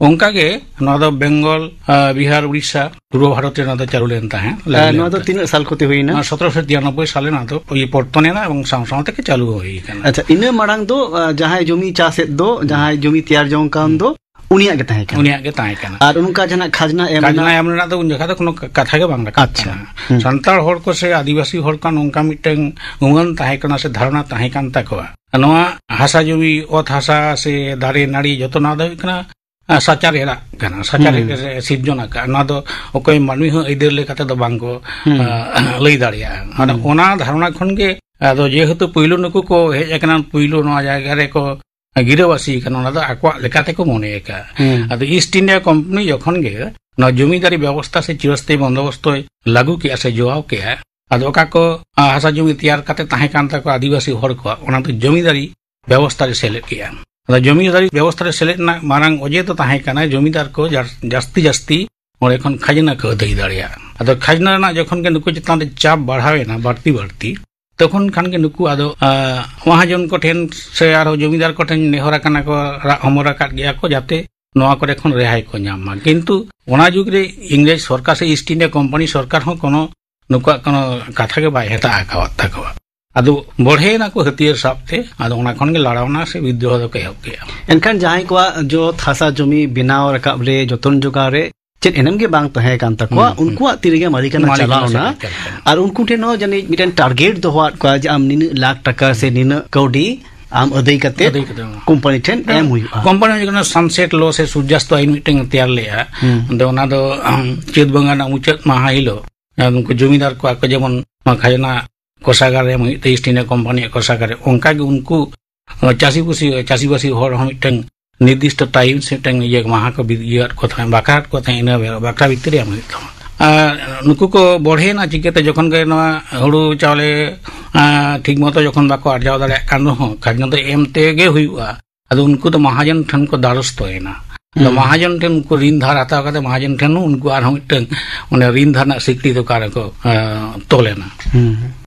ᱚᱱᱠᱟ ᱜᱮ ᱱᱚᱣᱟ ᱫᱚ ᱵᱮᱝᱜᱚᱞ, ᱟᱸ, ᱵᱤᱦᱟᱨ, ᱩᱲᱤᱥᱥᱟ, ᱯᱩᱨᱵᱚ ᱵᱷᱟᱨᱚᱛ ᱨᱮ ᱱᱚᱣᱟ ᱫᱚ ᱪᱟᱹᱞᱩ ᱞᱮᱱ ᱛᱟᱦᱮᱸᱫ, ᱞᱟᱹᱜᱩ ᱟᱨ ᱞᱮᱱ ᱱᱚᱣᱟ ᱫᱚ ᱛᱟᱦᱮᱸᱫ᱾ ᱛᱤᱱᱟᱹᱜ ᱥᱟᱞ ᱠᱚᱛᱮ ᱦᱩᱭᱱᱟ? ᱱᱚᱣᱟ ᱥᱚᱛᱨᱚᱥᱚ ᱛᱤᱨᱟᱱᱚᱵᱵᱳᱭ ᱥᱟᱞᱮ ᱱᱚᱣᱟ ᱫᱚ ᱤᱭᱟᱹ ᱯᱚᱨᱛᱚᱱ ᱮᱱᱟ ᱮᱵᱚᱝ ᱥᱟᱶ ᱥᱟᱶ ᱛᱮᱜᱮ ᱪᱟᱹᱞᱩ ᱦᱚᱸ ᱦᱩᱭ ᱟᱠᱟᱱᱟ᱾ ᱟᱪᱪᱷᱟ, ᱤᱱᱟᱹ ᱢᱟᱲᱟᱝ ᱫᱚ, ᱟᱸ, ᱡᱟᱦᱟᱸᱭ ᱡᱚᱢᱤ ᱪᱟᱥᱮᱫ ᱫᱚ, ᱡᱟᱦᱟᱸᱭ ᱡᱚᱢᱤ ᱛᱮᱭᱟᱨ ᱡᱚᱝ ᱠᱟᱱ ᱫᱚ, ᱩᱱᱤᱭᱟᱜ ᱜᱮ ᱛᱟᱦᱮᱸ ᱠᱟᱱᱟ? ᱩᱱᱤᱭᱟᱜ ᱜᱮ ᱛᱟᱦᱮᱸ ᱠᱟᱱᱟ᱾ ᱟᱨ ᱚᱱᱠᱟ ᱡᱟᱦᱟᱱᱟᱜ ᱠᱷᱟᱡᱽᱱᱟ ᱮᱢ ᱠᱷᱟᱡᱽᱱᱟ ᱨᱮᱱᱟᱜ? ᱮᱢ ᱨᱮᱱᱟᱜ ᱫᱚ ᱩᱱ ᱡᱚᱠᱷᱟ ᱫᱚ ᱠᱳᱱᱳ ᱠᱟᱛᱷᱟ ᱜᱮ ᱵᱟᱝ ᱨᱟᱠᱟᱵ ᱟᱪᱪᱷᱟ᱾ ᱠᱟᱱᱟ᱾ ᱦᱩᱸ᱾ ᱥᱟᱱᱛᱟᱲ ᱦᱚᱲ ᱠᱚ ᱥᱮ ᱟᱹᱫᱤᱵᱟᱹᱥᱤ ᱦᱚᱲ ᱠᱚᱣᱟᱜ ᱱᱚᱝᱠᱟ ᱢᱤᱫᱴᱟᱝ ᱩᱢᱟᱹᱱ ᱛᱟᱦᱮᱸ ᱠᱟᱱᱟ ᱥᱮ ᱫᱷᱟᱨᱚᱱᱟ ᱛᱟᱦᱮᱸ ᱠᱟᱱ ᱛᱟᱠᱚᱣᱟ, ᱱᱚᱣᱟ ᱦᱟᱥᱟ ᱡᱚᱢᱤ, ᱚᱛ ᱦᱟᱥᱟ ᱥᱮ ᱫᱟᱨᱮ ᱱᱟᱹᱲᱤ, ᱡᱚᱛᱚ ᱱᱚᱣᱟ ᱫᱚ ᱦᱩᱭᱩᱜ ᱠᱟᱱᱟ, ᱟ, ᱥᱟᱪᱟᱨᱦᱮᱫ ᱠᱟᱱᱟ, ᱥᱟᱪᱟᱨᱦᱮᱫ ᱦᱩᱸ᱾ ᱮ ᱥᱤᱨᱡᱚᱱ ᱟᱠᱟᱫᱼᱟ᱾ ᱱᱚᱣᱟ ᱫᱚ ᱚᱠᱚᱭ ᱢᱟᱹᱱᱢᱤ ᱦᱚᱸ ᱟᱹᱭᱫᱟᱹᱨ ᱞᱮᱠᱟ ᱛᱮᱫᱚ ᱵᱟᱝ ᱠᱚ, ᱦᱩᱸ᱾ ᱟ, ᱞᱟᱹᱭ ᱫᱟᱲᱮᱭᱟᱜᱼᱟ᱾ ᱢᱟᱱᱮ ᱦᱩᱸ᱾ ᱚᱱᱟ ᱫᱷᱟᱨᱚᱱᱟ ᱠᱷᱚᱱ ᱜᱮ, ᱟᱫᱚ ᱡᱮᱦᱮᱛᱩ ᱯᱩᱭᱞᱩ ᱱᱩᱠᱩ ᱠᱚ ᱦᱮᱡ ᱟᱠᱟᱱᱟ, ᱯᱩᱭᱞᱩ ᱱᱚᱣᱟ ᱡᱟᱭᱜᱟ ᱨᱮᱠᱚ ᱜᱤᱨᱟᱹᱵᱟᱹᱥᱤ ᱠᱟᱱᱟ, ᱚᱱᱟ ᱫᱚ ᱟᱠᱚᱣᱟᱜ ᱞᱮᱠᱟ ᱛᱮᱠᱚ ᱢᱚᱱᱮ ᱟᱠᱟᱫᱼᱟ᱾ ᱦᱩᱸ᱾ ᱟᱫᱚ ᱤᱥᱴ ᱤᱱᱰᱤᱭᱟ ᱠᱳᱢᱯᱟᱱᱤ ᱡᱚᱠᱷᱚᱱ ᱜᱮ ᱱᱚᱣᱟ ᱡᱚᱢᱤᱫᱟᱨᱤ ᱵᱮᱵᱚᱥᱛᱷᱟ ᱥᱮ ᱪᱤᱨᱚᱥᱛᱷᱟᱭᱤ ᱵᱚᱱᱫᱳᱵᱚᱥᱛᱚᱭ ᱞᱟᱹᱜᱩ ᱠᱮᱜᱼᱟ ᱥᱮ ᱡᱚᱣᱟᱣ ᱠᱮᱜᱼᱟ, ᱟᱫᱚ ᱚᱠᱟ ᱠᱚ, ᱟ, ᱦᱟᱥᱟ ᱡᱚᱢᱤ ᱛᱮᱭᱟᱨ ᱠᱟᱛᱮ ᱛᱟᱦᱮᱸ ᱠᱟᱱ ᱛᱟᱠᱚᱣᱟ ᱟᱹᱫᱤᱵᱟᱹᱥᱤ ᱦᱚᱲ ᱠᱚᱣᱟᱜ, ᱚᱱᱟ ᱫᱚ ᱡᱚᱢᱤᱫᱟᱨᱤ ᱵᱮᱵᱚᱥᱛᱷᱟ ᱨᱮ ᱥᱮᱞᱮᱫ ᱠᱮᱜᱼᱟ᱾ ᱟᱫᱚ ᱡᱚᱢᱤᱫᱟᱨᱤ ᱵᱮᱵᱚᱥᱛᱷᱟ ᱨᱮ ᱥᱮᱞᱮᱫ ᱨᱮᱱᱟᱜ ᱢᱟᱨᱟᱝ ᱚᱡᱮ ᱫᱚ ᱛᱟᱦᱮᱸ ᱠᱟᱱᱟ ᱡᱚᱢᱤᱫᱟᱨ ᱠᱚ ᱡᱟᱨ-, ᱡᱟᱹᱥᱛᱤ ᱡᱟᱹᱥᱛᱤ ᱚᱸᱰᱮ ᱠᱷᱚᱱ ᱠᱷᱟᱡᱽᱱᱟ ᱠᱚ ᱟᱹᱫᱟᱹᱭ ᱫᱟᱲᱮᱭᱟᱜᱼᱟ᱾ ᱟᱫᱚ ᱠᱷᱟᱡᱽᱱᱟ ᱨᱮᱱᱟᱜ ᱡᱚᱠᱷᱚᱱ ᱜᱮ ᱱᱩᱠᱩ ᱪᱮᱛᱟᱱ ᱨᱮ ᱪᱟᱯ ᱵᱟᱲᱦᱟᱣ ᱮᱱᱟ ᱵᱟᱹᱲᱛᱤ ᱵᱟᱹᱲᱛᱤ, ᱛᱚᱠᱷᱚᱱ ᱠᱷᱟᱱ ᱜᱮ ᱱᱩᱠᱩ ᱟᱫᱚ, ᱟ, ᱢᱟᱦᱟᱡᱚᱱ ᱠᱚᱴᱷᱮᱱ ᱥᱮ ᱟᱨᱦᱚᱸ ᱡᱚᱢᱤᱫᱟᱨ ᱠᱚᱴᱷᱮᱱ ᱱᱮᱦᱚᱨ ᱟᱠᱟᱱᱟ ᱠᱚ, ᱨᱟᱜ ᱦᱚᱢᱚᱨ ᱟᱠᱟᱫ ᱜᱮᱭᱟ ᱠᱚ ᱡᱟᱛᱮ ᱱᱚᱣᱟ ᱠᱚᱨᱮ ᱠᱷᱚᱱ ᱨᱮᱦᱟᱭ ᱠᱚ ᱧᱟᱢ ᱢᱟ᱾ ᱠᱤᱱᱛᱩ ᱚᱱᱟ ᱡᱩᱜᱽ ᱨᱮ ᱤᱝᱨᱮᱡᱽ ᱥᱚᱨᱠᱟᱨ ᱥᱮ ᱤᱥᱴ ᱤᱱᱰᱤᱭᱟ ᱠᱳᱢᱯᱟᱱᱤ ᱥᱚᱨᱠᱟᱨ ᱦᱚᱸ ᱠᱳᱱᱳ ᱱᱩᱠᱩᱣᱟᱜ ᱠᱳᱱᱳ ᱠᱟᱛᱷᱟ ᱜᱮ ᱵᱟᱭ ᱦᱟᱛᱟᱣ ᱟᱠᱟᱣᱟᱫ ᱛᱟᱠᱚᱣᱟ᱾ ᱟᱫᱚ ᱵᱚᱲᱦᱮᱭᱮᱱᱟ ᱠᱚ ᱦᱟᱹᱛᱭᱟᱹᱨ ᱥᱟᱵ ᱛᱮ, ᱟᱫᱚ ᱚᱱᱟ ᱠᱷᱚᱱ ᱜᱮ ᱞᱟᱲᱟᱣᱱᱟ ᱥᱮ ᱵᱤᱫᱽᱫᱨᱳᱦᱚ ᱫᱚᱠᱚ ᱮᱦᱚᱵ ᱠᱮᱜᱼᱟ᱾ ᱮᱱᱠᱷᱟᱱ ᱡᱟᱦᱟᱸᱭ ᱠᱚᱣᱟᱜ ᱡᱚᱛ ᱦᱟᱥᱟ ᱡᱚᱢᱤ ᱵᱮᱱᱟᱣ ᱨᱟᱠᱟᱵ ᱨᱮ, ᱡᱚᱛᱚᱱ ᱡᱚᱜᱟᱣ ᱨᱮ ᱪᱮᱫ ᱮᱱᱮᱢ ᱜᱮ ᱵᱟᱝ ᱛᱟᱦᱮᱸ ᱠᱟᱱ ᱛᱟᱠᱚᱣᱟ, ᱦᱩᱸ, ᱦᱩᱸ᱾ ᱩᱱᱠᱩᱣᱟᱜ ᱛᱤ ᱨᱮᱜᱮ ᱢᱟᱹᱞᱤᱠᱟᱱᱟ ᱢᱟᱹᱞᱤᱠᱟᱱᱟ ᱪᱟᱞᱟᱣ ᱮᱱᱟ᱾ ᱥᱮᱴᱮᱨ ᱪᱟᱞᱟᱣ ᱮᱱᱟ᱾ ᱟᱨ ᱩᱱᱠᱩ ᱴᱷᱮᱱ ᱦᱚᱸ ᱡᱟᱹᱱᱤᱡ ᱢᱤᱫᱴᱮᱱ ᱴᱟᱨᱜᱮᱴ ᱫᱚᱦᱚᱣᱟᱫ ᱠᱚᱣᱟ ᱡᱮ ᱟᱢ ᱱᱤᱱᱟᱹᱜ ᱞᱟᱠᱷ ᱴᱟᱠᱟ ᱥᱮ ᱱᱤᱱᱟᱹᱜ ᱠᱟᱹᱣᱰᱤ ᱟᱢ ᱟᱹᱫᱟᱹᱭ ᱠᱟᱛᱮ ᱟᱹᱫᱟᱹᱭ ᱠᱟᱛᱮ ᱚᱱᱟ᱾ ᱠᱳᱢᱯᱟᱱᱤ ᱴᱷᱮᱱ ᱮᱢ ᱦᱩᱭᱩᱜᱼᱟ᱾ ᱠᱳᱢᱯᱟᱱᱤ ᱦᱩᱭᱩᱜ ᱠᱟᱱᱟ ᱥᱟᱱᱥᱮᱴ ᱞᱚ ᱥᱮ ᱥᱩᱨᱡᱟᱥᱛᱚ ᱟᱭᱤᱱ ᱢᱤᱫᱴᱟᱝ ᱛᱮᱭᱟᱨ ᱞᱮᱜᱼᱟ᱾ ᱦᱩᱸ᱾ ᱟᱫᱚ ᱚᱱᱟ ᱫᱚ, ᱟᱢ, ᱪᱟᱹᱛ ᱵᱚᱸᱜᱟ ᱨᱮᱱᱟᱜ ᱢᱩᱪᱟᱹᱫ ᱢᱟᱦᱟ ᱦᱤᱞᱳᱜ, ᱟᱨ ᱩᱱᱠᱩ ᱡᱚᱢᱤᱫᱟᱨ ᱠᱚ ᱟᱠᱚ ᱡᱮᱢᱚᱱ ᱱᱚᱣᱟ ᱠᱷᱟᱡᱽᱱᱟ ᱠᱳᱥᱟᱜᱟᱨ ᱨᱮ ᱮᱢ ᱦᱩᱭᱩᱜ ᱛᱮ, ᱤᱥᱴ ᱤᱱᱰᱤᱭᱟ ᱠᱳᱢᱯᱟᱱᱤᱭᱟᱜ ᱠᱳᱥᱟᱜᱟᱨ ᱨᱮ, ᱚᱱᱠᱟ ᱜᱮ ᱩᱱᱠᱩ, ᱟᱸ, ᱪᱟᱹᱥᱤᱵᱟᱹᱥᱤ, ᱪᱟᱹᱥᱤᱵᱟᱹᱥᱤ ᱦᱚᱲ ᱦᱚᱸ ᱢᱤᱫᱴᱟᱝ ᱱᱤᱨᱫᱤᱥᱴᱚ ᱴᱟᱭᱤᱢ ᱥᱮ ᱢᱤᱫᱴᱟᱝ ᱤᱭᱟᱹ ᱢᱟᱦᱟ ᱠᱚ ᱵᱤᱫ-, ᱤᱭᱟᱹ ᱟᱫ ᱠᱚ ᱛᱟᱦᱮᱸᱫ, ᱵᱟᱠᱷᱨᱟ ᱟᱫ ᱠᱚ ᱛᱟᱦᱮᱸᱫ, ᱤᱱᱟᱹ ᱵᱟᱠᱷᱨᱟ ᱵᱷᱤᱛᱤᱨ ᱨᱮ ᱮᱢ ᱦᱩᱭᱩᱜ ᱛᱟᱢᱟ᱾ ᱟᱨ ᱱᱩᱠᱩ ᱠᱚ ᱵᱚᱲᱦᱮᱱᱟ ᱪᱤᱠᱟᱹᱛᱮ, ᱡᱚᱠᱷᱚᱱ ᱜᱮ ᱱᱚᱣᱟ ᱦᱩᱲᱩ ᱪᱟᱣᱞᱮ, ᱟᱸ, ᱴᱷᱤᱠ ᱢᱚᱛᱚ ᱡᱚᱠᱷᱚᱱ ᱵᱟᱠᱚ ᱟᱨᱡᱟᱣ ᱫᱟᱲᱮᱭᱟᱜ ᱠᱟᱱ ᱨᱮᱦᱚᱸ, ᱠᱷᱟᱡᱽᱱᱟ ᱫᱚ ᱮᱢ ᱛᱮᱜᱮ ᱦᱩᱭᱩᱜᱼᱟ᱾ ᱟᱫᱚ ᱩᱱᱠᱩ ᱫᱚ ᱢᱟᱦᱟᱡᱚᱱ ᱴᱷᱮᱱ ᱠᱚ ᱫᱟᱨᱚᱥᱛᱚᱭᱮᱱᱟ᱾ ᱟᱫᱚ ᱦᱩᱸ᱾ ᱢᱟᱦᱟᱡᱚᱱ ᱴᱷᱮᱱ ᱩᱱᱠᱩ ᱨᱤᱱ ᱫᱷᱟᱨ ᱦᱟᱛᱟᱣ ᱠᱟᱛᱮ, ᱢᱟᱦᱟᱡᱚᱱ ᱴᱷᱮᱱ ᱦᱚᱸ ᱩᱱᱠᱩ ᱟᱨᱦᱚᱸ ᱢᱤᱫᱴᱟᱝ ᱚᱱᱮ ᱨᱤᱱ ᱫᱷᱟᱨ ᱨᱮᱱᱟᱜ ᱥᱤᱠᱲᱤ ᱫᱚᱠᱟᱱ ᱨᱮᱠᱚ, ᱟᱸ, ᱛᱚᱞᱮᱱᱟ᱾ ᱦᱩᱸ᱾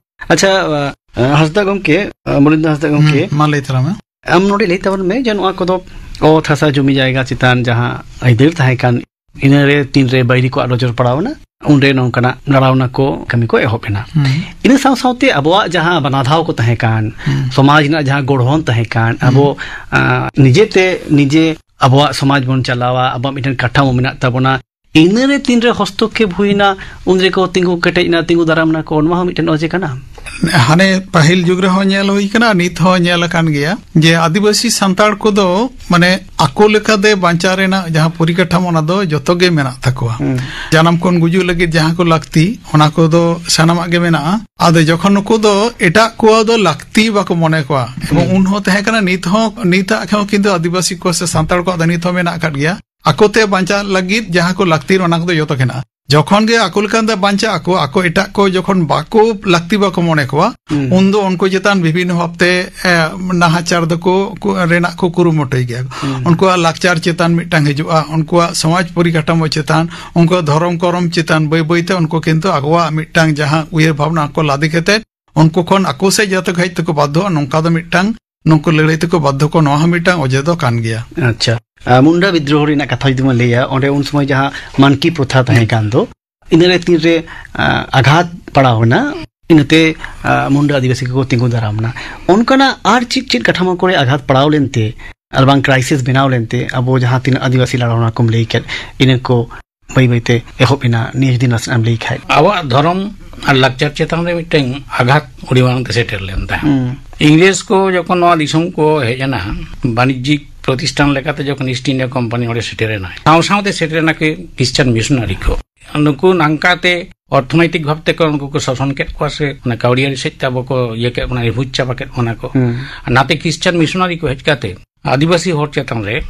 ᱟᱪᱪᱷᱟ, ᱟᱸ, ᱦᱟᱸᱥᱫᱟ ᱜᱚᱢᱠᱮ, ᱟᱸ, ᱢᱚᱱᱤᱱᱫᱨᱚ ᱦᱟᱸᱥᱫᱟ ᱜᱚᱢᱠᱮ, ᱦᱩᱸ, ᱢᱟ ᱞᱟᱹᱭ ᱛᱟᱞᱟᱝ ᱢᱮ᱾ ᱟᱢ ᱱᱚᱰᱮ ᱞᱟᱹᱭ ᱛᱟᱵᱚᱱ ᱢᱮ ᱡᱮ ᱱᱚᱣᱟ ᱠᱚᱫᱚ ᱚᱛ ᱦᱟᱥᱟ ᱡᱚᱢᱤ ᱡᱟᱭᱜᱟ ᱪᱮᱛᱟᱱ ᱡᱟᱦᱟᱸ ᱟᱹᱭᱫᱟᱹᱨ ᱛᱟᱦᱮᱸ ᱠᱟᱱ, ᱤᱱᱟᱹᱨᱮ ᱛᱤᱱᱨᱮ ᱵᱟᱹᱭᱨᱤ ᱠᱚᱣᱟᱜ ᱱᱚᱡᱚᱨ ᱯᱟᱲᱟᱣ ᱮᱱᱟ, ᱩᱱᱨᱮ ᱱᱚᱝᱠᱟᱱᱟᱜ ᱞᱟᱲᱟᱣᱱᱟ ᱠᱚ ᱠᱟᱹᱢᱤ ᱠᱚ ᱮᱦᱚᱵ ᱮᱱᱟ᱾ ᱦᱩᱸ᱾ ᱤᱱᱟᱹ ᱥᱟᱶ ᱥᱟᱶᱛᱮ ᱟᱵᱚᱣᱟᱜ ᱡᱟᱦᱟᱸ ᱵᱟᱱᱟᱫᱷᱟᱣ ᱠᱚ ᱛᱟᱦᱮᱸ ᱠᱟᱱ, ᱦᱩᱸ᱾ ᱥᱚᱢᱟᱡᱽ ᱨᱮᱱᱟᱜ ᱡᱟᱦᱟᱸ ᱜᱚᱲᱦᱚᱱ ᱛᱟᱦᱮᱸ ᱠᱟᱱ, ᱦᱩᱸ᱾ ᱟᱵᱚ, ᱟᱸ, ᱱᱤᱡᱮᱛᱮ ᱱᱤᱡᱮ ᱟᱵᱚᱣᱟᱜ ᱥᱚᱢᱟᱡᱽ ᱵᱚᱱ ᱪᱟᱞᱟᱣᱟ, ᱟᱵᱚᱣᱟᱜ ᱢᱤᱫᱴᱮᱱ ᱠᱟᱴᱷᱟᱢᱳ ᱢᱮᱱᱟᱜ ᱛᱟᱵᱚᱱᱟ, ᱤᱱᱟᱹᱨᱮ ᱛᱤᱱᱨᱮ ᱦᱚᱥᱛᱚᱠᱠᱷᱮᱯ ᱦᱩᱭᱱᱟ, ᱩᱱᱨᱮ ᱠᱚ ᱛᱤᱸᱜᱩ ᱠᱮᱴᱮᱡ ᱮᱱᱟ, ᱛᱤᱸᱜᱩ ᱫᱟᱨᱟᱢ ᱱᱟᱠᱚ, ᱱᱚᱣᱟ ᱦᱚᱸ ᱢᱤᱫᱴᱮᱱ ᱚᱡᱮ ᱠᱟᱱᱟ᱾ ᱦᱟᱱᱮ ᱯᱟᱹᱦᱤᱞ ᱡᱩᱜᱽ ᱨᱮᱦᱚᱸ ᱧᱮᱞ ᱦᱩᱭ ᱠᱟᱱᱟ, ᱱᱤᱛ ᱦᱚᱸ ᱧᱮᱞ ᱟᱠᱟᱱ ᱜᱮᱭᱟ ᱡᱮ ᱟᱹᱫᱤᱵᱟᱹᱥᱤ ᱥᱟᱱᱛᱟᱲ ᱠᱚᱫᱚ ᱢᱟᱱᱮ ᱟᱠᱚ ᱞᱮᱠᱟᱛᱮ ᱵᱟᱧᱪᱟᱣ ᱨᱮᱱᱟᱜ ᱡᱟᱦᱟᱸ ᱯᱚᱨᱤᱠᱟᱴᱷᱟᱢᱳ, ᱚᱱᱟ ᱫᱚ ᱡᱚᱛᱚ ᱜᱮ ᱢᱮᱱᱟᱜ ᱛᱟᱠᱚᱣᱟ᱾ ᱦᱩᱸ᱾ ᱡᱟᱱᱟᱢ ᱠᱷᱚᱱ ᱜᱩᱡᱩᱜ ᱞᱟᱹᱜᱤᱫ ᱡᱟᱦᱟᱸ ᱠᱚ ᱞᱟᱹᱠᱛᱤ, ᱚᱱᱟ ᱠᱚᱫᱚ ᱥᱟᱱᱟᱢᱟᱜ ᱜᱮ ᱢᱮᱱᱟᱜᱼᱟ᱾ ᱟᱫᱚ ᱡᱚᱠᱷᱚᱱ ᱱᱩᱠᱩ ᱫᱚ ᱮᱴᱟᱜ ᱠᱚᱣᱟᱜ ᱫᱚ ᱞᱟᱹᱠᱛᱤ ᱵᱟᱠᱚ ᱢᱚᱱᱮ ᱠᱚᱣᱟ, ᱮᱵᱚᱝ ᱦᱩᱸ᱾ ᱩᱱ ᱦᱚᱸ ᱛᱟᱦᱮᱸ ᱠᱟᱱᱟ, ᱱᱤᱛ ᱦᱚᱸ, ᱱᱤᱛᱟᱜ ᱦᱚᱸ ᱠᱤᱱᱛᱩ ᱟᱹᱫᱤᱵᱟᱹᱥᱤ ᱠᱚ ᱥᱮ ᱥᱟᱱᱛᱟᱲ ᱠᱚᱣᱟᱜ ᱫᱚ ᱱᱤᱛ ᱦᱚᱸ ᱢᱮᱱᱟᱜ ᱟᱠᱟᱫ ᱜᱮᱭᱟ᱾ ᱟᱠᱚᱛᱮ ᱵᱟᱧᱪᱟᱜ ᱞᱟᱹᱜᱤᱫ ᱡᱟᱦᱟᱸ ᱠᱚ ᱞᱟᱹᱠᱛᱤ, ᱚᱱᱟ ᱠᱚᱫᱚ ᱡᱚᱛᱚ ᱜᱮ ᱦᱮᱱᱟᱜᱼᱟ᱾ ᱡᱚᱠᱷᱚᱱ ᱜᱮ ᱟᱠᱚ ᱞᱮᱠᱟᱱ ᱛᱮ ᱵᱟᱧᱪᱟᱜ ᱟᱠᱚ, ᱟᱠᱚ ᱮᱴᱟᱜ ᱠᱚ ᱡᱚᱠᱷᱚᱱ ᱵᱟᱠᱚ ᱞᱟᱹᱠᱛᱤ ᱵᱟᱠᱚ ᱢᱚᱱᱮ ᱠᱚᱣᱟ, ᱦᱩᱸ᱾ ᱩᱱᱫᱚ ᱩᱱᱠᱩ ᱪᱮᱛᱟᱱ ᱵᱤᱵᱷᱤᱱᱱᱚ ᱵᱷᱟᱵᱛᱮ, ᱮ, ᱱᱟᱦᱟᱪᱟᱨ ᱫᱚᱠᱚ, ᱠᱚ, ᱨᱮᱱᱟᱜ ᱠᱚ ᱠᱩᱨᱩᱢᱩᱴᱩᱭ ᱜᱮᱭᱟ᱾ ᱦᱩᱸ᱾ ᱩᱱᱠᱩᱣᱟᱜ ᱞᱟᱠᱪᱟᱨ ᱪᱮᱛᱟᱱ ᱢᱤᱫᱴᱟᱝ ᱦᱤᱡᱩᱜᱼᱟ, ᱩᱱᱠᱩᱣᱟᱜ ᱥᱚᱢᱟᱡᱽ ᱯᱚᱨᱤᱠᱟᱴᱷᱟᱢᱳ ᱪᱮᱛᱟᱱ, ᱩᱱᱠᱩᱣᱟᱜ ᱫᱷᱚᱨᱚᱢ ᱠᱚᱨᱚᱢ ᱪᱮᱛᱟᱱ, ᱵᱟᱹᱭ ᱵᱟᱹᱭᱛᱮ ᱩᱱᱠᱩ ᱠᱤᱱᱛᱩ ᱟᱠᱚᱣᱟᱜ ᱢᱤᱫᱴᱟᱝ ᱡᱟᱦᱟᱸ ᱩᱭᱦᱟᱹᱨ ᱵᱷᱟᱵᱽᱱᱟ ᱠᱚ ᱞᱟᱫᱮ ᱠᱟᱛᱮ ᱩᱱᱠᱩ ᱠᱷᱚᱱ ᱟᱠᱚ ᱥᱮᱫ ᱡᱟᱛᱮ ᱠᱚ ᱦᱮᱡ ᱛᱮᱠᱚ ᱵᱟᱫᱽᱫᱷᱚᱜᱼᱟ, ᱱᱚᱝᱠᱟ ᱫᱚ ᱢᱤᱫᱴᱟᱝ ᱱᱩᱠᱩ ᱞᱟᱹᱲᱦᱟᱹᱭ ᱛᱮᱠᱚ ᱵᱟᱫᱽᱫᱷᱚ ᱠᱚ, ᱱᱚᱣᱟ ᱦᱚᱸ ᱢᱤᱫᱴᱟᱝ ᱚᱡᱮ ᱫᱚ ᱠᱟᱱ ᱜᱮᱭᱟ᱾ ᱟᱪᱪᱷᱟ, ᱟᱨ ᱢᱩᱱᱰᱟ ᱵᱤᱫᱽᱨᱳᱦᱚ ᱨᱮᱱᱟᱜ ᱠᱟᱛᱷᱟ ᱡᱩᱫᱤ ᱵᱚᱱ ᱞᱟᱹᱭᱟ, ᱚᱸᱰᱮ ᱩᱱ ᱥᱚᱢᱚᱭ ᱡᱟᱦᱟᱸ ᱢᱟᱱᱠᱤ ᱯᱨᱚᱛᱷᱟ ᱛᱟᱦᱮᱸ ᱠᱟᱱ ᱫᱚ, ᱤᱱᱟᱹᱨᱮ ᱛᱤᱱᱨᱮ, ᱟᱸ, ᱟᱜᱷᱟᱛ ᱯᱟᱲᱟᱣ ᱮᱱᱟ, ᱤᱱᱟᱹᱛᱮ, ᱟᱸ, ᱢᱩᱱᱰᱟ ᱟᱹᱫᱤᱵᱟᱹᱥᱤ ᱠᱚᱠᱚ ᱛᱤᱸᱜᱩ ᱫᱟᱨᱟᱢ ᱮᱱᱟ᱾ ᱚᱱᱠᱟᱱᱟᱜ ᱟᱨ ᱪᱮᱫ ᱪᱮᱫ ᱠᱟᱴᱷᱟᱢᱳ ᱠᱚᱨᱮ ᱟᱜᱷᱟᱛ ᱯᱟᱲᱟᱣ ᱞᱮᱱᱛᱮ ᱟᱨ ᱵᱟᱝ ᱠᱨᱟᱭᱥᱤᱥ ᱵᱮᱱᱟᱣ ᱞᱮᱱᱛᱮ ᱟᱵᱚ ᱡᱟᱦᱟᱸ ᱛᱤᱱᱟᱹᱜ ᱟᱹᱫᱤᱵᱟᱹᱥᱤ ᱞᱟᱲᱟᱣᱱᱟ ᱠᱚᱢ ᱞᱟᱹᱭ ᱠᱮᱫ, ᱤᱱᱟᱹ ᱠᱚ ᱵᱟᱹᱭ ᱵᱟᱹᱭᱛᱮ ᱮᱦᱚᱵ ᱮᱱᱟ, ᱱᱤᱭᱟᱹ ᱡᱩᱫᱤ ᱱᱟᱥᱮᱱᱟᱜ ᱮᱢ ᱞᱟᱹᱭ ᱠᱷᱟᱡ᱾ ᱟᱵᱚᱣᱟᱜ ᱫᱷᱚᱨᱚᱢ ᱟᱨ ᱞᱟᱠᱪᱟᱨ ᱪᱮᱛᱟᱱ ᱨᱮ ᱢᱤᱫᱴᱟᱝ ᱟᱜᱷᱟᱛ ᱟᱹᱰᱤ ᱢᱟᱨᱟᱝ ᱛᱮ ᱥᱮᱴᱮᱨ ᱞᱮᱱ ᱛᱟᱦᱮᱸᱫ᱾ ᱦᱩᱸ᱾ ᱤᱝᱨᱮᱡᱽ ᱠᱚ ᱡᱚᱠᱷᱚᱱ ᱱᱚᱣᱟ ᱫᱤᱥᱚᱢ ᱠᱚ ᱦᱮᱡ ᱮᱱᱟ, ᱵᱟᱱᱤᱡᱽᱡᱤᱠ ᱯᱨᱚᱛᱤᱥᱴᱷᱟᱱ ᱞᱮᱠᱟᱛᱮ ᱡᱚᱠᱷᱚᱱ ᱤᱥᱴ ᱤᱱᱰᱤᱭᱟ ᱠᱳᱢᱯᱟᱱᱤ ᱚᱸᱰᱮ ᱥᱮᱴᱮᱨ ᱮᱱᱟ, ᱥᱟᱶ ᱥᱟᱶᱛᱮ ᱥᱮᱴᱮᱨ ᱮᱱᱟ ᱠᱤ ᱠᱷᱨᱤᱥᱪᱟᱱ ᱢᱤᱥᱚᱱᱟᱨᱤ ᱠᱚ᱾ ᱱᱩᱠᱩ ᱱᱚᱝᱠᱟᱛᱮ ᱚᱨᱛᱷᱚᱱᱳᱭᱛᱤᱠ ᱵᱷᱟᱵ ᱛᱮᱠᱚ ᱱᱩᱠᱩ ᱠᱚ ᱥᱟᱥᱚᱱ ᱠᱮᱫ ᱠᱚᱣᱟ, ᱥᱮ ᱚᱱᱟ ᱠᱟᱹᱣᱰᱤᱭᱟᱹᱨᱤ ᱥᱮᱫ ᱛᱮ ᱟᱵᱚ ᱠᱚ ᱤᱭᱟᱹ ᱠᱮᱫ ᱵᱚᱱᱟ, ᱱᱤᱯᱩᱡ ᱪᱟᱵᱟ ᱠᱮᱫ ᱵᱚᱱᱟ ᱠᱚ᱾ ᱦᱩᱸ᱾ ᱱᱟᱛᱮ ᱠᱷᱨᱤᱥᱪᱟᱱ ᱢᱤᱥᱚᱱᱟᱨᱤ ᱠᱚ ᱦᱮᱡ ᱠᱟᱛᱮ ᱟᱹᱫᱤᱵᱟᱹᱥᱤ ᱦᱚᱲ ᱪᱮᱛᱟᱱ ᱨᱮ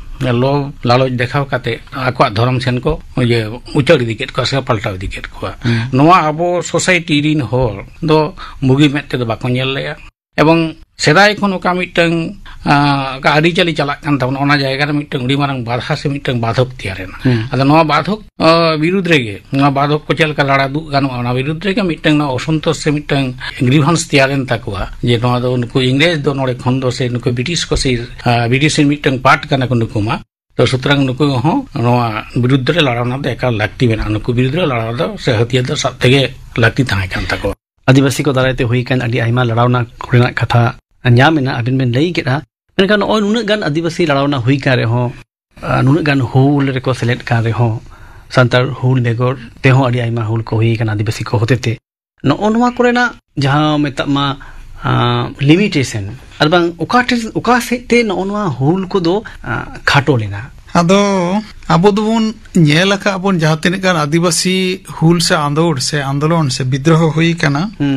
ᱞᱳᱵᱷ ᱞᱟᱞᱚᱪ ᱫᱮᱠᱷᱟᱣ ᱠᱟᱛᱮ ᱟᱠᱚᱣᱟᱜ ᱫᱷᱚᱨᱚᱢ ᱥᱮᱱ ᱠᱚ ᱤᱭᱟᱹ ᱩᱪᱟᱹᱲ ᱤᱫᱤ ᱠᱮᱫ ᱠᱚᱣᱟ ᱥᱮ ᱯᱟᱞᱴᱟᱣ ᱤᱫᱤ ᱠᱮᱫ ᱠᱚᱣᱟ᱾ ᱦᱩᱸ᱾ ᱱᱚᱣᱟ ᱟᱵᱚ ᱥᱳᱥᱟᱭᱴᱤ ᱨᱤᱱ ᱦᱚᱲ ᱫᱚ ᱵᱩᱜᱤ ᱢᱮᱫ ᱛᱮᱫᱚ ᱵᱟᱠᱚ ᱧᱮᱞ ᱞᱮᱜᱼᱟ᱾ ᱮᱵᱚᱝ ᱥᱮᱫᱟᱭ ᱠᱷᱚᱱ ᱚᱠᱟ ᱢᱤᱫᱴᱟᱝ, ᱟᱸ, ᱚᱠᱟ ᱟᱹᱨᱤᱪᱟᱹᱞᱤ ᱪᱟᱞᱟᱜ ᱠᱟᱱ ᱛᱟᱵᱚᱱᱟ, ᱚᱱᱟ ᱡᱟᱭᱜᱟ ᱨᱮ ᱢᱤᱫᱴᱟᱝ ᱟᱹᱰᱤ ᱢᱟᱨᱟᱝ ᱵᱟᱫᱷᱟ ᱥᱮ ᱢᱤᱫᱴᱟᱝ ᱵᱟᱫᱷᱚᱠ ᱛᱮᱭᱟᱨ ᱮᱱᱟ᱾ ᱦᱩᱸ᱾ ᱟᱫᱚ ᱱᱚᱣᱟ ᱵᱟᱫᱷᱚᱠ, ᱟᱸ, ᱵᱤᱨᱩᱫᱽ ᱨᱮᱜᱮ, ᱱᱚᱣᱟ ᱵᱟᱫᱷᱚᱠ ᱠᱚ ᱪᱮᱫ ᱞᱮᱠᱟ ᱞᱟᱲᱟ ᱫᱩᱜ ᱜᱟᱱᱚᱜᱼᱟ, ᱚᱱᱟ ᱵᱤᱨᱩᱫᱽ ᱨᱮᱜᱮ ᱢᱤᱫᱴᱟᱝ ᱱᱚᱣᱟ ᱚᱥᱚᱱᱛᱳᱥ ᱥᱮ ᱢᱤᱫᱴᱟᱝ ᱜᱨᱤᱵᱷᱟᱱᱥ ᱛᱮᱭᱟᱨ ᱮᱱ ᱛᱟᱠᱚᱣᱟ, ᱡᱮ ᱱᱚᱣᱟ ᱫᱚ ᱱᱩᱠᱩ ᱤᱝᱨᱮᱡᱽ ᱫᱚ ᱱᱚᱰᱮ ᱠᱷᱚᱱ ᱫᱚ, ᱥᱮ ᱱᱩᱠᱩ ᱵᱨᱤᱴᱤᱥ ᱠᱚ ᱥᱮ, ᱟᱸ, ᱵᱨᱤᱴᱤᱥ ᱨᱮᱱ ᱢᱤᱫᱴᱟᱝ ᱯᱟᱨᱴ ᱠᱟᱱᱟ ᱠᱚ ᱱᱩᱠᱩ ᱢᱟ᱾ ᱛᱚ ᱥᱩᱛᱚᱨᱟᱝ ᱱᱩᱠᱩ ᱦᱚᱸ ᱱᱚᱣᱟ ᱵᱤᱨᱩᱫᱽ ᱨᱮ ᱞᱟᱲᱟᱣᱱᱟ ᱫᱚ ᱮᱠᱟᱞ ᱞᱟᱹᱠᱛᱤ ᱢᱮᱱᱟᱜᱼᱟ᱾ ᱱᱩᱠᱩ ᱵᱤᱨᱩᱫᱽ ᱨᱮ ᱞᱟᱲᱟᱣ ᱫᱚ ᱥᱮ ᱦᱟᱹᱛᱭᱟᱹᱨ ᱫᱚ ᱥᱟᱵ ᱛᱮᱜᱮ ᱞᱟᱹᱠᱛᱤ ᱛᱟᱦᱮᱸ ᱠᱟᱱ ᱛᱟᱠᱚᱣᱟ᱾ ᱟᱹᱫᱤᱵᱟᱹᱥᱤ ᱠᱚ ᱫᱟᱨᱟᱭ ᱛᱮ ᱦᱩᱭ ᱟᱠᱟᱱ ᱟᱹᱰᱤ ᱟᱭᱢᱟ ᱞᱟᱲᱟᱣᱱᱟ ᱠᱚᱨᱮᱱᱟᱜ ᱠᱟᱛᱷᱟ ᱧᱟᱢ ᱮᱱᱟ, ᱟᱵᱤᱱ ᱵᱤᱱ ᱞᱟᱹᱭ ᱠᱮᱫᱼᱟ᱾ ᱢᱮᱱᱠᱷᱟᱱ ᱱᱚᱜᱼᱚᱭ ᱱᱩᱱᱟᱹᱜ ᱜᱟᱱ ᱟᱹᱫᱤᱵᱟᱹᱥᱤ ᱞᱟᱲᱟᱣᱱᱟ ᱦᱩᱭ ᱟᱠᱟᱱ ᱨᱮᱦᱚᱸ, ᱟᱨ ᱱᱩᱱᱟᱹᱜ ᱜᱟᱱ ᱦᱩᱞ ᱨᱮᱠᱚ ᱥᱮᱞᱮᱫ ᱠᱟᱱ ᱨᱮᱦᱚᱸ, ᱥᱟᱱᱛᱟᱲ ᱦᱩᱞ ᱵᱮᱜᱚᱨ ᱛᱮᱦᱚᱸ ᱟᱹᱰᱤ ᱟᱭᱢᱟ ᱦᱩᱞ ᱠᱚ ᱦᱩᱭ ᱟᱠᱟᱱᱟ ᱟᱹᱫᱤᱵᱟᱹᱥᱤ ᱠᱚ ᱦᱚᱛᱮᱛᱮ᱾ ᱱᱚᱜᱼᱚ ᱱᱚᱣᱟ ᱠᱚᱨᱮᱱᱟᱜ ᱡᱟᱦᱟᱸ ᱢᱮᱛᱟᱜ ᱢᱟ, ᱟᱸ, ᱞᱤᱢᱤᱴᱮᱥᱚᱱ, ᱟᱨ ᱵᱟᱝ ᱚᱠᱟ ᱴᱷᱮᱱ, ᱚᱠᱟ ᱥᱮᱫ ᱛᱮ ᱱᱚᱜᱼᱚ ᱱᱚᱣᱟ ᱦᱩᱞ ᱠᱚᱫᱚ, ᱟᱸ, ᱠᱷᱟᱴᱚ ᱞᱮᱱᱟ? ᱟᱫᱚ ᱟᱵᱚ ᱫᱚᱵᱚᱱ ᱧᱮᱞ ᱟᱠᱟᱫ ᱵᱚᱱ, ᱡᱟᱦᱟᱸ ᱛᱤᱱᱟᱹᱜ ᱜᱟᱱ ᱟᱹᱫᱤᱵᱟᱹᱥᱤ ᱦᱩᱞ ᱥᱮ ᱟᱸᱫᱳᱲ ᱥᱮ ᱟᱱᱫᱳᱞᱚᱱ ᱥᱮ ᱵᱤᱫᱽᱨᱳᱦᱚ ᱦᱩᱭ ᱟᱠᱟᱱᱟ, ᱦᱩᱸ᱾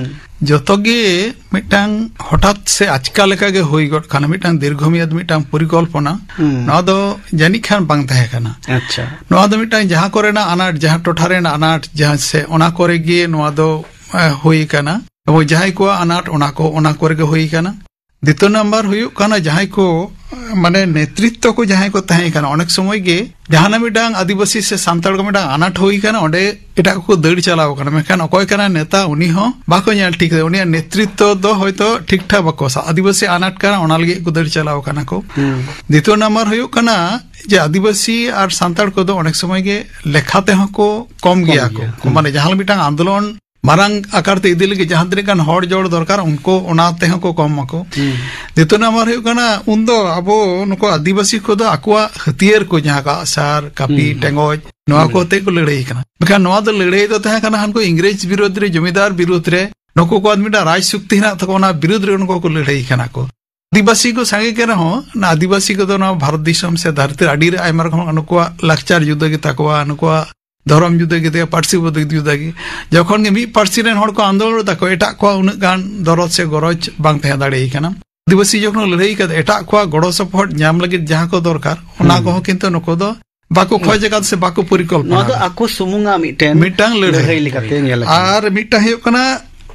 ᱡᱚᱛᱚ ᱜᱮ ᱢᱤᱫᱴᱟᱝ ᱦᱚᱴᱟᱛ ᱥᱮ ᱟᱪᱠᱟ ᱞᱮᱠᱟ ᱜᱮ ᱦᱩᱭ ᱜᱚᱫ ᱠᱟᱱᱟ, ᱢᱤᱫᱴᱟᱝ ᱫᱤᱨᱜᱷᱚᱢᱮᱭᱟᱫ ᱢᱤᱫᱴᱟᱝ ᱯᱚᱨᱤᱠᱚᱞᱯᱚᱱᱟ᱾ ᱦᱩᱸ᱾ ᱱᱚᱣᱟ ᱫᱚ ᱡᱟᱹᱱᱤᱡ ᱠᱷᱟᱱ ᱵᱟᱝ ᱛᱟᱦᱮᱸ ᱠᱟᱱᱟ᱾ ᱟᱪᱪᱷᱟ᱾ ᱱᱚᱣᱟ ᱫᱚ ᱢᱤᱫᱴᱟᱝ ᱡᱟᱦᱟᱸ ᱠᱚᱨᱮᱱᱟᱜ ᱟᱱᱟᱴ, ᱡᱟᱦᱟᱸ ᱴᱚᱴᱷᱟ ᱨᱮᱱᱟᱜ ᱟᱱᱟᱴ, ᱡᱟᱦᱟᱸ ᱥᱮ ᱚᱱᱟ ᱠᱚᱨᱮ ᱜᱮ ᱱᱚᱣᱟ ᱫᱚ, ᱮ, ᱦᱩᱭ ᱠᱟᱱᱟ᱾ ᱮᱵᱚᱝ ᱡᱟᱦᱟᱸᱭ ᱠᱚᱣᱟᱜ ᱟᱱᱟᱴ, ᱚᱱᱟ ᱠᱚ, ᱚᱱᱟ ᱠᱚᱨᱮ ᱜᱮ ᱦᱩᱭ ᱠᱟᱱᱟ᱾ ᱫᱤᱛᱤᱭᱚ ᱱᱟᱢᱵᱟᱨ ᱦᱩᱭᱩᱜ ᱠᱟᱱᱟ, ᱡᱟᱦᱟᱸᱭ ᱠᱚ, ᱢᱟᱱᱮ, ᱱᱮᱛᱨᱤᱛᱛᱚ ᱠᱚ ᱡᱟᱦᱟᱸᱭ ᱠᱚ ᱛᱟᱦᱮᱸ ᱠᱟᱱᱟ, ᱚᱱᱮᱠ ᱥᱚᱢᱚᱭ ᱜᱮ ᱡᱟᱦᱟᱱᱟᱜ ᱢᱤᱫᱴᱟᱝ ᱟᱹᱫᱤᱵᱟᱹᱥᱤ ᱥᱮ ᱥᱟᱱᱛᱟᱲ ᱠᱚ ᱢᱤᱫᱴᱟᱝ ᱟᱱᱟᱴ ᱦᱩᱭ ᱠᱟᱱᱟ, ᱚᱸᱰᱮ ᱮᱴᱟᱜ ᱠᱚᱠᱚ ᱫᱟᱹᱲ ᱪᱟᱞᱟᱣ ᱠᱟᱱᱟ᱾ ᱢᱮᱱᱠᱷᱟᱱ ᱚᱠᱚᱭ ᱠᱟᱱᱟᱭ ᱱᱮᱛᱟ, ᱩᱱᱤ ᱦᱚᱸ ᱵᱟᱠᱚ ᱧᱮᱞ ᱴᱷᱤᱠ ᱮᱫᱟ᱾ ᱩᱱᱤᱭᱟᱜ ᱱᱮᱛᱨᱤᱛᱛᱚ ᱫᱚ ᱦᱚᱭᱛᱚ ᱴᱷᱤᱠ ᱴᱷᱟᱠ ᱵᱟᱠᱚ ᱥᱟᱵ, ᱟᱹᱫᱤᱵᱟᱹᱥᱤ ᱟᱱᱟᱴ ᱠᱟᱱᱟ, ᱚᱱᱟ ᱞᱟᱹᱜᱤᱫ ᱠᱚ ᱫᱟᱹᱲ ᱪᱟᱞᱟᱣ ᱠᱟᱱᱟ ᱠᱚ᱾ ᱦᱩᱸ᱾ ᱫᱤᱛᱤᱭᱚ ᱱᱟᱢᱵᱟᱨ ᱦᱩᱭᱩᱜ ᱠᱟᱱᱟ ᱡᱮ ᱟᱹᱫᱤᱵᱟᱹᱥᱤ ᱟᱨ ᱥᱟᱱᱛᱟᱲ ᱠᱚᱫᱚ ᱚᱱᱮᱠ ᱥᱚᱢᱚᱭ ᱜᱮ ᱞᱮᱠᱷᱟ ᱛᱮᱦᱚᱸ ᱠᱚ ᱠᱚᱢ ᱠᱚᱢ ᱜᱮᱭᱟ ᱠᱚ᱾ ᱜᱮᱭᱟ᱾ ᱦᱩᱸ᱾ ᱢᱟᱱᱮ, ᱡᱟᱦᱟᱸ ᱢᱤᱫᱴᱟᱝ ᱟᱱᱫᱳᱞᱚᱱ ᱢᱟᱨᱟᱝ ᱟᱠᱟᱨ ᱛᱮ ᱤᱫᱤ ᱞᱟᱹᱜᱤᱫ ᱡᱟᱦᱟᱸ ᱛᱤᱱᱟᱹᱜ ᱜᱟᱱ ᱦᱚᱲ ᱡᱚᱲ ᱫᱚᱨᱠᱟᱨ, ᱩᱱᱠᱩ ᱚᱱᱟ ᱛᱮᱦᱚᱸ ᱠᱚ ᱠᱚᱢ ᱟᱠᱚ᱾ ᱦᱩᱸ᱾ ᱫᱤᱛᱤᱭᱚ ᱱᱟᱢᱵᱟᱨ ᱦᱩᱭᱩᱜ ᱠᱟᱱᱟ, ᱩᱱᱫᱚ ᱟᱵᱚ ᱱᱩᱠᱩ ᱟᱹᱫᱤᱵᱟᱹᱥᱤ ᱠᱚᱫᱚ ᱟᱠᱚᱣᱟᱜ ᱦᱟᱹᱛᱭᱟᱹᱨ ᱠᱚ, ᱡᱟᱦᱟᱸ ᱠᱚ ᱟᱜᱼᱥᱟᱨ, ᱠᱟᱹᱯᱤ, ᱦᱩᱸ᱾ ᱴᱮᱸᱜᱚᱡ, ᱱᱚᱣᱟ ᱦᱩᱸ᱾ ᱠᱚ ᱟᱛᱮ ᱠᱚ ᱞᱟᱹᱲᱦᱟᱹᱭ ᱠᱟᱱᱟ᱾ ᱢᱮᱱᱠᱷᱟᱱ ᱱᱚᱣᱟ ᱫᱚ ᱞᱟᱹᱲᱦᱟᱹᱭ ᱫᱚ ᱛᱟᱦᱮᱸ ᱠᱟᱱᱟ ᱦᱟᱱᱠᱩ ᱤᱝᱨᱮᱡᱽ ᱵᱤᱨᱳᱫᱷ ᱨᱮ, ᱡᱚᱢᱤᱫᱟᱨ ᱵᱤᱨᱳᱫᱷ ᱨᱮ, ᱱᱩᱠᱩ ᱠᱚᱣᱟᱜ ᱢᱤᱫᱴᱟᱝ ᱨᱟᱡᱽ ᱥᱚᱠᱛᱤ ᱦᱮᱱᱟᱜ ᱛᱟᱠᱚᱣᱟ, ᱚᱱᱟ ᱵᱤᱨᱩᱫᱽ ᱨᱮ ᱱᱩᱠᱩ ᱠᱚ ᱞᱟᱹᱲᱦᱟᱹᱭ ᱠᱟᱱᱟ ᱠᱚ᱾ ᱟᱹᱫᱤᱵᱟᱹᱥᱤ ᱠᱚ ᱥᱟᱸᱜᱮ ᱜᱮ ᱨᱮᱦᱚᱸ, ᱚᱱᱟ ᱟᱹᱫᱤᱵᱟᱹᱥᱤ ᱠᱚᱫᱚ ᱱᱚᱣᱟ ᱵᱷᱟᱨᱚᱛ ᱫᱤᱥᱚᱢ ᱥᱮ ᱫᱷᱟᱹᱨᱛᱤ ᱨᱮ ᱟᱹᱰᱤ ᱨᱮ ᱟᱭᱢᱟ ᱨᱚᱠᱚᱢ ᱱᱩᱠᱩᱣᱟᱜ ᱞᱟᱠᱪᱟᱨ ᱡᱩᱫᱟᱹ ᱜᱮᱛᱟ ᱠᱚᱣᱟ, ᱱᱩᱠᱩᱣᱟᱜ ᱫᱷᱚᱨᱚᱢ ᱡᱩᱫᱟᱹ ᱜᱮᱛᱟ ᱠᱚᱣᱟ, ᱯᱟᱹᱨᱥᱤ ᱡᱩᱫᱟᱹ ᱜᱮ᱾ ᱡᱚᱠᱷᱚᱱ ᱜᱮ ᱢᱤᱫ ᱯᱟᱹᱨᱥᱤ ᱨᱮᱱ ᱦᱚᱲ ᱠᱚ ᱟᱱᱫᱳᱞᱚᱱ ᱮᱫᱟ ᱠᱚ, ᱮᱴᱟᱜ ᱠᱚᱣᱟᱜ ᱩᱱᱟᱹᱜ ᱜᱟᱱ ᱫᱚᱨᱚᱫ ᱥᱮ ᱜᱚᱨᱚᱡᱽ ᱵᱟᱝ ᱛᱟᱦᱮᱸ ᱫᱟᱲᱮᱭᱟᱭ ᱠᱟᱱᱟ᱾ ᱟᱹᱫᱤᱵᱟᱹᱥᱤ ᱡᱚᱠᱷᱚᱱ ᱞᱟᱹᱲᱦᱟᱹᱭ ᱠᱟᱛᱮ ᱮᱴᱟᱜ ᱠᱚᱣᱟᱜ ᱜᱚᱲᱚ ᱥᱚᱯᱚᱦᱚᱫ ᱧᱟᱢ ᱞᱟᱹᱜᱤᱫ ᱡᱟᱦᱟᱸ ᱠᱚ ᱫᱚᱨᱠᱟᱨ, ᱚᱱᱟ ᱦᱩᱸ᱾ ᱠᱚᱦᱚᱸ ᱠᱤᱱᱛᱩ ᱱᱩᱠᱩ ᱫᱚ ᱵᱟᱠᱚ ᱠᱷᱚᱡ ᱟᱠᱟᱫ ᱥᱮ ᱵᱟᱠᱚ ᱯᱚᱨᱤᱠᱚᱞᱯᱚᱱᱟ ᱱᱚᱣᱟ ᱫᱚ ᱟᱠᱟᱫᱟ᱾ ᱟᱠᱚ ᱥᱩᱢᱩᱝᱟᱜ ᱢᱤᱫᱴᱮᱱ ᱢᱤᱫᱴᱟᱝ ᱞᱟᱹᱲᱦᱟᱹᱭ᱾ ᱞᱟᱹᱲᱦᱟᱹᱭ ᱞᱮᱠᱟᱛᱮ ᱧᱮᱞ ᱟᱠᱟᱱᱟ᱾ ᱟᱨ ᱢᱤᱫᱴᱟᱝ ᱦᱩᱭᱩᱜ ᱠᱟᱱᱟ,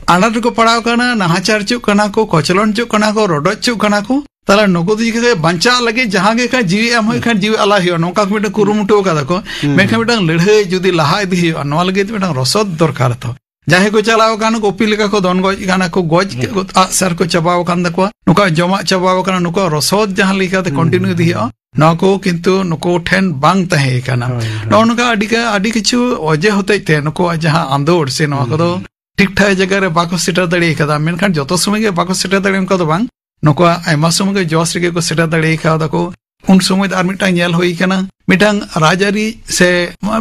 ᱟᱱᱟᱴ ᱨᱮᱠᱚ ᱯᱟᱲᱟᱣ ᱠᱟᱱᱟ, ᱱᱟᱦᱟᱪᱟᱨ ᱦᱚᱪᱚᱜ ᱠᱟᱱᱟ ᱠᱚ, ᱠᱚᱪᱞᱚᱱ ᱦᱚᱪᱚᱜ ᱠᱟᱱᱟ ᱠᱚ, ᱨᱚᱰᱚᱡ ᱦᱚᱪᱚᱜ ᱠᱟᱱᱟ ᱠᱚ᱾ ᱛᱟᱦᱞᱮ ᱱᱩᱠᱩ ᱫᱚ ᱪᱤᱠᱟᱹ ᱵᱟᱧᱪᱟᱜ ᱞᱟᱹᱜᱤᱫ ᱡᱟᱦᱟᱸ ᱜᱮ ᱠᱷᱟᱱ ᱡᱤᱣᱤ ᱮᱢ ᱦᱩᱭᱩᱜ ᱠᱷᱟᱱ ᱡᱤᱣᱤ ᱟᱞᱟᱭ ᱦᱩᱭᱩᱜᱼᱟ, ᱱᱚᱝᱠᱟ ᱠᱚ ᱢᱤᱫᱴᱟᱝ ᱠᱩᱨᱩᱢᱩᱴᱩ ᱟᱠᱟᱫᱟ ᱠᱚ᱾ ᱦᱩᱸ᱾ ᱢᱮᱱᱠᱷᱟᱱ ᱢᱤᱫᱴᱟᱝ ᱞᱟᱹᱲᱦᱟᱹᱭ ᱡᱩᱫᱤ ᱞᱟᱦᱟ ᱤᱫᱤ ᱦᱩᱭᱩᱜᱼᱟ, ᱱᱚᱣᱟ ᱞᱟᱹᱜᱤᱫ ᱢᱤᱫᱴᱟᱝ ᱨᱚᱥᱚᱫ ᱫᱚᱨᱠᱟᱨ ᱛᱚ᱾ ᱡᱟᱦᱟᱸᱭ ᱠᱚ ᱪᱟᱞᱟᱣ ᱟᱠᱟᱱ ᱠᱚ ᱩᱯᱤ ᱞᱮᱠᱟ ᱠᱚ ᱫᱚᱱ ᱜᱚᱡ ᱟᱠᱟᱱᱟ ᱠᱚ, ᱜᱚᱡ ᱦᱩᱸ᱾ ᱟᱜᱼᱥᱟᱨ ᱠᱚ ᱪᱟᱵᱟᱣ ᱟᱠᱟᱱ ᱛᱟᱠᱚᱣᱟ, ᱱᱩᱠᱩᱣᱟᱜ ᱡᱚᱢᱟᱜ ᱪᱟᱵᱟᱣ ᱟᱠᱟᱱᱟ, ᱱᱩᱠᱩᱣᱟᱜ ᱨᱚᱥᱚᱫ ᱡᱟᱦᱟᱸ ᱞᱮᱠᱟᱛᱮ ᱦᱩᱸ᱾ ᱠᱚᱱᱴᱤᱱᱤᱭᱩ ᱤᱫᱤ ᱦᱩᱭᱩᱜᱼᱟ, ᱱᱚᱣᱟ ᱠᱚ ᱠᱤᱱᱛᱩ ᱱᱩᱠᱩ ᱴᱷᱮᱱ ᱵᱟᱝ ᱛᱟᱦᱮᱸ ᱠᱟᱱᱟ᱾ ᱦᱳᱭ, ᱦᱳᱭ᱾ ᱱᱚᱜᱼᱚ ᱱᱚᱝᱠᱟ ᱟᱹᱰᱤ ᱜᱟ-, ᱟᱹᱰᱤ ᱠᱤᱪᱷᱩ ᱚᱡᱮ ᱦᱚᱛᱮᱡ ᱛᱮ ᱱᱩᱠᱩᱣᱟᱜ ᱡᱟᱦᱟᱸ ᱟᱸᱫᱳᱲ ᱥᱮ ᱱᱚᱣᱟ ᱦᱩᱸ, ᱠᱚᱫᱚ ᱦᱩᱸ᱾ ᱴᱷᱤᱠ ᱴᱷᱟᱠ ᱡᱟᱭᱜᱟ ᱨᱮ ᱵᱟᱠᱚ ᱥᱮᱴᱮᱨ ᱫᱟᱲᱮ ᱟᱠᱟᱫᱟ᱾ ᱢᱮᱱᱠᱷᱟᱱ ᱡᱚᱛᱚ ᱥᱚᱢᱚᱭ ᱜᱮ ᱵᱟᱠᱚ ᱥᱮᱴᱮᱨ ᱫᱟᱲᱮ, ᱚᱱᱠᱟ ᱫᱚ ᱵᱟᱝ᱾ ᱱᱩᱠᱩᱣᱟᱜ ᱟᱭᱢᱟ ᱥᱚᱢᱚᱭ ᱜᱮ ᱡᱚᱥ ᱨᱮᱜᱮ ᱠᱚ ᱥᱮᱴᱮᱨ ᱫᱟᱲᱮ ᱟᱠᱟᱣᱫᱟ ᱠᱚ᱾ ᱩᱱ ᱥᱚᱢᱚᱭ ᱫᱚ ᱟᱨ ᱢᱤᱫᱴᱟᱝ ᱧᱮᱞ ᱦᱩᱭ ᱠᱟᱱᱟ, ᱢᱤᱫᱴᱟᱝ ᱨᱟᱡᱽᱟᱹᱨᱤ ᱥᱮ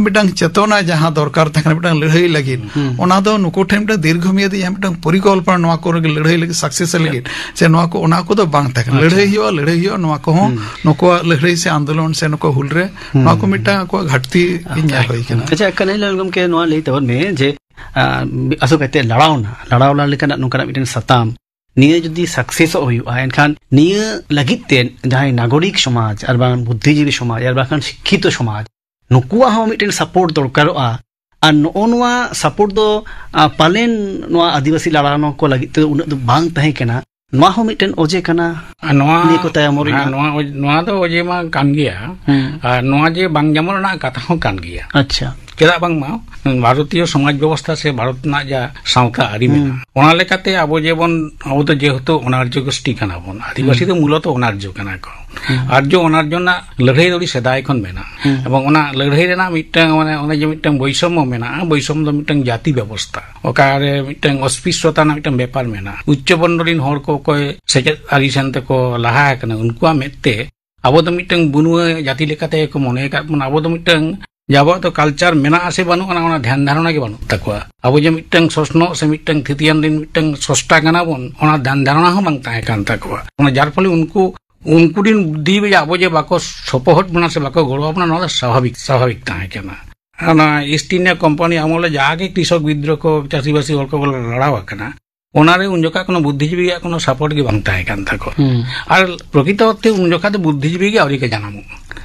ᱢᱤᱫᱴᱟᱝ ᱪᱮᱛᱚᱱᱟ ᱡᱟᱦᱟᱸ ᱫᱚᱨᱠᱟᱨ ᱛᱟᱦᱮᱸ ᱠᱟᱱᱟ ᱢᱤᱫᱴᱟᱝ ᱞᱟᱹᱲᱦᱟᱹᱭ ᱞᱟᱹᱜᱤᱫ, ᱦᱩᱸ᱾ ᱚᱱᱟ ᱫᱚ ᱱᱩᱠᱩ ᱴᱷᱮᱱ ᱢᱤᱫᱴᱟᱝ ᱫᱤᱨᱜᱷᱚ ᱢᱮᱭᱟᱫᱤ ᱡᱟᱦᱟᱸ ᱢᱤᱫᱴᱟᱝ ᱯᱚᱨᱤᱠᱚᱞᱯᱚᱱᱟ ᱱᱚᱣᱟ ᱠᱚᱨᱮ ᱞᱟᱹᱲᱦᱟᱹᱭ ᱞᱟᱹᱜᱤᱫ ᱥᱟᱠᱥᱮᱥ ᱞᱟᱹᱜᱤᱫ ᱥᱮ ᱱᱚᱣᱟ ᱠᱚ, ᱚᱱᱟ ᱠᱚᱫᱚ ᱵᱟᱝ ᱛᱟᱦᱮᱸ ᱠᱟᱱᱟ᱾ ᱟᱪᱪᱷᱟ᱾ ᱞᱟᱹᱲᱦᱟᱹᱭ ᱦᱩᱭᱩᱜᱼᱟ, ᱞᱟᱹᱲᱦᱟᱹᱭ ᱦᱩᱭᱩᱜᱼᱟ, ᱱᱚᱣᱟ ᱠᱚᱦᱚᱸ ᱦᱩᱸ᱾ ᱱᱩᱠᱩᱣᱟᱜ ᱞᱟᱹᱲᱦᱟᱹᱭ ᱥᱮ ᱟᱱᱫᱳᱞᱚᱱ ᱥᱮ ᱱᱩᱠᱩ ᱦᱩᱞ ᱨᱮ ᱦᱩᱸ᱾ ᱱᱚᱣᱟ ᱠᱚ ᱢᱤᱫᱴᱟᱝ ᱟᱠᱚᱣᱟᱜ ᱜᱷᱟᱴᱛᱤ ᱧᱮᱞ ᱦᱩᱭ ᱠᱟᱱᱟ᱾ ᱟᱪᱪᱷᱟ, ᱠᱟᱹᱱᱟᱹᱭᱞᱟᱞ ᱜᱚᱢᱠᱮ, ᱱᱚᱣᱟ ᱞᱟᱹᱭ ᱛᱟᱵᱚᱱ ᱢᱮ ᱡᱮ, ᱟᱸ, ᱟᱥᱚᱞ ᱠᱟᱭᱛᱮ ᱞᱟᱲᱟᱣᱱᱟ, ᱞᱟᱲᱟᱣᱱᱟ ᱞᱮᱠᱟᱱᱟᱜ ᱱᱚᱝᱠᱟᱱᱟᱜ ᱢᱤᱫᱴᱮᱱ ᱥᱟᱛᱟᱢ, ᱱᱤᱭᱟᱹ ᱡᱩᱫᱤ ᱥᱟᱠᱥᱮᱥᱚᱜ ᱦᱩᱭᱩᱜᱼᱟ, ᱮᱱᱠᱷᱟᱱ ᱱᱤᱭᱟᱹ ᱞᱟᱹᱜᱤᱫ ᱛᱮ ᱡᱟᱦᱟᱸᱭ ᱱᱟᱜᱚᱨᱤᱠ ᱥᱚᱢᱟᱡᱽ ᱟᱨ ᱵᱟᱝ ᱵᱩᱫᱽᱫᱷᱤᱡᱤᱵᱤ ᱥᱚᱢᱟᱡᱽ ᱟᱨ ᱵᱟᱝᱠᱷᱟᱱ ᱥᱤᱠᱠᱷᱤᱛᱚ ᱥᱚᱢᱟᱡᱽ, ᱱᱩᱠᱩᱣᱟᱜ ᱦᱚᱸ ᱢᱤᱫᱴᱮᱱ ᱥᱟᱯᱳᱨᱴ ᱫᱚᱨᱠᱟᱨᱚᱜᱼᱟ᱾ ᱟᱨ ᱱᱚᱜᱼᱚ ᱱᱚᱣᱟ ᱥᱟᱯᱳᱨᱴ ᱫᱚ, ᱟ, ᱯᱟᱞᱮᱱ ᱱᱚᱣᱟ ᱟᱹᱫᱤᱵᱟᱹᱥᱤ ᱞᱟᱲᱟᱣᱱᱟ ᱠᱚ ᱞᱟᱹᱜᱤᱫ ᱛᱮ ᱩᱱᱟᱹᱜ ᱫᱚ ᱵᱟᱝ ᱛᱟᱦᱮᱸ ᱠᱟᱱᱟ᱾ ᱱᱚᱣᱟ ᱦᱚᱸ ᱢᱤᱫᱴᱮᱱ ᱚᱡᱮ ᱠᱟᱱᱟ᱾ ᱟᱨ ᱱᱚᱣᱟ, ᱱᱤᱭᱟᱹ ᱠᱚ ᱛᱟᱭᱚᱢ ᱦᱮᱸ, ᱨᱮᱱᱟᱜ᱾ ᱱᱚᱣᱟ ᱚᱡ-, ᱱᱚᱣᱟ ᱫᱚ ᱚᱡᱮ ᱢᱟ ᱠᱟᱱ ᱜᱮᱭᱟ᱾ ᱦᱩᱸ᱾ ᱟᱨ ᱱᱚᱣᱟ ᱡᱮ ᱵᱟᱝ ᱧᱟᱢᱚᱜ ᱨᱮᱱᱟᱜ ᱠᱟᱛᱷᱟ ᱦᱚᱸ ᱠᱟᱱ ᱜᱮᱭᱟ᱾ ᱟᱪᱪᱷᱟ᱾ ᱪᱮᱫᱟᱜ ᱵᱟᱝᱢᱟ ᱵᱷᱟᱨᱚᱛᱤᱭᱚ ᱥᱚᱢᱟᱡᱽ ᱵᱮᱵᱚᱥᱛᱷᱟ ᱥᱮ ᱵᱷᱟᱨᱚᱛ ᱨᱮᱱᱟᱜ ᱡᱟ ᱥᱟᱶᱛᱟ ᱟᱹᱨᱤ ᱦᱩᱸ᱾ ᱢᱮᱱᱟᱜᱼᱟ, ᱚᱱᱟ ᱞᱮᱠᱟᱛᱮ ᱟᱵᱚ ᱡᱮᱢᱚᱱ, ᱟᱵᱚ ᱫᱚ ᱡᱮᱦᱮᱛᱩ ᱚᱱᱟᱨᱡᱚ ᱜᱳᱥᱴᱤ ᱠᱟᱱᱟ ᱵᱚᱱ, ᱟᱹᱫᱤᱵᱟᱹᱥᱤ ᱦᱩᱸ᱾ ᱫᱚ ᱢᱩᱞᱚᱛᱚ ᱚᱱᱟᱨᱡᱚ ᱠᱟᱱᱟ ᱠᱚ᱾ ᱦᱩᱸ᱾ ᱟᱨᱡᱚ ᱚᱱᱟᱨᱡᱚ ᱨᱮᱱᱟᱜ ᱞᱟᱹᱲᱦᱟᱹᱭ ᱫᱚ ᱟᱹᱰᱤ ᱥᱮᱫᱟᱭ ᱠᱷᱚᱱ ᱢᱮᱱᱟᱜᱼᱟ᱾ ᱦᱩᱸ᱾ ᱮᱵᱚᱝ ᱚᱱᱟ ᱞᱟᱹᱲᱦᱟᱹᱭ ᱨᱮᱱᱟᱜ ᱢᱤᱫᱴᱟᱝ, ᱢᱟᱱᱮ, ᱚᱱᱮ ᱡᱮ ᱢᱤᱫᱴᱟᱝ ᱵᱳᱭᱥᱚᱢᱢᱚ ᱢᱮᱱᱟᱜᱼᱟ, ᱵᱳᱭᱥᱚᱢᱢᱚ ᱫᱚ ᱢᱤᱫᱴᱟᱝ ᱡᱟᱹᱛᱤ ᱵᱮᱵᱚᱥᱛᱷᱟ, ᱚᱠᱟᱨᱮ ᱢᱤᱫᱴᱟᱝ ᱚᱥᱯᱨᱤᱥᱥᱚᱛᱟ ᱨᱮᱱᱟᱜ ᱢᱤᱫᱴᱟᱝ ᱵᱮᱯᱟᱨ ᱢᱮᱱᱟᱜᱼᱟ᱾ ᱩᱪᱪᱚ ᱵᱚᱨᱱᱚ ᱨᱮᱱ ᱦᱚᱲ ᱠᱚ ᱚᱠᱚᱭ ᱥᱮᱪᱮᱫ ᱟᱹᱨᱤ ᱥᱮᱱ ᱛᱮᱠᱚ ᱞᱟᱦᱟ ᱟᱠᱟᱱᱟ, ᱩᱱᱠᱩᱣᱟᱜ ᱢᱮᱫ ᱛᱮ ᱟᱵᱚ ᱫᱚ ᱢᱤᱫᱴᱟᱝ ᱵᱩᱱᱩᱣᱟᱹ ᱡᱟᱹᱛᱤ ᱞᱮᱠᱟᱛᱮ ᱠᱚ ᱢᱚᱱᱮ ᱟᱠᱟᱫ ᱵᱚᱱᱟ᱾ ᱟᱵᱚ ᱫᱚ ᱢᱤᱫᱴᱟᱝ ᱡᱮ ᱟᱵᱚᱣᱟᱜ ᱫᱚ ᱠᱟᱞᱪᱟᱨ ᱢᱮᱱᱟᱜᱼᱟ ᱥᱮ ᱵᱟᱹᱱᱩᱜᱼᱟ, ᱚᱱᱟ ᱫᱷᱮᱭᱟᱱ ᱫᱷᱟᱨᱚᱱᱟ ᱜᱮ ᱵᱟᱹᱱᱩᱜ ᱛᱟᱠᱚᱣᱟ᱾ ᱟᱵᱚ ᱡᱮ ᱢᱤᱫᱴᱟᱝ ᱥᱚᱥᱱᱚᱜ ᱥᱮ ᱢᱤᱫᱴᱟᱝ ᱛᱷᱤᱛᱤᱭᱟᱱ ᱨᱮᱱ ᱢᱤᱫᱴᱟᱝ ᱥᱚᱥᱴᱟ ᱠᱟᱱᱟ ᱵᱚᱱ, ᱚᱱᱟ ᱫᱷᱮᱭᱟᱱ ᱫᱷᱟᱨᱚᱱᱟ ᱦᱚᱸ ᱵᱟᱝ ᱛᱟᱦᱮᱸ ᱠᱟᱱ ᱛᱟᱠᱚᱣᱟ᱾ ᱚᱱᱟ ᱡᱟᱨ ᱯᱷᱚᱞᱮ ᱩᱱᱠᱩ, ᱩᱱᱠᱩ ᱨᱮᱱ ᱵᱩᱫᱽᱫᱷᱤᱡᱤᱵᱤ ᱟᱵᱚ ᱡᱮ ᱵᱟᱠᱚ ᱥᱚᱯᱚᱦᱚᱫ ᱵᱚᱱᱟ ᱥᱮ ᱵᱟᱠᱚ ᱜᱚᱲᱚ ᱟᱵᱚᱱᱟ, ᱱᱚᱣᱟ ᱫᱚ ᱥᱟᱵᱷᱟᱵᱤᱠ, ᱥᱟᱵᱷᱟᱵᱤᱠ ᱛᱟᱦᱮᱸ ᱠᱟᱱᱟ᱾ ᱚᱱᱟ ᱤᱥᱴ ᱤᱱᱰᱤᱭᱟ ᱠᱳᱢᱯᱟᱱᱤ ᱟᱢᱚᱞ ᱨᱮ ᱡᱟᱦᱟᱸ ᱜᱮ ᱠᱨᱤᱥᱚᱠ ᱵᱤᱫᱽᱨᱳᱦ ᱠᱚ, ᱪᱟᱹᱥᱤᱵᱟᱹᱥᱤ ᱦᱚᱲ ᱠᱚ ᱞᱟᱲᱟᱣ ᱟᱠᱟᱱᱟ, ᱚᱱᱟᱨᱮ ᱩᱱ ᱡᱚᱠᱷᱟ ᱠᱳᱱᱳ ᱵᱩᱫᱽᱫᱷᱤᱡᱤᱵᱤᱭᱟᱜ ᱠᱳᱱᱳ ᱥᱟᱯᱳᱨᱴ ᱜᱮ ᱵᱟᱝ ᱛᱟᱦᱮᱸ ᱠᱟᱱ ᱛᱟᱠᱚ᱾ ᱦᱩᱸ᱾ ᱟᱨ ᱯᱨᱚᱠᱨᱤᱛᱚ ᱚᱨᱛᱷᱮ ᱩᱱ ᱡᱚᱠᱷᱟ ᱫᱚ ᱵᱩᱫᱽᱫᱷᱤᱡᱤᱵᱤ ᱜᱮ ᱟᱹᱣᱨᱤ ᱠᱚ ᱡᱟᱱᱟᱢᱚᱜ᱾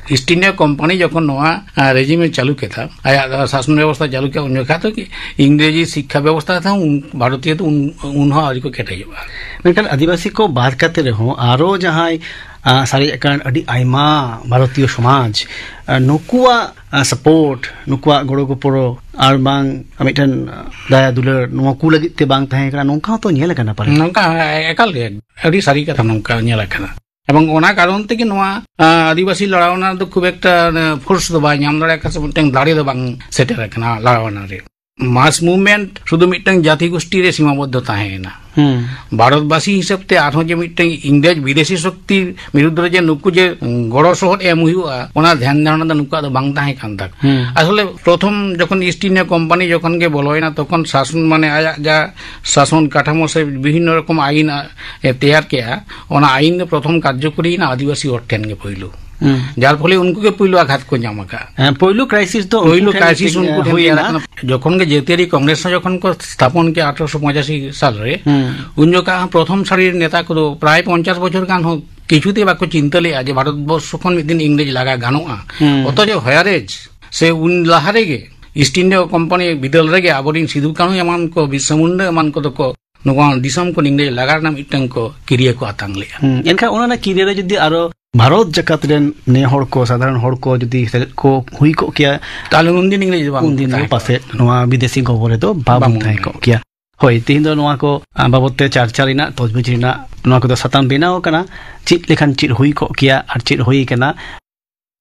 ᱤᱥᱴ ᱤᱱᱰᱤᱭᱟ ᱠᱳᱢᱯᱟᱱᱤ ᱡᱚᱠᱷᱚᱱ ᱱᱚᱣᱟ, ᱟ, ᱨᱮᱡᱤᱢᱮ ᱪᱟᱹᱞᱩ ᱠᱮᱫᱟ, ᱟᱭᱟᱜ ᱥᱟᱥᱚᱱ ᱵᱮᱵᱚᱥᱛᱷᱟ ᱪᱟᱹᱞᱩ ᱠᱮᱫᱟ, ᱩᱱ ᱡᱚᱠᱷᱟ ᱫᱚ ᱤᱝᱨᱮᱡᱤ ᱥᱤᱠᱠᱷᱟ ᱵᱮᱵᱚᱥᱛᱷᱟ ᱛᱮᱦᱚᱸ ᱩᱱ, ᱵᱷᱟᱨᱚᱛᱤᱭᱚ ᱫᱚ ᱩᱱ, ᱩᱱ ᱦᱚᱸ ᱟᱹᱣᱨᱤ ᱠᱚ ᱠᱮᱴᱮᱡᱚᱜᱼᱟ᱾ ᱢᱮᱱᱠᱷᱟᱱ ᱟᱹᱫᱤᱵᱟᱹᱥᱤ ᱠᱚ ᱵᱟᱫ ᱠᱟᱛᱮ ᱨᱮᱦᱚᱸ ᱟᱨᱚ ᱡᱟᱦᱟᱸᱭ, ᱟ, ᱥᱟᱨᱮᱡ ᱟᱠᱟᱱ ᱟᱹᱰᱤ ᱟᱭᱢᱟ ᱵᱷᱟᱨᱚᱛᱤᱭᱚ ᱥᱚᱢᱟᱡᱽ, ᱟ, ᱱᱩᱠᱩᱣᱟᱜ, ᱟ, ᱥᱟᱯᱳᱨᱴ, ᱱᱩᱠᱩᱣᱟᱜ ᱜᱚᱲᱚ ᱜᱚᱯᱚᱲᱚ ᱟᱨ ᱵᱟᱝ ᱢᱤᱫᱴᱮᱱ, ᱟ, ᱫᱟᱭᱟ ᱫᱩᱞᱟᱹᱲ, ᱱᱚᱣᱟ ᱠᱚ ᱞᱟᱹᱜᱤᱫ ᱛᱮ ᱵᱟᱝ ᱛᱟᱦᱮᱸ ᱠᱟᱱᱟ, ᱱᱚᱝᱠᱟ ᱦᱚᱸᱛᱚ ᱧᱮᱞ ᱟᱠᱟᱱᱟ ᱯᱟᱞᱮ᱾ ᱱᱚᱝᱠᱟ ᱮᱠᱟᱞ ᱜᱮ ᱟᱹᱰᱤ ᱥᱟᱹᱨᱤ ᱠᱟᱛᱷᱟ, ᱱᱚᱝᱠᱟ ᱧᱮᱞ ᱟᱠᱟᱱᱟ᱾ ᱮᱵᱚᱝ ᱚᱱᱟ ᱠᱟᱨᱚᱱ ᱛᱮᱜᱮ ᱱᱚᱣᱟ, ᱟ, ᱟᱹᱫᱤᱵᱟᱹᱥᱤ ᱞᱟᱲᱟᱣᱱᱟ ᱫᱚ ᱠᱷᱩᱵ ᱮᱠᱴᱟ, ᱟ, ᱯᱷᱳᱨᱥ ᱫᱚ ᱵᱟᱭ ᱧᱟᱢ ᱫᱟᱲᱮ ᱟᱠᱟᱫ ᱥᱮ ᱢᱤᱫᱴᱟᱝ ᱫᱟᱲᱮ ᱫᱚ ᱵᱟᱝ ᱥᱮᱴᱮᱨ ᱟᱠᱟᱱᱟ ᱞᱟᱲᱟᱣᱱᱟ ᱨᱮ᱾ ᱢᱟᱥ ᱢᱩᱵᱷᱢᱮᱱᱴ ᱥᱩᱫᱷᱩ ᱢᱤᱫᱴᱟᱝ ᱡᱟᱹᱛᱤ ᱜᱳᱥᱴᱤ ᱨᱮ ᱥᱤᱢᱟᱵᱚᱫᱽᱫᱷᱚ ᱛᱟᱦᱮᱸᱭᱮᱱᱟ᱾ ᱦᱩᱸ᱾ ᱵᱷᱟᱨᱚᱛᱵᱟᱥᱤ ᱦᱤᱥᱟᱹᱵ ᱛᱮ ᱟᱨᱦᱚᱸ ᱡᱮ ᱢᱤᱫᱴᱟᱝ ᱤᱝᱨᱮᱡᱽ ᱵᱤᱫᱮᱥᱤ ᱥᱚᱠᱛᱤ ᱵᱤᱨᱩᱫᱽ ᱨᱮ ᱡᱮ ᱱᱩᱠᱩ ᱡᱮ ᱜᱚᱲᱚ ᱥᱚᱦᱚᱫ ᱮᱢ ᱦᱩᱭᱩᱜᱼᱟ, ᱚᱱᱟ ᱫᱷᱮᱭᱟᱱ ᱫᱷᱟᱨᱚᱱᱟ ᱫᱚ ᱱᱩᱠᱩᱣᱟᱜ ᱫᱚ ᱵᱟᱝ ᱛᱟᱦᱮᱸ ᱠᱟᱱ ᱛᱟᱠᱚᱣᱟ᱾ ᱦᱩᱸ᱾ ᱟᱥᱚᱞᱮ ᱯᱨᱚᱛᱷᱚᱢ ᱡᱚᱠᱷᱚᱱ ᱤᱥᱴ ᱤᱱᱰᱤᱭᱟ ᱠᱳᱢᱯᱟᱱᱤ ᱡᱚᱠᱷᱚᱱ ᱜᱮ ᱵᱚᱞᱚᱭᱮᱱᱟ, ᱛᱚᱠᱷᱚᱱ ᱥᱟᱥᱚᱱ, ᱢᱟᱱᱮ, ᱟᱭᱟᱜ ᱡᱟ ᱥᱟᱥᱚᱱ ᱠᱟᱴᱷᱟᱢᱳ ᱥᱮ ᱵᱤᱵᱷᱤᱱᱱᱚ ᱨᱚᱠᱚᱢ ᱟᱭᱤᱱ, ᱟ, ᱮ, ᱛᱮᱭᱟᱨ ᱠᱮᱜᱼᱟ, ᱚᱱᱟ ᱟᱭᱤᱱ ᱫᱚ ᱯᱨᱚᱛᱷᱚᱢ ᱠᱟᱨᱡᱚᱠᱚᱨᱤᱭᱮᱱᱟ ᱟᱹᱫᱤᱵᱟᱹᱥᱤ ᱦᱚᱲ ᱴᱷᱮᱱ ᱜᱮ ᱯᱳᱭᱞᱳ᱾ ᱦᱩᱸ᱾ ᱡᱟᱨ ᱯᱷᱚᱞᱮ ᱩᱱᱠᱩ ᱜᱮ ᱯᱳᱭᱞᱳ ᱟᱜᱷᱟᱛ ᱠᱚ ᱧᱟᱢ ᱟᱠᱟᱫ᱾ ᱦᱮᱸ, ᱯᱳᱭᱞᱳ ᱠᱨᱟᱭᱥᱤᱥ ᱫᱚ ᱩᱱᱠᱩ ᱯᱳᱭᱞᱳ ᱴᱷᱮᱱ ᱠᱨᱟᱭᱥᱤᱥ ᱜᱮ ᱩᱱᱠᱩ ᱴᱷᱮᱱ ᱦᱩᱭᱮᱱᱟ᱾ ᱛᱮᱭᱟᱨ ᱟᱠᱟᱱᱟ᱾ ᱡᱚᱠᱷᱚᱱ ᱜᱮ ᱡᱟᱹᱛᱤᱭᱟᱹᱨᱤ ᱠᱚᱝᱜᱨᱮᱥ ᱦᱚᱸ ᱡᱚᱠᱷᱚᱱ ᱠᱚ ᱛᱷᱟᱯᱚᱱ ᱠᱮᱜᱼᱟ ᱟᱴᱷᱨᱚᱥᱚ ᱯᱚᱸᱪᱟᱥᱤ ᱥᱟᱞ ᱨᱮ, ᱦᱩᱸ᱾ ᱩᱱ ᱡᱚᱠᱷᱟ ᱦᱚᱸ ᱯᱨᱚᱛᱷᱚᱢ ᱥᱟᱹᱨᱤ ᱨᱮ ᱱᱮᱛᱟ ᱠᱚᱫᱚ ᱯᱨᱟᱭ ᱯᱚᱧᱪᱟᱥ ᱵᱚᱪᱷᱚᱨ ᱜᱟᱱ ᱦᱚᱸ ᱠᱤᱪᱷᱩ ᱛᱮ ᱵᱟᱠᱚ ᱪᱤᱱᱛᱟᱹ ᱞᱮᱜᱼᱟ ᱡᱮ ᱵᱷᱟᱨᱚᱛ ᱵᱚᱨᱥᱚ ᱠᱷᱚᱱ ᱢᱤᱫ ᱫᱤᱱ ᱤᱝᱨᱮᱡᱽ ᱞᱟᱜᱟ ᱜᱟᱱᱚᱜᱼᱟ᱾ ᱦᱩᱸ᱾ ᱚᱛᱷᱚᱪᱚ ᱦᱚᱭᱟᱨᱮᱡᱽ ᱥᱮ ᱩᱱ ᱞᱟᱦᱟ ᱨᱮᱜᱮ ᱤᱥᱴ ᱤᱱᱰᱤᱭᱟ ᱠᱳᱢᱯᱟᱱᱤ ᱵᱤᱫᱟᱹᱞ ᱨᱮᱜᱮ ᱟᱵᱚᱨᱮᱱ ᱥᱤᱫᱩ ᱠᱟᱹᱱᱦᱩ ᱮᱢᱟᱱ ᱠᱚ, ᱵᱤᱨᱥᱟ ᱢᱩᱱᱰᱟ ᱮᱢᱟᱱ ᱠᱚᱫᱚ ᱠᱚ ᱱᱚᱣᱟ ᱫᱤᱥᱚᱢ ᱠᱷᱚᱱ ᱤᱝᱨᱮᱡᱽ ᱞᱟᱜᱟ ᱨᱮᱱᱟᱜ ᱢᱤᱫᱴᱟᱝ ᱠᱚ ᱠᱤᱨᱭᱟᱹ ᱠᱚ ᱟᱛᱟᱝ ᱞᱮᱜᱼᱟ᱾ ᱦᱩᱸ, ᱮᱱᱠᱷᱟᱱ ᱚᱱᱟ ᱨᱮᱱᱟᱜ ᱠᱤᱨᱭᱟᱹ ᱨᱮ ᱡᱩᱫᱤ ᱟᱨᱚ ᱵᱷᱟᱨᱚᱛ ᱡᱟᱠᱟᱛ ᱨᱮᱱ ᱱᱮ ᱦᱚᱲ ᱠᱚ, ᱥᱟᱫᱷᱟᱨᱚᱱ ᱦᱚᱲ ᱠᱚ ᱡᱩᱫᱤ ᱥᱮᱞᱮᱫ ᱠᱚ ᱦᱩᱭ ᱠᱚᱜ ᱠᱮᱭᱟ, ᱛᱟᱦᱞᱮ ᱩᱱᱫᱤᱱ ᱤᱝᱨᱮᱡᱽ ᱫᱚ ᱵᱟᱝ ᱩᱱᱫᱤᱱ ᱫᱚ ᱛᱟᱦᱮᱸ ᱯᱟᱥᱮᱡ ᱠᱚᱜᱼᱟ᱾ ᱱᱚᱣᱟ ᱵᱤᱫᱮᱥᱤ ᱜᱚᱵᱚᱞ ᱨᱮᱫᱚ ᱵᱟᱵᱚᱱ ᱵᱟᱵᱚᱱ ᱛᱟᱦᱮᱸ ᱛᱟᱦᱮᱸ ᱠᱚᱜ ᱠᱮᱭᱟ᱾ ᱦᱳᱭ, ᱛᱮᱦᱮᱧ ᱫᱚ ᱱᱚᱣᱟ ᱠᱚ, ᱟ, ᱵᱟᱵᱚᱫ ᱛᱮ ᱪᱟᱨᱪᱟ ᱨᱮᱱᱟᱜ, ᱛᱚᱡᱽᱵᱤᱡᱽ ᱨᱮᱱᱟᱜ ᱱᱚᱣᱟ ᱠᱚᱫᱚ ᱥᱟᱛᱟᱢ ᱵᱮᱱᱟᱣ ᱟᱠᱟᱱᱟ, ᱪᱮᱫ ᱞᱮᱠᱷᱟᱱ ᱪᱮᱫ ᱦᱩᱭ ᱠᱚᱜ ᱠᱮᱭᱟ ᱟᱨ ᱪᱮᱫ ᱦᱩᱭ ᱟᱠᱟᱱᱟ᱾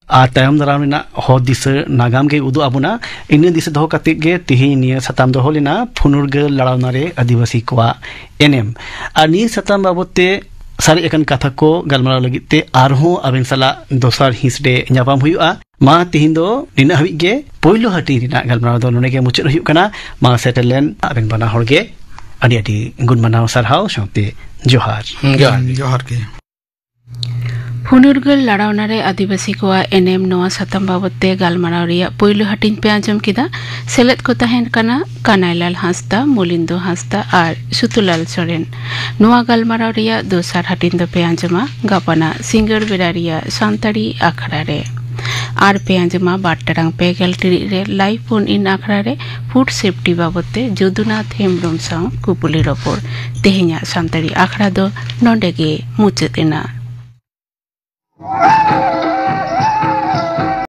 ᱟᱨ ᱛᱟᱭᱚᱢ ᱫᱟᱨᱟᱢ ᱨᱮᱱᱟᱜ ᱦᱚᱨ ᱫᱤᱥᱟᱹ ᱱᱟᱜᱟᱢ ᱜᱮ ᱩᱫᱩᱜ ᱟᱵᱚᱱᱟ᱾ ᱤᱱᱟᱹ ᱫᱤᱥᱟᱹ ᱫᱚᱦᱚ ᱠᱟᱛᱮ ᱜᱮ ᱛᱮᱦᱮᱧ ᱱᱤᱭᱟᱹ ᱥᱟᱛᱟᱢ ᱫᱚᱦᱚ ᱞᱮᱱᱟ, ᱯᱷᱩᱱᱩᱨᱜᱟᱹ ᱞᱟᱲᱟᱣᱱᱟ ᱨᱮ ᱟᱹᱫᱤᱵᱟᱹᱥᱤ ᱠᱚᱣᱟᱜ ᱮᱱᱮᱢ᱾ ᱟᱨ ᱱᱤᱭᱟᱹ ᱥᱟᱛᱟᱢ ᱵᱟᱵᱚᱛ ᱛᱮ ᱥᱟᱨᱮᱡ ᱟᱠᱟᱱ ᱠᱟᱛᱷᱟ ᱠᱚ ᱜᱟᱞᱢᱟᱨᱟᱣ ᱞᱟᱹᱜᱤᱫ ᱛᱮ ᱟᱨᱦᱚᱸ ᱟᱵᱮᱱ ᱥᱟᱞᱟᱜ ᱫᱚᱥᱟᱨ ᱦᱤᱸᱥ ᱨᱮ ᱧᱟᱯᱟᱢ ᱦᱩᱭᱩᱜᱼᱟ᱾ ᱢᱟ ᱛᱤᱦᱤᱧ ᱫᱚ ᱱᱤᱱᱟᱹᱜ ᱦᱟᱹᱵᱤᱡ ᱜᱮ᱾ ᱯᱳᱭᱞᱳ ᱦᱟᱹᱴᱤᱧ ᱨᱮᱱᱟᱜ ᱜᱟᱞᱢᱟᱨᱟᱣ ᱫᱚ ᱱᱚᱰᱮ ᱜᱮ ᱢᱩᱪᱟᱹᱫ ᱦᱩᱭᱩᱜ ᱠᱟᱱᱟ᱾ ᱢᱟ ᱥᱮᱴᱮᱨ ᱞᱮᱱ ᱟᱵᱮᱱ ᱵᱟᱱᱟ ᱦᱚᱲ ᱜᱮ ᱟᱹᱰᱤ ᱟᱹᱰᱤ ᱜᱩᱱ ᱢᱟᱱᱟᱣ ᱥᱟᱨᱦᱟᱣ ᱥᱟᱶᱛᱮ ᱡᱚᱦᱟᱨ᱾ ᱡᱚᱦᱟᱨ ᱜᱮ᱾ ᱡᱚᱦᱟᱨ ᱜᱮ᱾ ᱯᱷᱩᱱᱩᱨᱜᱟᱹᱞ ᱞᱟᱲᱟᱣᱱᱟ ᱨᱮ ᱟᱹᱫᱤᱵᱟᱹᱥᱤ ᱠᱚᱣᱟᱜ ᱮᱱᱮᱢ, ᱱᱚᱣᱟ ᱥᱟᱛᱟᱢ ᱵᱟᱵᱚᱛ ᱛᱮ ᱜᱟᱞᱢᱟᱨᱟᱣ ᱨᱮᱭᱟᱜ ᱯᱳᱭᱞᱳ ᱦᱟᱹᱴᱤᱧ ᱯᱮ ᱟᱸᱡᱚᱢ ᱠᱮᱫᱟ᱾ ᱥᱮᱞᱮᱫ ᱠᱚ ᱛᱟᱦᱮᱸ ᱠᱟᱱᱟ ᱠᱟᱱᱟᱭᱞᱟᱞ ᱦᱟᱸᱥᱫᱟ, ᱢᱚᱞᱤᱱᱫᱚ ᱦᱟᱸᱥᱫᱟ ᱟᱨ ᱥᱩᱛᱩᱞᱟᱞ ᱥᱚᱨᱮᱱ᱾ ᱱᱚᱣᱟ ᱜᱟᱞᱢᱟᱨᱟᱣ ᱨᱮᱭᱟᱜ ᱫᱚᱥᱟᱨ ᱦᱟᱹᱴᱤᱧ ᱫᱚᱯᱮ ᱟᱸᱡᱚᱢᱟ ᱜᱟᱯᱟᱱᱟᱜ ᱥᱤᱸᱜᱟᱹᱲ ᱵᱮᱲᱟ ᱨᱮᱭᱟᱜ ᱥᱟᱱᱛᱟᱲᱤ ᱟᱠᱷᱲᱟ ᱨᱮ᱾ ᱟᱨ ᱯᱮ ᱟᱸᱡᱚᱢᱟ ᱵᱟᱨ ᱴᱟᱲᱟᱝ ᱯᱮ ᱜᱮᱞ ᱴᱤᱲᱤᱡ ᱨᱮ ᱞᱟᱭᱤᱵᱷ ᱯᱷᱳᱱ ᱤᱱ ᱟᱠᱷᱲᱟ ᱨᱮ ᱯᱷᱩᱰ ᱥᱮᱯᱴᱤ ᱵᱟᱵᱚᱛ ᱛᱮ ᱡᱚᱫᱩᱱᱟᱛᱷ ᱦᱮᱢᱵᱽᱨᱚᱢ ᱥᱟᱶ ᱠᱩᱯᱩᱞᱤ ᱨᱚᱯᱚᱲ᱾ ᱛᱮᱦᱮᱧᱟᱜ ᱥᱟᱱᱛᱟᱲᱤ ᱟᱠᱷᱲᱟ ᱫᱚ ᱱᱚᱰᱮ ᱜᱮ ᱢᱩᱪᱟᱹᱫ ᱮᱱᱟ᱾